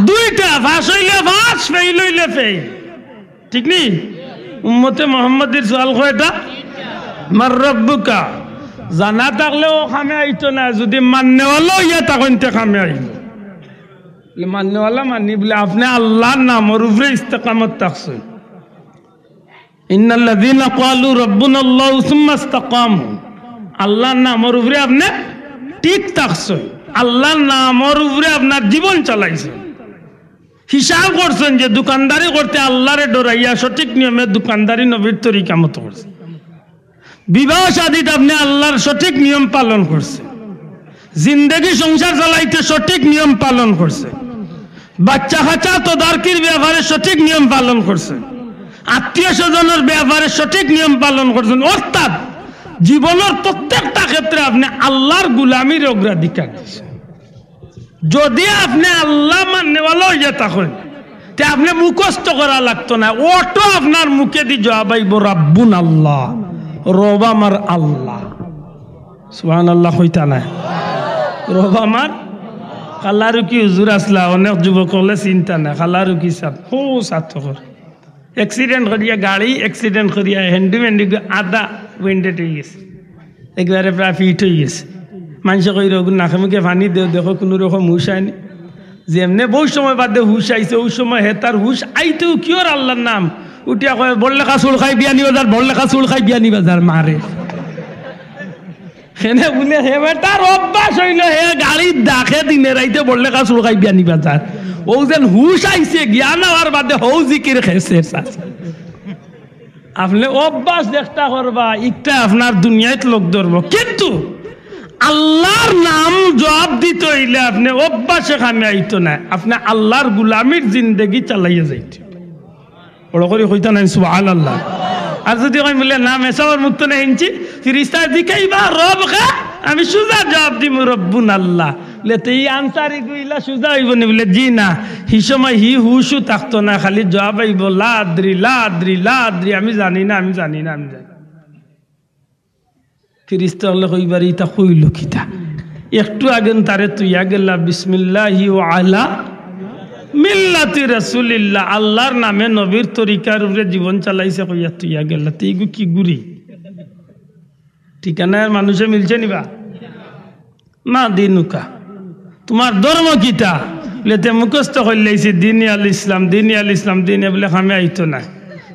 দুইটা। পাস অইলে পাস, ফেইল অইলে ফেইল। ঠিক নি? উম্মতে মুহাম্মদীর সওয়াল কয়টা? মান রাব্বুকা। জানা থাকলেও কামে আইতো না, যদি মাননেওয়ালা অইয়া থাকইন তে কামে আইবো। বলে, মাননেওয়ালা মানি বলে, আপনে আল্লাহর নামর উপরে ইস্তেকামত থাকছইন। ইন্নাল্লাযীনা ক্বালু রাব্বুনাল্লাহু সুম্মা ইস্তাকামু। আল্লাহর নামর উপরে আপনে ঠিক থাকছইন, আল্লাহর নামর উপরে আপনার জীবন চালাইছইন। হিসাব করছইন যে দোকানদারি করতে আল্লাহরে ডরাইয়া সঠিক নিয়মে দোকানদারি নবীর তরিকা মতো করছইন। বিবাহ শাদীত আপনে আল্লাহর সঠিক নিয়ম পালন করছইন। জিন্দেগি সংসার চালাইতে সঠিক নিয়ম পালন করছইন। বাচ্চা কাচ্চা তদারকির ব্যাপারে সঠিক নিয়ম পালন করছইন। আত্মীয় স্বজনর ব্যাপারে সঠিক নিয়ম পালন করছইন। অর্থাৎ জীবনর প্রত্যেকটা ক্ষেত্রে আপনে আল্লাহর গোলামির অগ্রাধিকার দিছইন। যদি আপনে আল্লাহ মাননেওয়ালা অইয়া থাকইন, তে আপনে মুখস্থ করা লাগতো না, অটো আপনার মুখেদি জবাব আইবো, রাব্বুনাল্লাহ, রব আমার আল্লাহ। সুবহানাল্লাহ কইতা না? রব আমার, কালারুকি হুজুর আছলা, অনেক যুবক অকলে চিনতা না, কালারুকি সাব, হউ সাত অকল। অ্যাক্সিডেন্ট করিয়া, গাড়ি অ্যাক্সিডেন্ট করিয়া, হ্যান্ডি ম্যান্ডি আধা উইন্ডেড অইগেছে। একবারে প্রায় ফিট অইগেছে। মানষে কইরা, "অগুর নাকে মুখে পানি দেও, দেখো কুনু রকম হুশ আয়নি।" যেমনে বউ সময় বাদে হুশ আইছে, অউ সময় হে তার হুশ আইতেউ কিওর আল্লাহর নাম। উঠিয়া কয়, "বড়লেখা চুল খাই বিয়ানীবাজার, বড়লেখা চুল খাই বিয়ানীবাজার, মারে।" হেনে বুলে হে বেটার অভ্যাস অইলো, হে গাড়ির ডাকে দিনে রাইতে বড়লেখা চুল খাই বিয়ানীবাজার। অউ যেন হুশ আইছে, জ্ঞান আওয়ার বাদে হউ জিকির খেছে। আপনে অভ্যাস যেকটা করবা, ইকটা আপনার দুনিয়াত লগ ধরবো। কিন্তু আল্লাহর নাম জবাব দিতে অইলে আপনে অভ্যাসে কামে আইতো নায়, আপনে আল্লাহর গোলামির জিন্দেগি চালাইয়া যাইতে। বড় করি কইতা নায় সুবহানাল্লাহ। আর যদি কই বুলে, "না, মেসাবর মুখ তনে হুনছি, ফিরিস্তায় জিকাইবা রব কে, আমি সুজা জবাব দিমু রব্বুনাল্লাহ।" লে তে ই আনসারি গুইলা সুজা অইবো নি? বুলে, "জি না।" হি সময় হি হুশও থাকতো না, খালি জবাব আইবো, "লা আদরি, লা আদরি, লা আদরি, আমি জানি না, আমি জানি না, আমি জানি না।" ফিরিস্তা অকলে কইবা রে, "ইতা কইলো কিতা? একটু আগে তারে থইয়া গেলা, বিসমিল্লাহি ওয়া আলা মিল্লাতি রাসূলিল্লাহ, আল্লাহর নামে নবীর তরিকার উপরে জীবন চালাইছে কইয়া থইয়া গেলা, তে ইগু কি গুরি? ঠিকানার মানুষে মিলছে নিবা?" "মা দিনুকা, তুমার ধর্ম কিতা?" বুলে তে মুখস্থ করিলাইছি, দিনে আল ইসলাম, দিনে আল ইসলাম, দিনে, বুলে কামে আইতো না।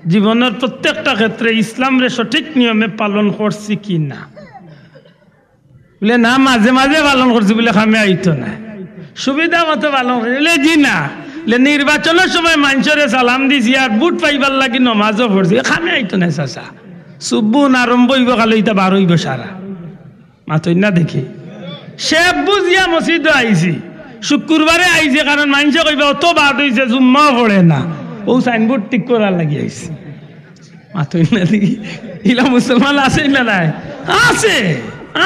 জীবনর প্রত্যেকটা ক্ষেত্রে ইসলামরে সঠিক নিয়মে পালন করছি কি না? বুলে না, মাঝে মাঝে পালন করছি, বুলে কামে আইতো না। সুবিধা মতো পালন করছি, বুলে জি না। বুলে নির্বাচনর সময় মানষরে সালাম দিছি আর ভোট পাইবার লাগি নমাজও পড়ছি, কামে আইতো না চাচা। সুবুন আরম্ভ অইবো, খালি ইতা বার অইবো সারা। মাতইন না দেখি। সে বুঝিয়া মসজিদো আইছি, শুক্রবারে আইছে, কারণ মানষে কইবা অত বাদ অইছে, জুম্মাও পড়ে না, অউ সাইনবোর্ড ঠিক করার লাগি আইছে। মাতইন না দেখি। ইলা মুসলমান আছে না নাই? আছে,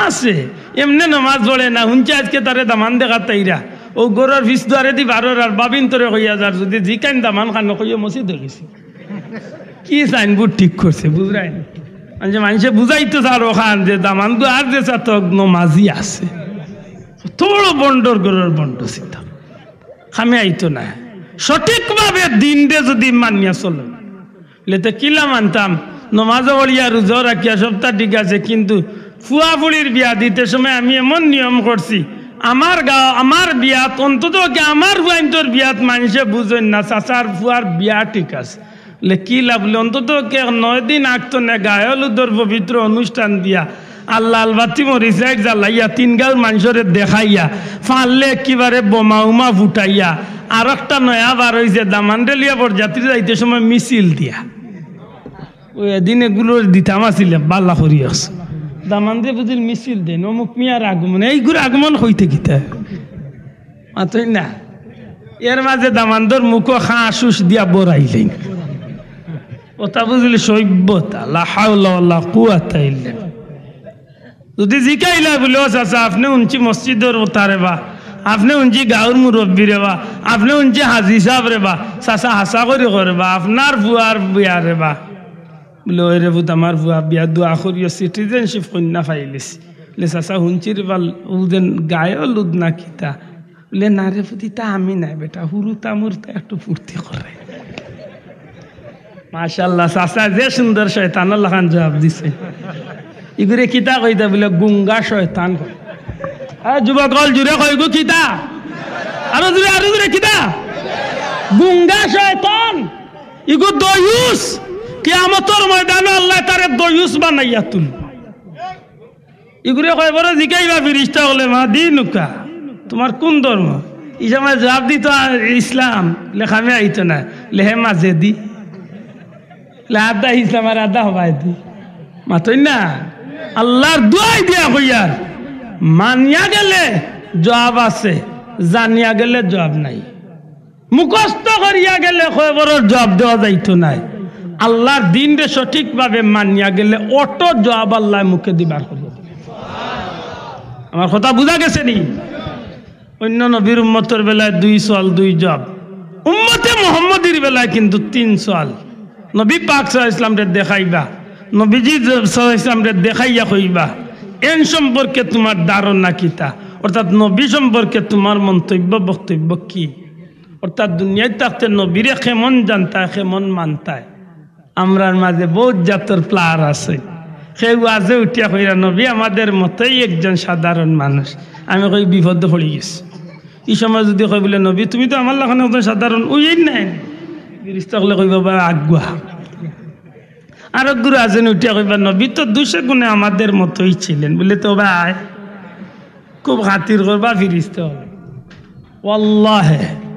আছে। এমনে নমাজ পড়ে না, হুনছে আজকে তারে দামান দেখাত আইরা। অউ ঘরর পিছ দুয়ারেদি বারর আর ভাবিন্তরে কইয়া যার, যুদি জিকাইন দামান খানো কইও মসজিদো গেছি। কি সাইনবোর্ড ঠিক করছে, বুঝরায় না? মানষে, মানষে বুঝাইতো চার অখান যে দামান্দু আর যে চাতক নমাজি আছে। অত বড় ভন্ডর ঘরর ভন্ড চিন্তা। কামে আইতো না। সঠিকভাবে দিনরে যুদি মানিয়া চলো, বুলে তে কিলা মানতাম? নমাজও পড়িয়া, রোজাও রাখিয়া, সবতা ঠিক আছে, কিন্তু ফুয়া ফুড়ির বিয়া দিতে সময় আমি এমন নিয়ম করছি, আমার গাঁও, আমার বিয়াত, অন্তত কি আমার ফুয়াইন্তর বিয়াত মানষে বুঝইন না, চাচার ফুয়ার বিয়া ঠিক আছে। বুলে, কিলা? বুলে, অন্তত কে নয় দিন আগ থনে গায়ে হলুদর পবিত্র অনুষ্ঠান দিয়া, আর লাল বাতি মরিচ লাইট জ্বালাইয়া, তিন গাঁওর মানষরে দেখাইয়া, পারলে একেবারে বোমা উমা ফুটাইয়া, আর একটা নয়া বার অইছে, দামান্দরে লইয়া বরযাত্রী যাইতে সময় মিছিল দিয়া। অউ এদিন এগুলোর দিতাম আছিল, বালা করি আছে। দামান্দে বুঝিল মিছিল দেইন, অমুক মিয়ার আগমন, এইগুর আগমন কইতে কিতা? মাতইন না। এর মাঝে দামান্দর মুখো খাঁ শুষ দিয়া বরাইলেন। অতা বুঝিল সভ্যতা, লা হাওলা ওয়ালা কুওয়াতা ইল্লা বিল্লাহ। যুদি জিকাইলা বুলে, "ও চাচা, আপনে হুনছি মসজিদর অতা রে বা, আপনে হুনছি গাঁওর মুরব্বি রে বা, আপনে হুনছি হাজি সাব রে বা, চাচা হাছা করি কও রে বা, আপনার ফুয়ার বিয়া রে বা।" বুলে, "ওই রে পুত, আমার ফুয়া বিয়া, দোয়া করিও, সিটিজেনশিপ কইন্যা পাইলিছি।" বুলে, "চাচা, হুনছি রে বা, অউ যেন গায়ে হলুদ না কিতা?" বুলে, "না রে পুত, ইতা আমি নায় বেটা, হুরুতা মুরুতা একটু ফুর্তি করে।" মাশাআল্লাহ, চাচা যে সুন্দর শয়তানর লাখান জবাব দিছে। ইগুরে কিতা কইতা? বুলে, "গুঙ্গা শয়তান কয়।" আরে যুবক অকল, জুরে কও, ইগু কিতা? আরো জুরে, আরো জুরে, কিতা? গুঙ্গা শয়তান। ইগু দয়ুস। কিয়ামতর ময়দানো আল্লায় তারে দয়ুস বানাইয়া তুলবো। ইগুরে কয়বরো জিকাইবা ফিরিস্তা অকলে, "মা দিনুকা, তুমার কুন ধর্ম?" ই সময় জবাব দিতো, "আ, ইসলাম।" বুলে, "কামে আইতো না।" বুলে, "হে মাঝেদি।" বুলে, "আধা ইসলাম আর আধা হবায়দি।" মাতইন না। আল্লার দুয়াই দিয়া কইয়ার, মানিয়া গেলে জবাব আছে, জানিয়া গেলে জবাব নাই। মুখস্থ করিয়া গেলে কয়বরর জবাব দেওয়া যাইতো নায়। আল্লার দিনরে সঠিকভাবে মানিয়া গেলে অটো জবাব আল্লায় মুখেদি বার করিয়া দিবা। আমার কথা বুঝা গেছে নি? অইন্য নবীর উম্মতর বেলায় দুই সওয়াল, দুই জবাব। উম্মতে মুহাম্মদীর বেলায় কিন্তু তিন সওয়াল। নবী পাক সাল্লাল্লাহু আলাইহি ওয়াসাল্লামরে দেখাইবা, নবীজি সাল্লাল্লাহু আলাইহি ওয়াসাল্লামরে দেখাইয়া কইবা, "এন সম্পর্কে তুমার ধারণা কিতা?" অর্থাৎ নবী সম্পর্কে তুমার মন্তব্য, বক্তব্য কি? অর্থাৎ দুনিয়াত থাকতে নবীরে কেমন জানতায়, কেমন মানতায়? আমরার মাঝে বউত জাতর player আছে। কেউ ওয়াজে উঠিয়া কইরা, "নবী আমাদের মতোই একজন সাধারণ মানুষ।" আমি কই, "বিপদো পড়ি গেছি।" ই সময় যুদি কয় বুলে, "নবী, তুমি তো আমার লাখান একজন সাধারণ, অইন নায়।" ফিরিস্তা অকলে কইবা, "বা আগুয়া।" আরক গুরু আছেন উঠিয়া কইবা, "নবী তো দুষে গুণে আমাদের মতোই ছিলেন।" বুলে, "তো ভাই, খুব খাতির করবা ফিরিস্তা অকলে।" ওয়াল্লাহে,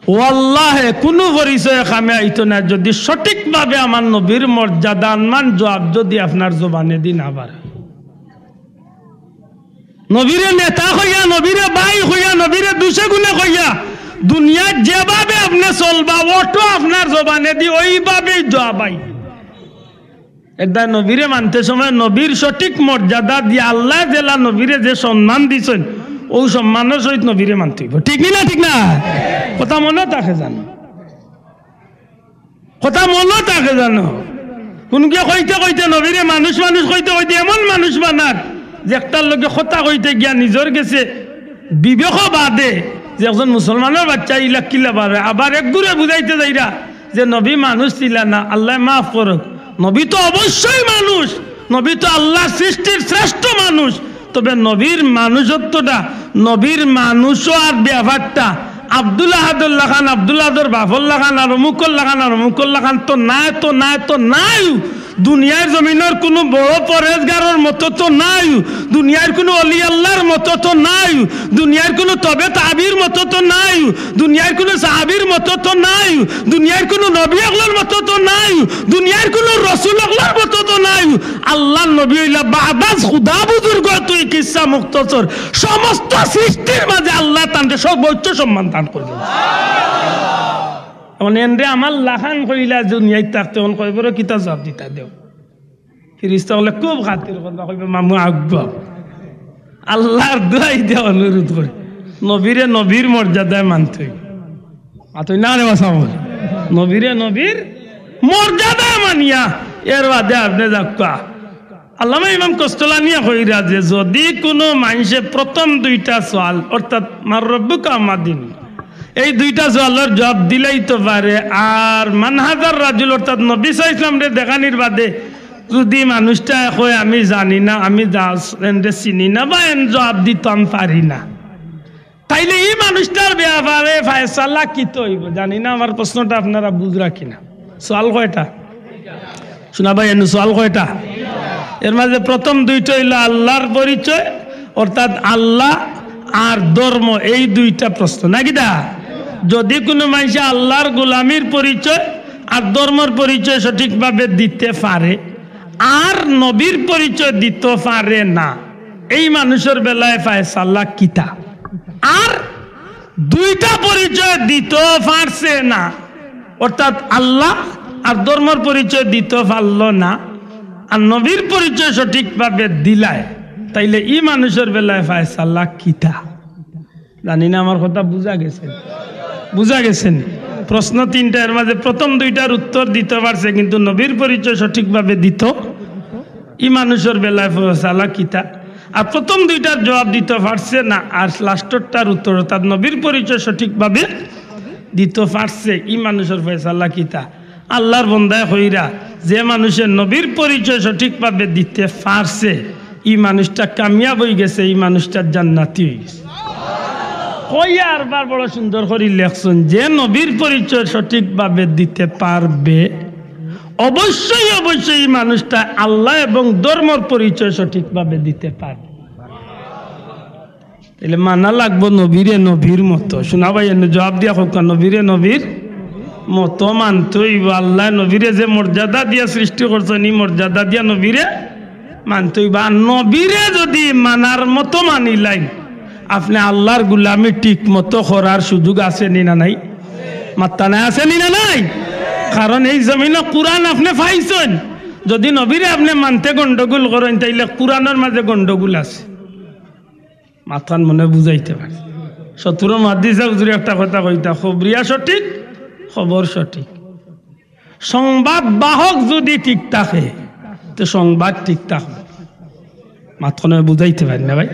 ওয়াল্লাহে, কুনু পরিচয়ে কামে আইতো না, যুদি সঠিকভাবে আমার নবীর মর্যাদামান জবাব যুদি আপনার জবানেদি না বার অয়। নবীরে নেতা কইয়া, নবীরে ভাই কইয়া, নবীরে দুষে গুণে কইয়া, দুনিয়াত যেভাবে আপনে চলবা, অটো আপনার জবানেদি অইভাবেই জবাব আইবো। এরদায় নবীরে মানতে সময় নবীর সঠিক মর্যাদা দিয়া আল্লায় যেলা নবীরে যে সম্মান দিছইন, অউ সম্মানর সহিত নবীরে মানতে অইবো। ঠিক নি না? ঠিক না? কথা মনো থাকে জানো? কথা মনো থাকে জানো? কুনুগিয়ে কইতে কইতে নবীরে মানুষ মানুষ কইতে কইতে এমন মানুষ বানার যে একটার লগে কথা কইতে গিয়া নিজর গেছে বিবেকও বাদে যে একজন মুসলমানর বাচ্চা ইলা কিলা বারে, আবার এক গুরে বুঝাইতে যাইরা যে নবী মানুষ ছিলা না, আল্লায় মাফ করউক। নবী তো অবশ্যই মানুষ, নবী তো আল্লার সৃষ্টির শ্রেষ্ঠ মানুষ। তবে নবীর মানুষত্বটা, নবীর মানুষ অওয়ার ব্যাপারটা আব্দুল আহাদর লাখান, আব্দুল আহাদর বাফর লাখান, আর অমুকর লাখান, আর অমুকর লাখান তো নায়, তো নায়, তো নায়। দুনিয়ার জমিনর কুনু বড় পরেজগারর মতো তো নায়, দুনিয়ার কুনু অলি আল্লাহর মতো তো নায়, দুনিয়ার কুনু তবে তাবির মতো তো নায়, দুনিয়ার কুনু সাহাবির মতো তো নায়, দুনিয়ার কুনু নবী অকলর মতো তো নায়, দুনিয়ার কুনু রসুল অকলর মতো তো নায়। আল্লাহর নবী অইলা বাদাজ খুদা বুজুর্গ, তুই কিসা মুখতসর। সমস্ত সৃষ্টির মাঝে আল্লায় তানরে সর্বোচ্চ সম্মান দান করছইন। অখন এনরে আমার লাখান কইলা দুনিয়াত থাকতে, অখন কয়বর কিতা জুয়াব দিতা দেও। ফিরিস্তা অকলে খুব খাতির করবা, কইবা, "মামু আউক্কা।" আল্লাহর দোয়াই দিয়া অনুরোধ করি, নবীরে নবীর মর্যাদায় মানতে অইবো। মাতইন না রে বাসা বল। নবীরে নবীর মর্যাদায় মানিয়া, এর বাদে আপনে যাউক্কা। আল্লামা ইমাম কস্তলানিয়ে কইরা যে, যদি কুনু মানষে প্রথম দুইটা সওয়াল, অর্থাৎ "মান রব্বুকা ওয়া মা দীনুকা", এই দুইটা সওয়ালর জুয়াব দিলাইতো পারে, আর "মান হাযার রাজুল", অর্থাৎ নবী সাল্লাল্লাহু আলাইহি ওয়াসাল্লামরে দেখানির বাদে যদি মানুষটায় কয়, "আমি জানি না, আমি যা-, এনরে চিনি না বা এন জুয়াব দিতাম পারি না", তাইলে ই মানুষটার ব্যাপারে ফয়সালা কিতা অইবো? জানি না আমার প্রশ্নটা আপনারা বুঝরা কিনা। সওয়াল কয়টা? শুনা ভাই, এনু সওয়াল কয়টা? এর মাঝে প্রথম দুইটা অইলো আল্লাহর পরিচয়, অর্থাৎ আল্লাহ আর ধর্ম, এই দুইটা প্রশ্ন, নাকিতা? যদি কুনু মানষে আল্লাহর গোলামির পরিচয় আর ধর্মর পরিচয় সঠিকভাবে দিতে পারে, আর নবীর পরিচয় দিতে পারে না, এই মানুষর বেলায় ফয়সালা কিতা? আর দুইটা পরিচয় দিতে পারছে না, অর্থাৎ আল্লাহ আর ধর্মর পরিচয় দিতে পারলো না, আর নবীর পরিচয় সঠিকভাবে দিলায়, তাইলে ই মানুষর বেলায় ফয়সালা কিতা? জানি না আমার কথা বুঝা গেছে, বুঝা গেছে নি? প্রশ্ন তিনটা, এর মাঝে প্রথম দুইটার উত্তর দিতে পারছে, কিন্তু নবীর পরিচয় সঠিকভাবে দিত, ই মানুষর বেলায় ফয়সালা কিতা? আর প্রথম দুইটার জুয়াব দিতে পারছে না, আর লাস্টরটার উত্তর, অর্থাৎ নবীর পরিচয় সঠিকভাবে দিতে পারছে, ই মানুষর ফয়সালা কিতা? আল্লাহর বন্দায় কইরা, যে মানুষে নবীর পরিচয় সঠিকভাবে দিতে পারছে, ই মানুষটা কামিয়াব অইগেছে, ই মানুষটা জান্নাতি অইগেছে। কইয়া আরবার বড় সুন্দর করি লেখছইন, যে নবীর পরিচয় সঠিকভাবে দিতে পারবে, অবশ্যই, অবশ্যই ই মানুষটা আল্লাহ এবং ধর্মর পরিচয় সঠিকভাবে দিতে পারবে। তাইলে মানা লাগবো নবীরে নবীর মতো। শুনা ভাই, এনে জুয়াব দিয়া কউক্কা, নবীরে নবীর মতো মানতে অইবো। আল্লায় নবীরে যে মর্যাদা দিয়া সৃষ্টি করছইন, ই মর্যাদা দিয়া নবীরে মানতে অইবো। আর নবীরে যদি মানার মতো মানিলাইন, আপনে আল্লাহর গুলামি ঠিক মতো করার সুযোগ আছে নি না নাই? মাত্তা নাই, আছে নি না নাই? কারণ এই জমিনো কুরআন আপনে পাইছইন। যদি নবীরে আপনে মানতে গন্ডগোল করইন, তাইলে কুরআনর মাঝে গন্ডগোল আছে। মাতখান মনে বুঝাইতে পারে। শত্রু মাদ্রিসা হুজুরে একটা কথা কইতা, "খবরিয়া সঠিক, খবর সঠিক।" সংবাদ বাহক যদি ঠিক থাকে, তে সংবাদ ঠিক থাকে। মাতখান বুঝাইতে পারি না ভাই।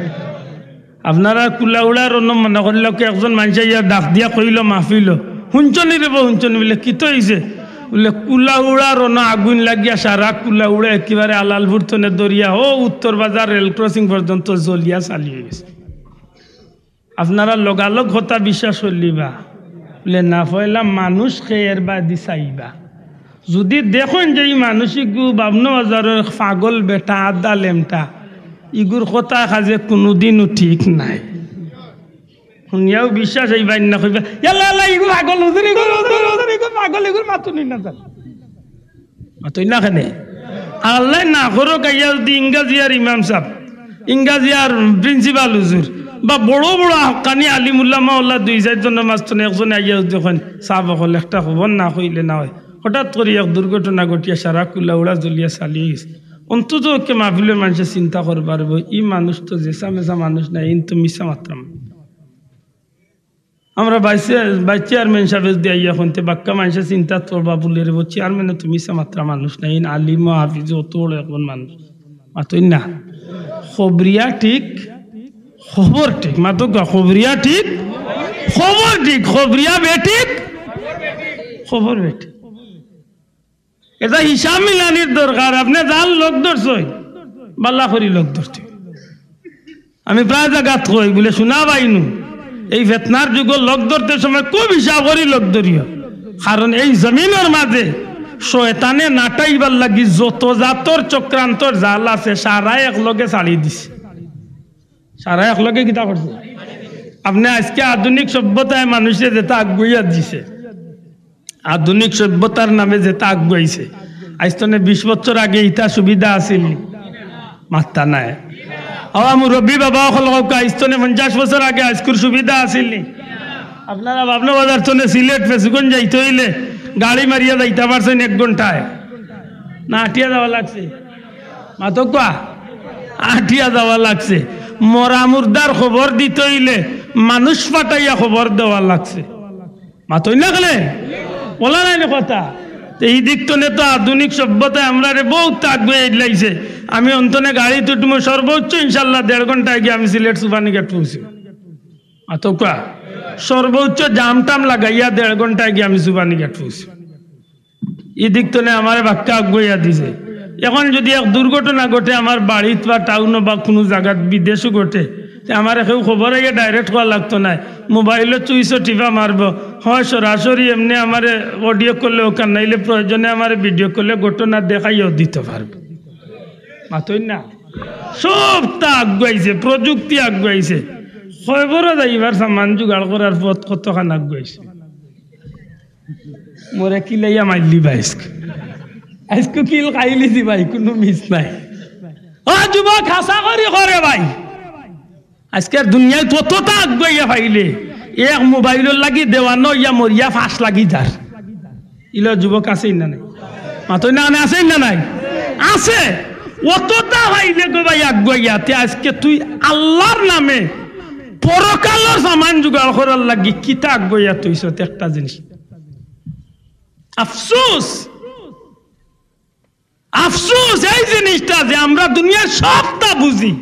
আপনারা কুলাউড়ার অনো মনে করিলাউক্কা, একজন মানষে ইয়া ডাক দিয়া কইলো, মাহফিলো, "হুনছনি রে বা, হুনছনি?" বুলে, "কিতা অইছে?" বুলে, "কুলাউড়ার অনো আগুইন লাগিয়া সারা কুলাউড়া একেবারে আলালপুর থনে ধরিয়া ও উত্তর বাজার রেল ক্রসিং পর্যন্ত জ্বলিয়া ছালি অইগেছে।" আপনারা লগালগ কথা বিশ্বাস করলিবা? বুলে, "না, পয়লা মানুষ কে এর বাদে চাইবা।" যদি দেখইন যে ই মানুষ ইগু বাবনু বাজারর পাগল বেটা, আধা লেমটা, ইগুর কথা কাজে কুনুদিনও ঠিক নাই। হুনিয়াও বিশ্বাস অইবা না, কইবা, "ইয়াল্লা, ইয়াল্লা, ইগু পাগল হুজুর, ইগু হুজুর, হুজুর, ইগু পাগল, ইগুর মাতউনি না যার।" মাতইন না কেনে? আল্লায় না করউক, আইয়া যদি ইংগাজিয়ার ইমাম সাব, ইংগাজিয়ার প্রিন্সিপাল হুজুর, বা বড় বড় হক্কানি আলিম উলামা অলা দুই চাইরজনর মাঝখানো একজনে আইয়া যদি কইন, "সাব অকল, একটা খবর না কইলে না অয়, হঠাৎ করি এক দুর্ঘটনা ঘটিয়া সারা কুলাউড়া জ্বলিয়া ছালি অইগেছে।" অন্তত পক্ষে মাহফিলর মানষে চিন্তা করবার অইবো, ই মানুষ তো যেছা মেছা মানুষ নায়, ইন তো মিছা মাতরা মানুষ। আমরা ভাইস, ভাইস চেয়ারম্যান সাবে যদি আইয়া কইন, তে বাক্কা মানষে চিন্তা করবা বুলে, "রে বা, চেয়ারম্যানে তো মিছা মাতরা মানুষ নায়, ইন আলিম ও হাফিজ অত বড় একজন মানুষ।" মাতইন না। খবরিয়া ঠিক, খবর ঠিক। মাতউক্কা, খবরিয়া ঠিক, খবর ঠিক। খবরিয়া বেঠিক, খবর বেঠিক। এটা হিসাব মিলানির দরকার। আপনে যার লগ ধরছইন, ভালা করি লগ ধরতে। আমি প্রায় জাগাত কই, বুলে, "শুনা ভাইনু, এই ফেতনার যুগো লগ ধরতে সময় খুব হিসাব করি লগ ধরিও, কারণ এই জমিনর মাঝে শয়তানে নাটাইবার লাগি যত জাতর চক্রান্তর জাল আছে, সারা এক লগে ছাড়ি দিছে। সারা এক লগে কিতা করছে? আপনে আজকে আধুনিক সভ্যতায় মানুষে যেটা আগুয়াইয়া দিছে, আধুনিক সভ্যতার নামে যেটা আগুয়াইছে, আইজ তনে বিশ বছর আগে ইটা সুবিধা আছিল নি? মাত্তা নাই। আওয়া মুরব্বী বাবা অকল কউক্কা, আইজ তনে পঞ্চাশ বছর আগে আইজকুর সুবিধা আছিল নি? আপনারা বাবনা বাজার তনে সিলেট ফেঞ্চুগঞ্জ যাইতে অইলে গাড়ি মারিয়া যাইতা পারছইন এক ঘন্টায়, না আটিয়া যাওয়া লাগছে? মাতউক্কা, আটিয়া যাওয়া লাগছে। মরা মুর্দার খবর দিতে অইলে মানুষ পাঠাইয়া খবর দেওয়া লাগছে। মাতইন না কেনে? বলা নাই না কথা। তে ই দিক তনে তো আধুনিক সভ্যতায় আমরারে বউত আগুয়াই লাইছে। আমি অন তনে গাড়িত উঠমু, সর্বোচ্চ ইনশাল্লাহ দেড় ঘন্টায় গিয়া আমি সিলেট সুবহানীঘাট পৌঁছি। মাতউক্কা, সর্বোচ্চ জাম টাম লাগাইয়া দেড় ঘন্টায় গিয়া আমি সুবহানীঘাট পৌঁছি। ই দিক তনে আমারে বাক্কা আগুয়াইয়া দিছে। এখন যদি এক দুর্ঘটনা ঘটে আমার বাড়িত বা টাউনো বা কুনু জাগাত বিদেশো ঘটে, তে আমারে কেউ খবর আইয়া direct কওয়া লাগতো নায়, মোবাইলো চুইসো টিপা মারবো, হয় সরাসরি এমনে আমারে audio করলে অখান, নাইলে প্রয়োজনে আমারে video করলে ঘটনা দেখাইয়াও দিতো পারবো। মাতইন না? সবতা আগুয়াইছে, প্রযুক্তি আগুয়াইছে। কয়বরো যাইবার সামান জুগাড় করার পথ কতখান আগুয়াইছে। মোরে কিলাইয়া মারলি বা আইজকু। আইজকু কিল খাইলিছি ভাই, কুনু মিস নাই। ও যুবক, হাছা করি কও রে ভাই। আইজকার দুনিয়াত তততা আগুয়াইয়া পাইলে এক মোবাইলর লাগি দেওয়ানা অইয়া মরিয়া ফাঁস লাগি যার। ইলা যুবক আছে না নাই? মাতইন না, আছে না নাই? আছে। অততা পাইলে গো ভাই আগুয়াইয়া, তে আইজকে তুই আল্লার নামে পরকালর সামান জুগাড় করার লাগি কিতা আগুয়াইয়া থইছত একটা জিনিস। আফসোস, আফসোস এই জিনিসটা যে আমরা দুনিয়ার সবটা বুঝি।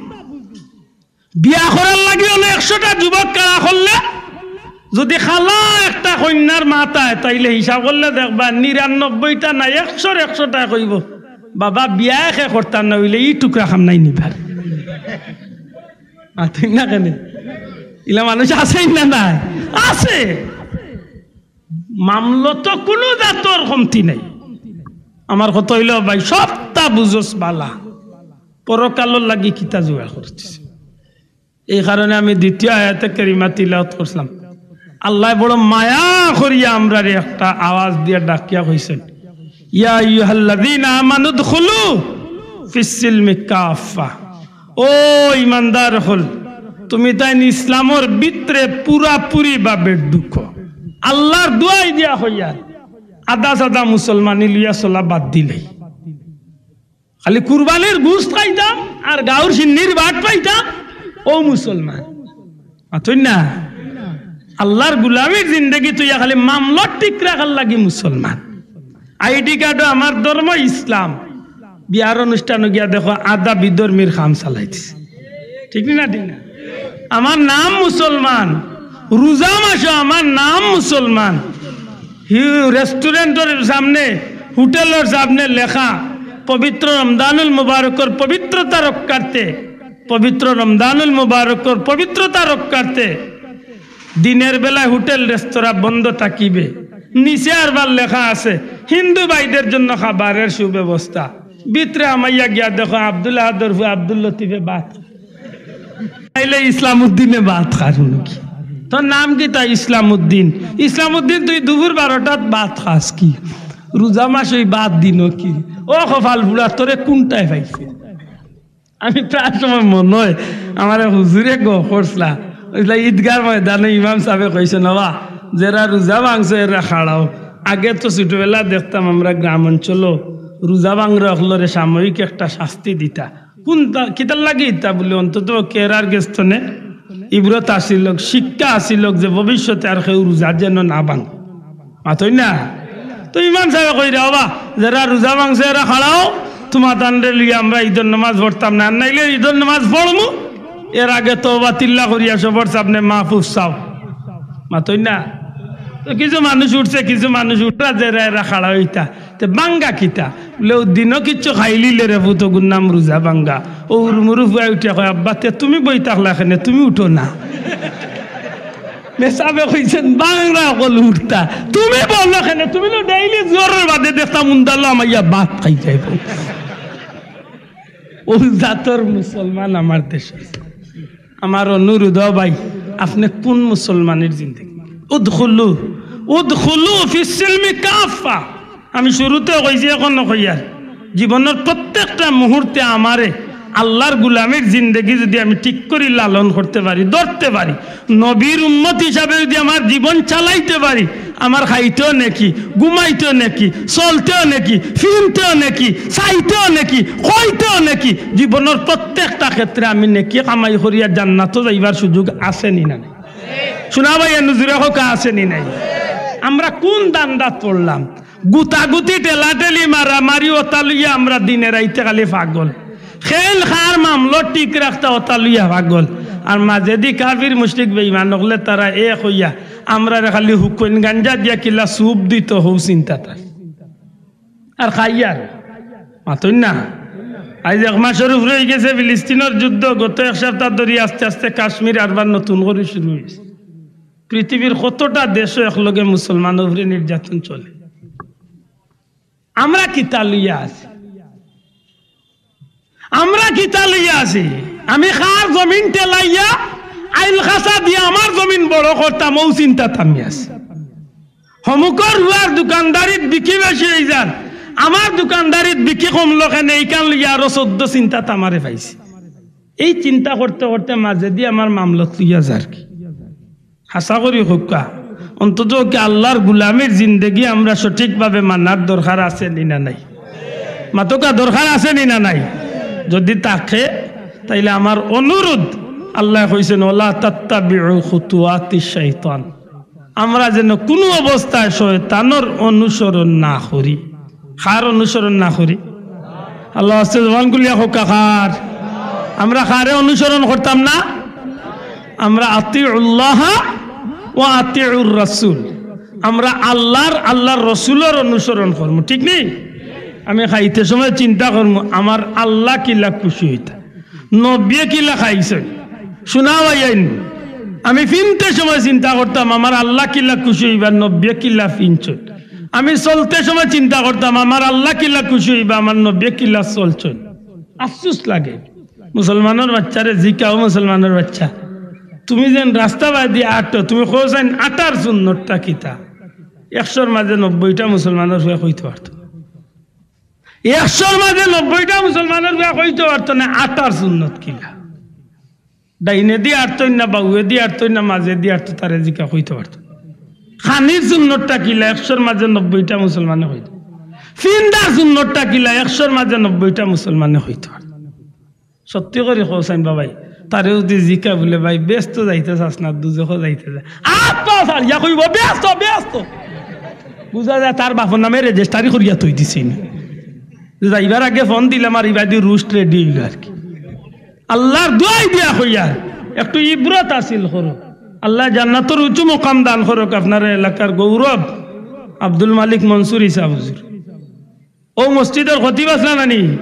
বিয়া করার লাগি অনে একশোটা যুবক খাড়া করলে, যদি খালা একটা কইন্যার মা থাকে, তাইলে হিসাব করলে দেখবা নিরানব্বইটা না, একশোর একশোটায় কইবো, "বাবা, বিয়া একে করতাম না, অইলে ই টুকরা খাম নাই নিবার।" মাতইন না কেনে? ইলা মানুষ আছে না নাই? আছে। মামলত কুনু জাতর কমতি নাই। আমার কথা অইলো ভাই, সবটা বুঝস বালা, পরকালর লাগি কিতা জুগাড় করছিস? এই কারণে আমি দ্বিতীয় আয়াতে কারিমা তিলাওয়াত করছিলাম। আল্লায় বড় মায়া করিয়া আমরারে একটা আওয়াজ দিয়া ডাকিয়া কইছইন, "ইয়া আইয়ুহাল্লাযীনা আমানু উদখুলু ফিস সিলমি কাফফা।" ও ইমানদার অকল, তুমি তাইন ইসলামর ভিতরে পুরাপুরি ভাবে ঢুকো। আল্লার দুয়াই দিয়া কইয়ার, আধা সাদা মুসলমানি লইয়া চলা বাদ দিলাই। খালি কুরবানির গোস্ত খাইতাম আর গাউর শিন্নির ভাত পাইতাম, অউ মুসলমান। মাতইন না? আল্লার গুলামির জিন্দেগি থইয়া খালি মামলত ঠিক রাখার লাগি মুসলমান। আইডি কার্ডো আমার ধর্ম ইসলাম। বিয়ার অনুষ্ঠানো গিয়া দেখো আধা বিধর্মীর কাম চালাইছে। ঠিক নি না? ঠিক না? আমার নাম মুসলমান, রোজা মাসো আমার নাম মুসলমান। হি-, রেস্টুরেন্টর সামনে, হোটেলর সামনে লেখা, "পবিত্র রমজানুল মুবারকর পবিত্রতা রক্ষার্থে, পবিত্র রমজানুল মুবারকর পবিত্রতা রক্ষার্থে দিনের বেলায় হোটেল রেস্তোরাঁ বন্ধ থাকিবে।" নিচে আরবার লেখা আছে, "হিন্দু ভাইদের জন্য খাবারের সুব্যবস্থা।" ভিতরে হামাইয়া গিয়া দেখো আব্দুল আহাদর ফুয়া আব্দুল লতিফে ভাত। তাইলে ইসলাম উদ্দিনে ভাত খার নাকি? তোর নাম কিতা? ইসলাম উদ্দিন। ইসলাম উদ্দিন, তুই দুপুর বারোটাত ভাত খাস কি? রোজা মাস অই ভাত দিন কি? ও কপাল পুড়া, তোরে কুনটায় পাইছে? আমি প্রায় সময় মনো অয়, আমারে হুজুরে গফ করছলা, অইলা ঈদগার ময়দানো ইমাম সাবে কইছইন, "বাবা, যেরা রোজা ভাংছো এরা খাড়াও।" আগে তো ছোটবেলা দেখতাম আমরা গ্রাম অঞ্চলো রোজা ভাংরা অকলরে সাময়িক একটা শাস্তি দিতা। কুনতা, কিতার লাগি ইতা বুলে, অন্তত কেরার গেছ থনে ইবরত আছিল অক, শিক্ষা আছিল অক যে ভবিষ্যতে আর কেউ রোজা যেন না ভাঙে। মাতইন না? তো ইমাম সাবে কইরা, "বাবা, যেরা রোজা ভাংছো এরা খাড়াও, তুমাতানরে লইয়া আমরা ঈদর নামাজ পড়তাম না, আর নাইলে ঈদর নামাজ পড়মু, এর আগে তওবা তিল্লা করিয়া সবর সামনে মাফ চাও।" মাতইন না? তো কিছু মানুষ উঠছে, কিছু মানুষ উঠরা, যেরা এরা খাড়া অইতা। তে ভাঙ্গা কিতা? বুলে, "অউ দিনো কিচ্ছু খাইলিলে রে পুত, অগুর নাম রোজা ভাঙ্গা।" অউ হুরুমুরু ফুয়ায় উঠিয়া কয়, "আব্বা, তে তুমি বই থাকলা কেনে, তুমি উঠো না।" মেসাবে কইছইন, "বাংলা অকল উঠতা। তুমি বলো কেনে? তুমি তো ডেইলি জোহরর বাদে দেখতাম উন্দালো আমাইয়া ভাত খাই যাইবো।" অউ জাতর মুসলমান আমার দেশো। আমার অনুরোধ, ও ভাই, আপনে কুন মুসলমানির জিন্দেগি? উদখুলু, উদখুলু ফিস সিলমি কাফফা। আমি শুরুতেও কইছি, অখনো কইয়ার, জীবনর প্রত্যেকটা মুহূর্তে আমারে আল্লার গুলামির জিন্দেগি যুদি আমি ঠিক করি লালন করতে পারি, ধরতে পারি, নবীর উম্মত হিসাবে যুদি আমার জীবন চালাইতে পারি, আমার খাইতেও নেকি, ঘুমাইতেও নেকি, চলতেও নেকি, ফিনতেও নেকি, চাইতেও নেকি, কইতেও নেকি, জীবনর প্রত্যেকটা ক্ষেত্রে আমি নেকি কামাই করিয়া জান্নাতো যাইবার সুযোগ আছে নি না নাই? শুনা ভাই, এ নজুরে কউক্কা আছে নি নাই? আমরা কুন ধান্দাত পড়লাম? গুতাগুতি, ঠেলাঠেলি, মারামারি, অতা লইয়া আমরা দিনে রাইতে খালি পাগল। কেইন কার মামলা ঠিক রাখতা, অতা লইয়া পাগল। আর মাজেদি কাফির মুশরিক বেইমান অকলে তারা এক অইয়া আমরারে খালি হুকইন গাঞ্জা দিয়া কিলা চুপ দিতো, হউ চিন্তাত। আর খাইয়ার মাতইন না। আইজ এক মাসর উপরে অইগেছে ফিলিস্তিনর যুদ্ধ, গত এক সাপ্তা ধরি আস্তে আস্তে কাশ্মীর আরবার নতুন করি শুরু অইছে। পৃথিবীর কতটা দেশো একলগে মুসলমানর উপরে নির্যাতন চলে। আমরা কিতা লইয়া আছি? আমরা কিতা লইয়া আছি? আমি কার জমিন ঠেলাইয়া আইল খাসা দিয়া আমার জমিন বড় করতাম, অউ চিন্তাত আমি আছি। হমুকর হুয়ার দোকানদারিত বিকি বেশি অইযার, আমার দোকানদারিত বিকি কমলো কেনে, ইখান লইয়া আরো চৌদ্দ চিন্তাত আমারে পাইছে। এই চিন্তা করতে করতে মাজেদি আমার মামলত লইয়া যারগি। হাছা করি কউক্কা, অন্তত কি আল্লার গুলামির জিন্দেগি আমরা সঠিকভাবে মানার দরকার আছে নি না নাই? মাতউক্কা, দরকার আছে নি না নাই? যুদি থাকে, তাইলে আমার অনুরোধ, আল্লায় কইছইন, "ওয়ালা তাত্তাবিউ খুতুওয়াতিশ শাইতান।" আমরা যেন কুনু অবস্থায় শয়তানর অনুসরণ না করি। কার অনুসরণ না করি? আল্লার ওয়াস্তে জবান খুলিয়া কউক্কা, কার? আমরা কারে অনুসরণ করতাম না? আমরা আতিউল্লাহা ওয়া আতিউর রাসূল। আমরা আল্লার, আল্লার রসুলর অনুসরণ করমু, ঠিক নি? আমি খাইতে সময় চিন্তা করমু, আমার আল্লা কিলা খুশি অইতা, নবীয়ে কিলা খাইছইন। শুনা ভাইয়াইন, আমি ফিনতে সময় চিন্তা করতাম, আমার আল্লা কিলা খুশি অইবা, নবীয়ে কিলা ফিনছইন। আমি চলতে সময় চিন্তা করতাম, আমার আল্লা কিলা খুশি অইবা, আমার নবীয়ে কিলা চলছইন। আফসুস লাগে। মুসলমানর বাইচ্চারে জিকাও, মুসলমানর বাইচ্চা, তুমি যেন রাস্তা বায়দি আটো, তুমি কও চাইন আটার সুন্নতটা কিতা? একশোর মাজে নব্বইটা মুসলমানর পুয়ায় কইতো পারতো না। একশোর মাজে নব্বইটা মুসলমানর পুয়ায় কইতো পারতো না আটার সুন্নত কিলা। ডাইনেদি আটতইন না, বাউয়েদি আটতইন না, মাজেদি আটতো, তারে জিকা কইতো পারতো না। খানির সুন্নতটা কিলা? একশোর মাজে নব্বইটা মুসলমানে কইতো। ফিন্দার সুন্নতটা কিলা? একশোর মাজে নব্বইটা মুসলমানে কইতো পারতো। সত্যি করি কও চাইন বাবাই, তারে যুদি জিকা বুলে, "ভাই, বেহেস্তো যাইতে চাস না, দুজখো যাইতে যা।" আত পাও ছাড়িয়া কইবো, "বেহেস্তো, বেহেস্তো।" বুঝা যায় তার বাপর নামে রেজিস্টারি করিয়া থই দিছে নি। যাইবার আগে ফোন দিলাম আর ইবাদি রুস্ট রেডি অইলো আর কি। আল্লার দোয়াই দিয়া কইয়ার, একটু ইবরত হাসিল করো। আল্লায় জান্নাতর উঁচু মোকাম দান করউক আপনারার এলাকার গৌরব আব্দুল মালিক মনসুর ইসা হুজুর। অউ মসজিদর খতিব আছলা নানি?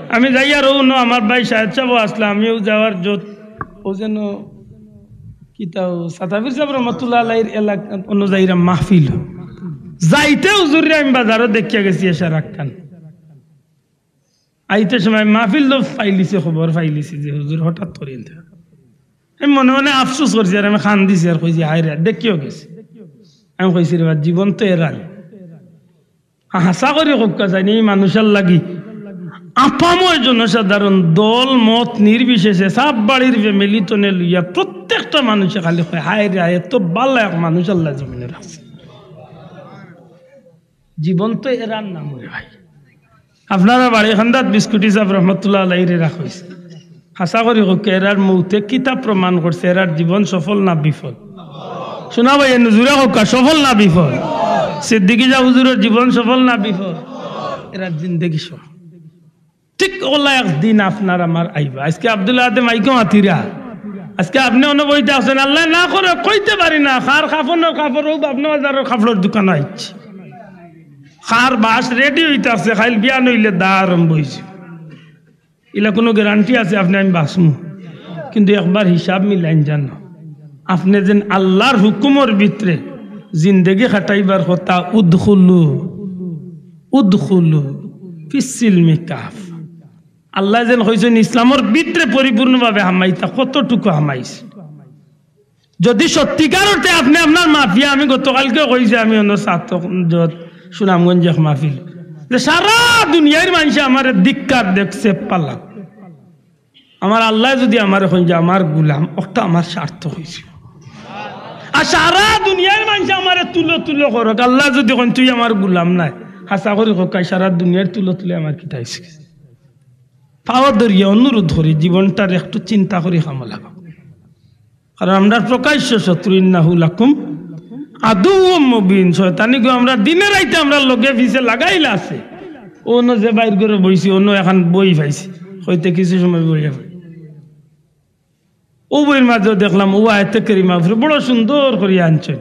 আমি যাইয়ার অউ ন আমার ভাই শাহেদ সাবও আছলা, আমিও যাওয়ার যত, অউ যেন কিতাও সাতাফির সাব রহমতুল্লাহ আলাইহির এলাকা অনুযায়ী মাহফিল। যাইতে হুজুররে আমি বাজারো দেখিয়া গেছি এশার আগ খান। আইতে সময় মাহফিল তো ফাইলিছি, খবর ফাইলিছি যে হুজুর হঠাৎ করি ইন্তা। আমি মনে মনে আফসোস করছি আর আমি কান্দিছি আর কইছি, "হায় রে, দেখিও গেছি।" আমি কইছি, "রে বা, জীবন তো এরান।" হাছা করি কউক্কা চাইন, ই মানুষর লাগি আপামর জনসাধারণ, দল, মত নির্বিশেষে, সব বাড়ির ফ্যামিলি তনে লইয়া প্রত্যেকটা মানুষে খালি কয়, "হায় রে, এত ভালা এক মানুষ আল্লায় জমিনো রাখছে।" জীবন তো এরার নাম রে ভাই। আপনারার বাড়ি কান্দাত বিস্কুটি সাব রহমতুল্লাহ আলাইহিরে রাখা অইছে। হাছা করি কউক্কা, এরার মউতে কিতা প্রমাণ করছে, এরার জীবন সফল না বিফল? শুনা ভাই, এ নজুরে কউক্কা, সফল না বিফল? সিদ্দিকী সাব হুজুরর জীবন সফল না বিফল? এরার জিন্দেগি সফল। ঠিক অলা একদিন আপনার আমার আইবা। আজকে আব্দুল আদে মাইকো মাতিরা। আজকে আপনে অনো বইতা আছইন, আল্লায় না করউক, কইতে পারি না। কার কাফনর কাপড়, অউ বাবনা বাজারর কাপড়র দোকানো আইছে। কার বাঁশ রেডি অইতাছে, কাইল বিয়ান অইলে দা আরম্ভ অইছে। ইলা কুনু গ্যারান্টি আছে আপনে আমি বাঁচমু? কিন্তু একবার হিসাব মিলাইন জানো। আপনে যেন আল্লার হুকুমর ভিতরে জিন্দেগি কাটাইবার কথা, উদখুলু, উদখুলু ফিস সিলমি কাফা। আল্লায় যেন কইছইন ইসলামর ভিতরে পরিপূর্ণভাবে হামাইতা, কতটুকু হামাইছে। যদি সত্যিকার অর্থে আপনে আপনার মাফিয়া, আমি গতকালকে কইছি, আমি অন্য ছাত্র যত সুনামগঞ্জ এক মাহফিল, যে সারা দুনিয়ার মানষে আমারে ধিক্কার দেখছে পাল্লা, আমার আল্লায় যদি আমারে কইন যে আমার গুলাম, অটা আমার স্বার্থ অইছে। আর সারা দুনিয়ার মানষে আমারে তুলো তুলো করউক, আল্লায় যদি কইন তুই আমার গুলাম নায়, হাছা করি কউক্কা, সারা দুনিয়ার তুলো তুলো আমার কিতা অইছে? পাও ধরিয়া অনুরোধ করি, জীবনটার একটু চিন্তা করি কামো লাগাও। কারণ আমরার প্রকাশ্য শত্রু, ইন্নাহু লাকুম আদুউম মুবিন। শয়তানে গো, আমরা দিনে রাইতে আমরার লগে পিছে লাগাইল আছে। অনো যে বাইর ঘরো বইছি, অনো একখান বই পাইছি, কইতে কিছু সময় বইয়া পাই। অউ বইর মাঝেও দেখলাম, অউ আয়াতে কারিমা উপরে বড় সুন্দর করি আনছইন।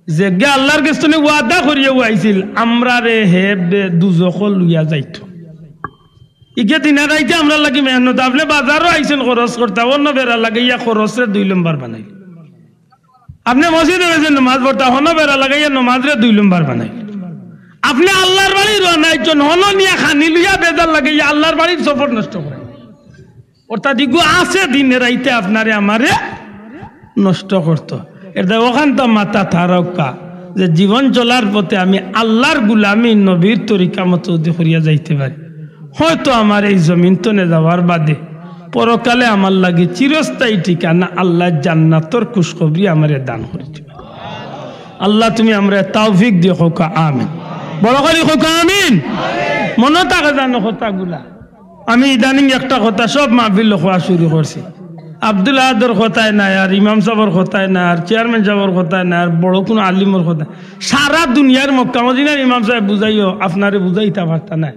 যেগিয়ে আল্লার গেছ থনে ওয়াদা করিয়া আইছিল, আমরারে হে বে-, দুজখো লইয়া যাইতো। ইগে দিনে রাইতে আমরার লাগি মেহনত। আপনে বাজারো আইছইন খরচ করতা, অনো বেড়া লাগাইয়া খরচরে দুই নম্বর বানাইল। আপনে মসজিদো গেছইন নমাজ পড়তা, অনো বেড়া লাগাইয়া নমাজরে দুই নম্বর বানাইল। আপনে আল্লার বাড়ি রওয়ানা অইছইন, অনো নিয়া খানি লইয়া বেজার লাগাইয়া আল্লার বাড়ির সফর নষ্ট করে। অর্থাৎ ইগু আছে দিনে রাইতে আপনারে আমারে নষ্ট করতো। এরদায় অখানতা মাথাত রাখউক্কা যে জীবন চলার পথে আমি আল্লার গুলামি নবীর তরিকা মতো যদি করিয়া যাইতে পারি, হয়তো আমার এই জমিন থনে যাওয়ার বাদে পরকালে আমার লাগি চিরস্থায়ী ঠিকানা আল্লায় জান্নাতর খুশখবরি আমারে দান করি দিবা। আল্লাহ তুমি আমরারে তৌফিক দিও, কউক্কা আমিন। বড় করি কউক্কা আমিন। মনো থাকে জানো কথাগুলা? আমি ইদানিং একটা কথা সব মাহফিলো কওয়া শুরু করছি। আব্দুল আহাদর কথায় নাই আর, ইমাম সাবর কথায় নাই আর, চেয়ারম্যান সাবর কথায় নাই আর, বড় কুনু আলিমর কথায়। সারা দুনিয়ার মক্কা মদিনার ইমাম সাবে বুঝাইও, আপনারে বুঝাইতা পারতা নায়,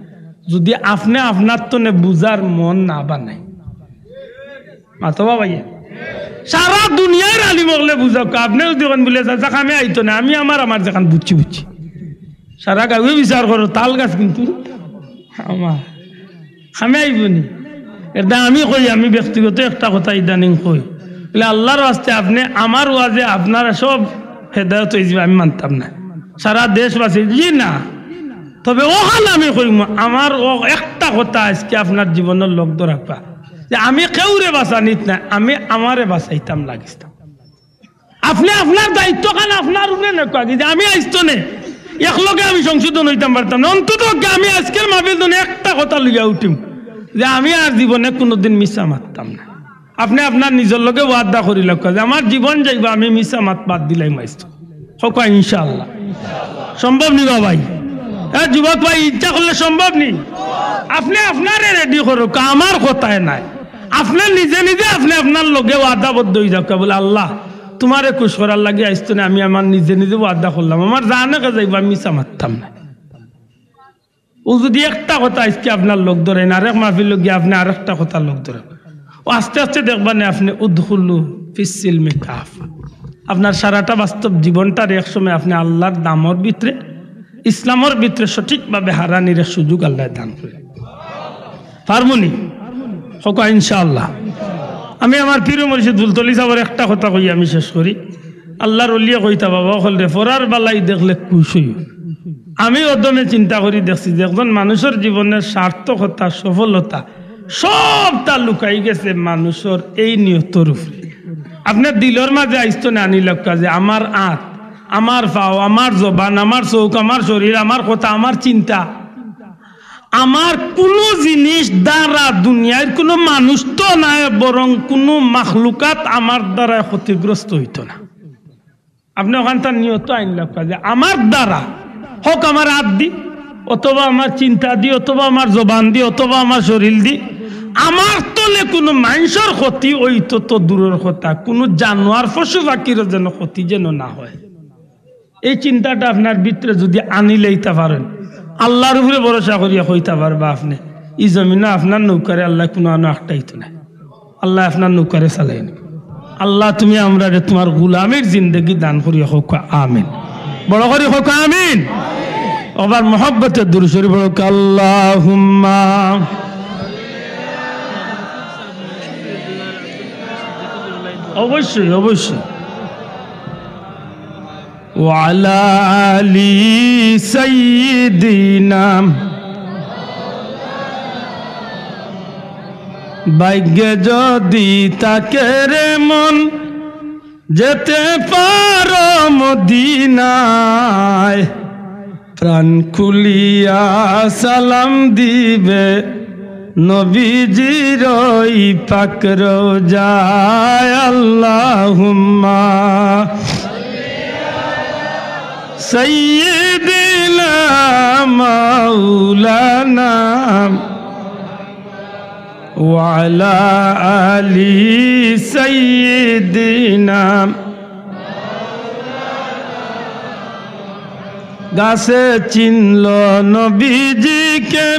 যুদি আপনে আপনার তনে বুঝার মন না বানাইন। মাতো বা ভাইয়া, সারা দুনিয়ার আলিম অকলে বুঝউক্কা, আপনে যুদি কইন বুলে, "চাচা, কামে আইতো নায়, আমি আমার, আমার যেখান বুঝছি, বুঝছি।" সারা গাউয়ে বিচার করো, তাল গাছ কিন্তু আমার। কামে আইবো নি? এরদায় আমি কই, আমি ব্যক্তিগত একটা কথা ইদানিং কই। বুলে, "আল্লার ওয়াস্তে আপনে আমার ওয়াজে আপনারা সব হেদায়ত অইযিবা, আমি মানতাম নায়।" সারা দেশবাসী, জি না। তবে অখান আমি কইমু, আমার অউ একটা কথা আইজকে আপনার জীবনর লগ ধরাউক্কা, যে আমি কেউরে বাঁচানিত নায়, আমি আমারে বাঁচাইতাম লাগিস্তাম। আপনে আপনার দায়িত্বখান আপনার উপরে নেউক্কা, যে আমি আইজ থনে একলগে আমি সংশোধন অইতাম পারতাম নায়। অন্তত পক্ষে আমি আইজকের মাহফিল থনে একটা কথা লইয়া উঠিমু যে আমি আর জীবনে কুনুদিন মিছা মাততাম নায়। আপনে আপনার নিজর লগে ওয়াদা করিলাউক্কা যে আমার জীবন যাইবা, আমি মিছা মাত বাদ দিলাইমু আইজ থনে। কউক্কা ইনশাআল্লাহ। সম্ভব নি বা ভাই? হ্যাঁ যুবক ভাই, ইচ্ছা করলে সম্ভব নি? আপনে আপনারে ready করউক্কা, আমার কথায় নায়। আপনে নিজে নিজে আপনে আপনার লগে ওয়াদাবদ্ধ অইযাউক্কা, বুলে, "আল্লাহ, তুমারে খুশ করার লাগি আইজ থনে আমি আমার নিজে নিজে ওয়াদা করলাম, আমার জানে কে যাইবা, আমি মিছা মাততাম নায়।" অউ যুদি একটা কথা আইজকে আপনার লগ ধরাইন, আরেক মাহফিলো গিয়া আপনে আরেকটা কথা লগ ধরাইন, অউ আস্তে আস্তে দেখবা নে আপনে উদখুলু ফিস সিলমি কাফা। আপনার সারাটা বাস্তব জীবনটারে এক সময় আপনে আল্লার দামর ভিতরে, ইসলামর ভিতরে সঠিকভাবে হারানির এক সুযোগ আল্লায় দান করে। পারমু নি? কউক্কা ইনশাআল্লাহ। আমি আমার পীর মুর্শিদ ফুলতলি সাবর একটা কথা কইয়া আমি শেষ করি। আল্লার অলিয়ে কইতা, বাবা অকলরে, "পরার বালাই দেখলে খুশ অইও।" আমি অদমে চিন্তা করি দেখছি যে একজন মানুষর জীবনের সার্থকতা, সফলতা, সবটা লুকাই গেছে মানুষর এই নিয়তর উপরে। আপনে দিলর মাঝে আইজ থনে আনিলাউক্কা যে আমার আত, আমার পাও, আমার জবান, আমার চউখ, আমার শরীর, আমার কথা, আমার চিন্তা, আমার কুনু জিনিস দ্বারা দুনিয়ার কুনু মানুষ তো নায়, বরং কুনু মাখলুকাত আমার দ্বারা ক্ষতিগ্রস্ত অইতো না। আপনে অখানতা নিয়ত আইনলাউক্কা যে আমার দ্বারা, হউক আমার আত দি, অথবা আমার চিন্তা দি, অথবা আমার জবান দি, অথবা আমার শরীর দি, আমার তনে কুনু মানষর ক্ষতি অইতো তো দূরর কথা, কুনু জানোয়ার পশু পাখিরও যেন ক্ষতি যেন না হয়। এই চিন্তাটা আপনার ভিতরে যুদি আনিলাইতা পারইন, আল্লার উপরে ভরসা করিয়া কইতা পারবা আপনে, ই জমিনো আপনার নৌকারে আল্লায় কুনু আনো আটকাইতো নায়। আল্লায় আপনার নৌকারে চালাইন। আল্লাহ, তুমি আমরারে তুমার গুলামির জিন্দেগি দান করিয়া কউক্কা আমিন। বড় করি কউক্কা আমিন। আবার মহব্বতে দুরূদ শরীফ পড়উক্কা, আল্লাহুম্মা। অবশ্যই, অবশ্যই। وعلى آل سيدنا। ভাগ্যে যদি থাকে রে মন, যেতে পারো মদিনায়, প্রাণ খুলিয়া সালাম দিবে নবীজির ওই পাক রওজায়। আল্লাহুম্মা সাইয়্যিদিনা মাওলানা ওয়া আলা আলি সাইয়্যিদিনা। গাছে চিনল নবীজিকে,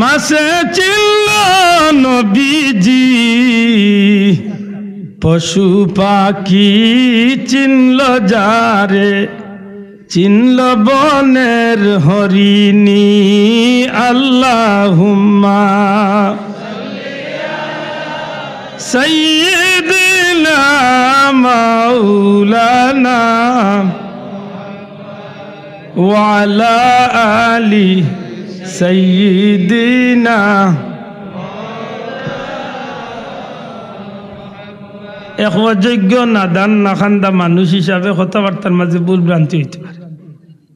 মাছে চিনল নবীজি, পশু পাখি চিনল যারে, চিনল বনের হরিণী। আল্লাহুম্মা সাইয়্যিদিনা মাওলানা ওয়া আলা আলি সাইয়্যিদিনা। এক অযোগ্য নাদান নাখান্দা মানুষ হিসাবে কথাবার্তার মাঝে ভুল ভ্রান্তি অইতে পারে।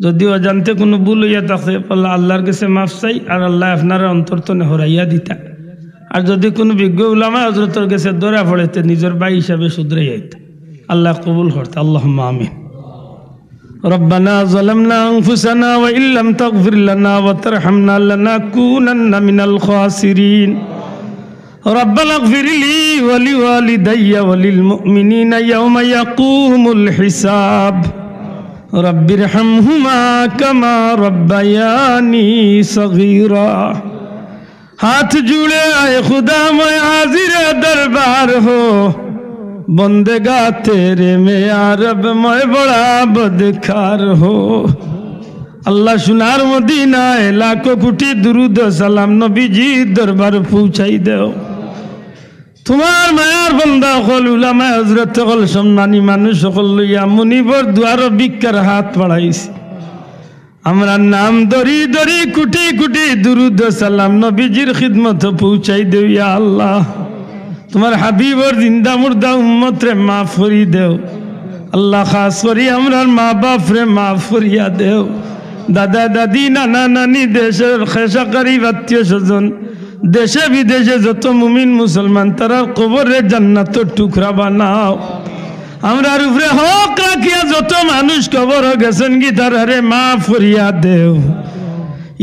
যদি অজান্তে কুনু ভুল অইয়া থাকে, আল্লাহ, আল্লাহর গেছে মাফ চাই, আর আল্লায় আপনারে অন্তর তনে হরাইয়া দিতা। আর যদি কুনু বিজ্ঞ উলামায়ে হজরতর গেছে ধরা পড়ে, তে নিজর ভাই হিসাবে শুধরাইয়া আইতা। আল্লায় কবুল করতা, আল্লাহুম্মা আমিন। ربنا ظلمنا أنفسنا وإن لم تغفر لنا وترحمنا لنكونن من الخاسرين. ربنا اغفر لي ولوالدي وللمؤمنين يوم يقوم الحساب. رب ارحمهما كما ربياني صغيرا. হাত জুড়ে আয় খুদা, ময় হাজিরে দরবার হো, বন্দেগা তেরে মে আরব ময় বড়া বদকার হো। আল্লাহ, সোনার মদিনায় লাখো কোটি দুরুদ ও সালাম নবীজির দরবার পৌঁছাই দেও। তুমার মায়ার বন্দা অকল, উলামায়ে হজরত অকল, সম্মানী মানুষ অকল লইয়া মুনিবর দুয়ারো ভিক্ষার হাত বাড়াইছি। আমরার নাম ধরি ধরি কোটি কোটি দুরুদ ও সালাম নবীজির খিদমতো পৌঁছাই দেও, ইয়া আল্লাহ। তুমার হাবিবর জিন্দা মুর্দা উম্মতরে মাফ করি দেও। আল্লাহ, খাস করি আমরার মা বাপরে মাফ করিয়া দেও। দাদা দাদি, নানা নানি, দেশর খেশা করিব আত্মীয় স্বজন, দেশে বিদেশে যত মুমিন মুসলমান, তারার কবররে জান্নাতর টুকরা বানাও। আমরার উপরে হক রাখিয়া যত মানুষ কবরো গেছইন গি, তারারে মাফ করিয়া দেও।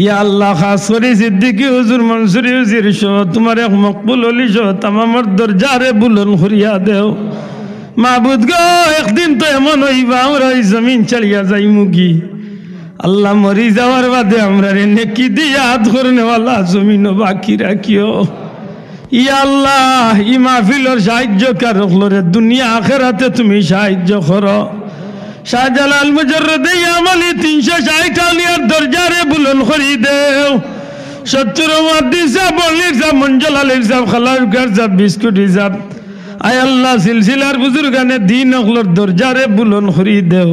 ইয়া আল্লাহ, খাস করি সিদ্দিকী হুজুর, মনসুরী হুজুর সহ, তুমার এক মকবুল অলি সহ তামামর দরজারে বুলন্দ করিয়া দেও। মাবুদ গো, একদিন তো এমন অইবা, আমরা ই জমিন ছাড়িয়া যাইমুগি। আল্লাহ, মরি যাওয়ার বাদে আমরারে নেকি দি ইয়াদ করনেওয়ালা জমিনো বাকি রাখিও। ইয়া আল্লাহ, ই মাহফিলর সাহায্যকার অকলরে দুনিয়া আখেরাতে তুমি সাহায্য করো। শাহজালাল মুজাররদে ইয়ামানি তিনশো ষাইট আউলিয়ার দরজারে বুলন্দ করি দেও। সত্তর মুহাদ্দিস সাব, বল্লির সাব, মঞ্জল আলীর সাব, খালাউকার সাব, বিস্কুটি সাব, আয় আল্লাহ, সিলসিলার বুজুর্গানে দিন অকলর দরজারে বুলন্দ করি দেও।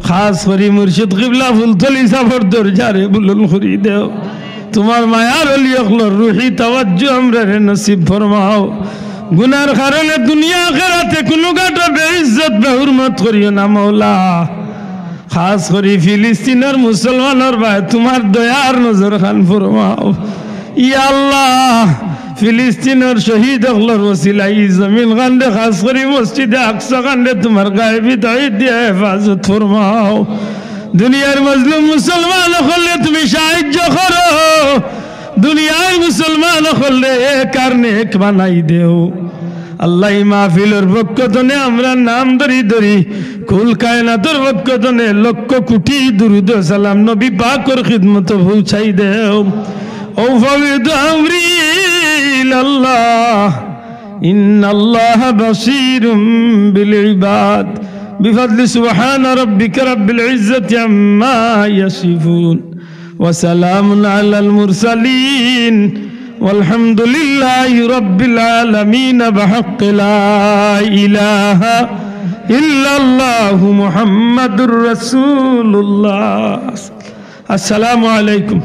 খাস করি মুর্শিদ কিবলা ফুলতলি সাবর দরজারে বুলন্দ করি দেও। তুমার মায়ার অলি অকলর রুহি তাওয়াজ্জু আমরারে নসিব ফরমাও। গুনার কারণে দুনিয়া আখেরাতে কুনু ঘাটো বেইজ্জত বেহুরমত করিও না মাওলা। খাস করি ফিলিস্তিনর মুসলমানর বায় তুমার দয়ার নজর খান ফরমাও। ইয়া আল্লাহ, ফিলিস্তিনর শহীদ অকলর ওসিলায় ই জমিন খানরে, খাস করি মসজিদে আকসা খানরে তুমার গায়েবী তাইদ দিয়া হেফাজত ফরমাও। দুনিয়ার মজলুম মুসলমান অকলরে তুমি সাহায্য করো। দুনিয়ার মুসলমান অকলরে এক আর নেক বানাই দেও। আল্লাহ, ই মাহফিলর পক্ষ তনে আমরার নাম ধরি ধরি কুল কায়নাতর পক্ষ তনে লক্ষ কোটি দুরুদ ও সালাম নবী পাকর খিদমতো পৌঁছাই দেও। أفوض أمري إلى الله إن الله بصير بالعباد بفضل سبحان ربك رب العزة عما يصفون وسلام على المرسلين والحمد لله رب العالمين بحق لا إله ইল্লাল্লাহু মুহাম্মাদুর রাসূলুল্লাহ। আসসালামু আলাইকুম।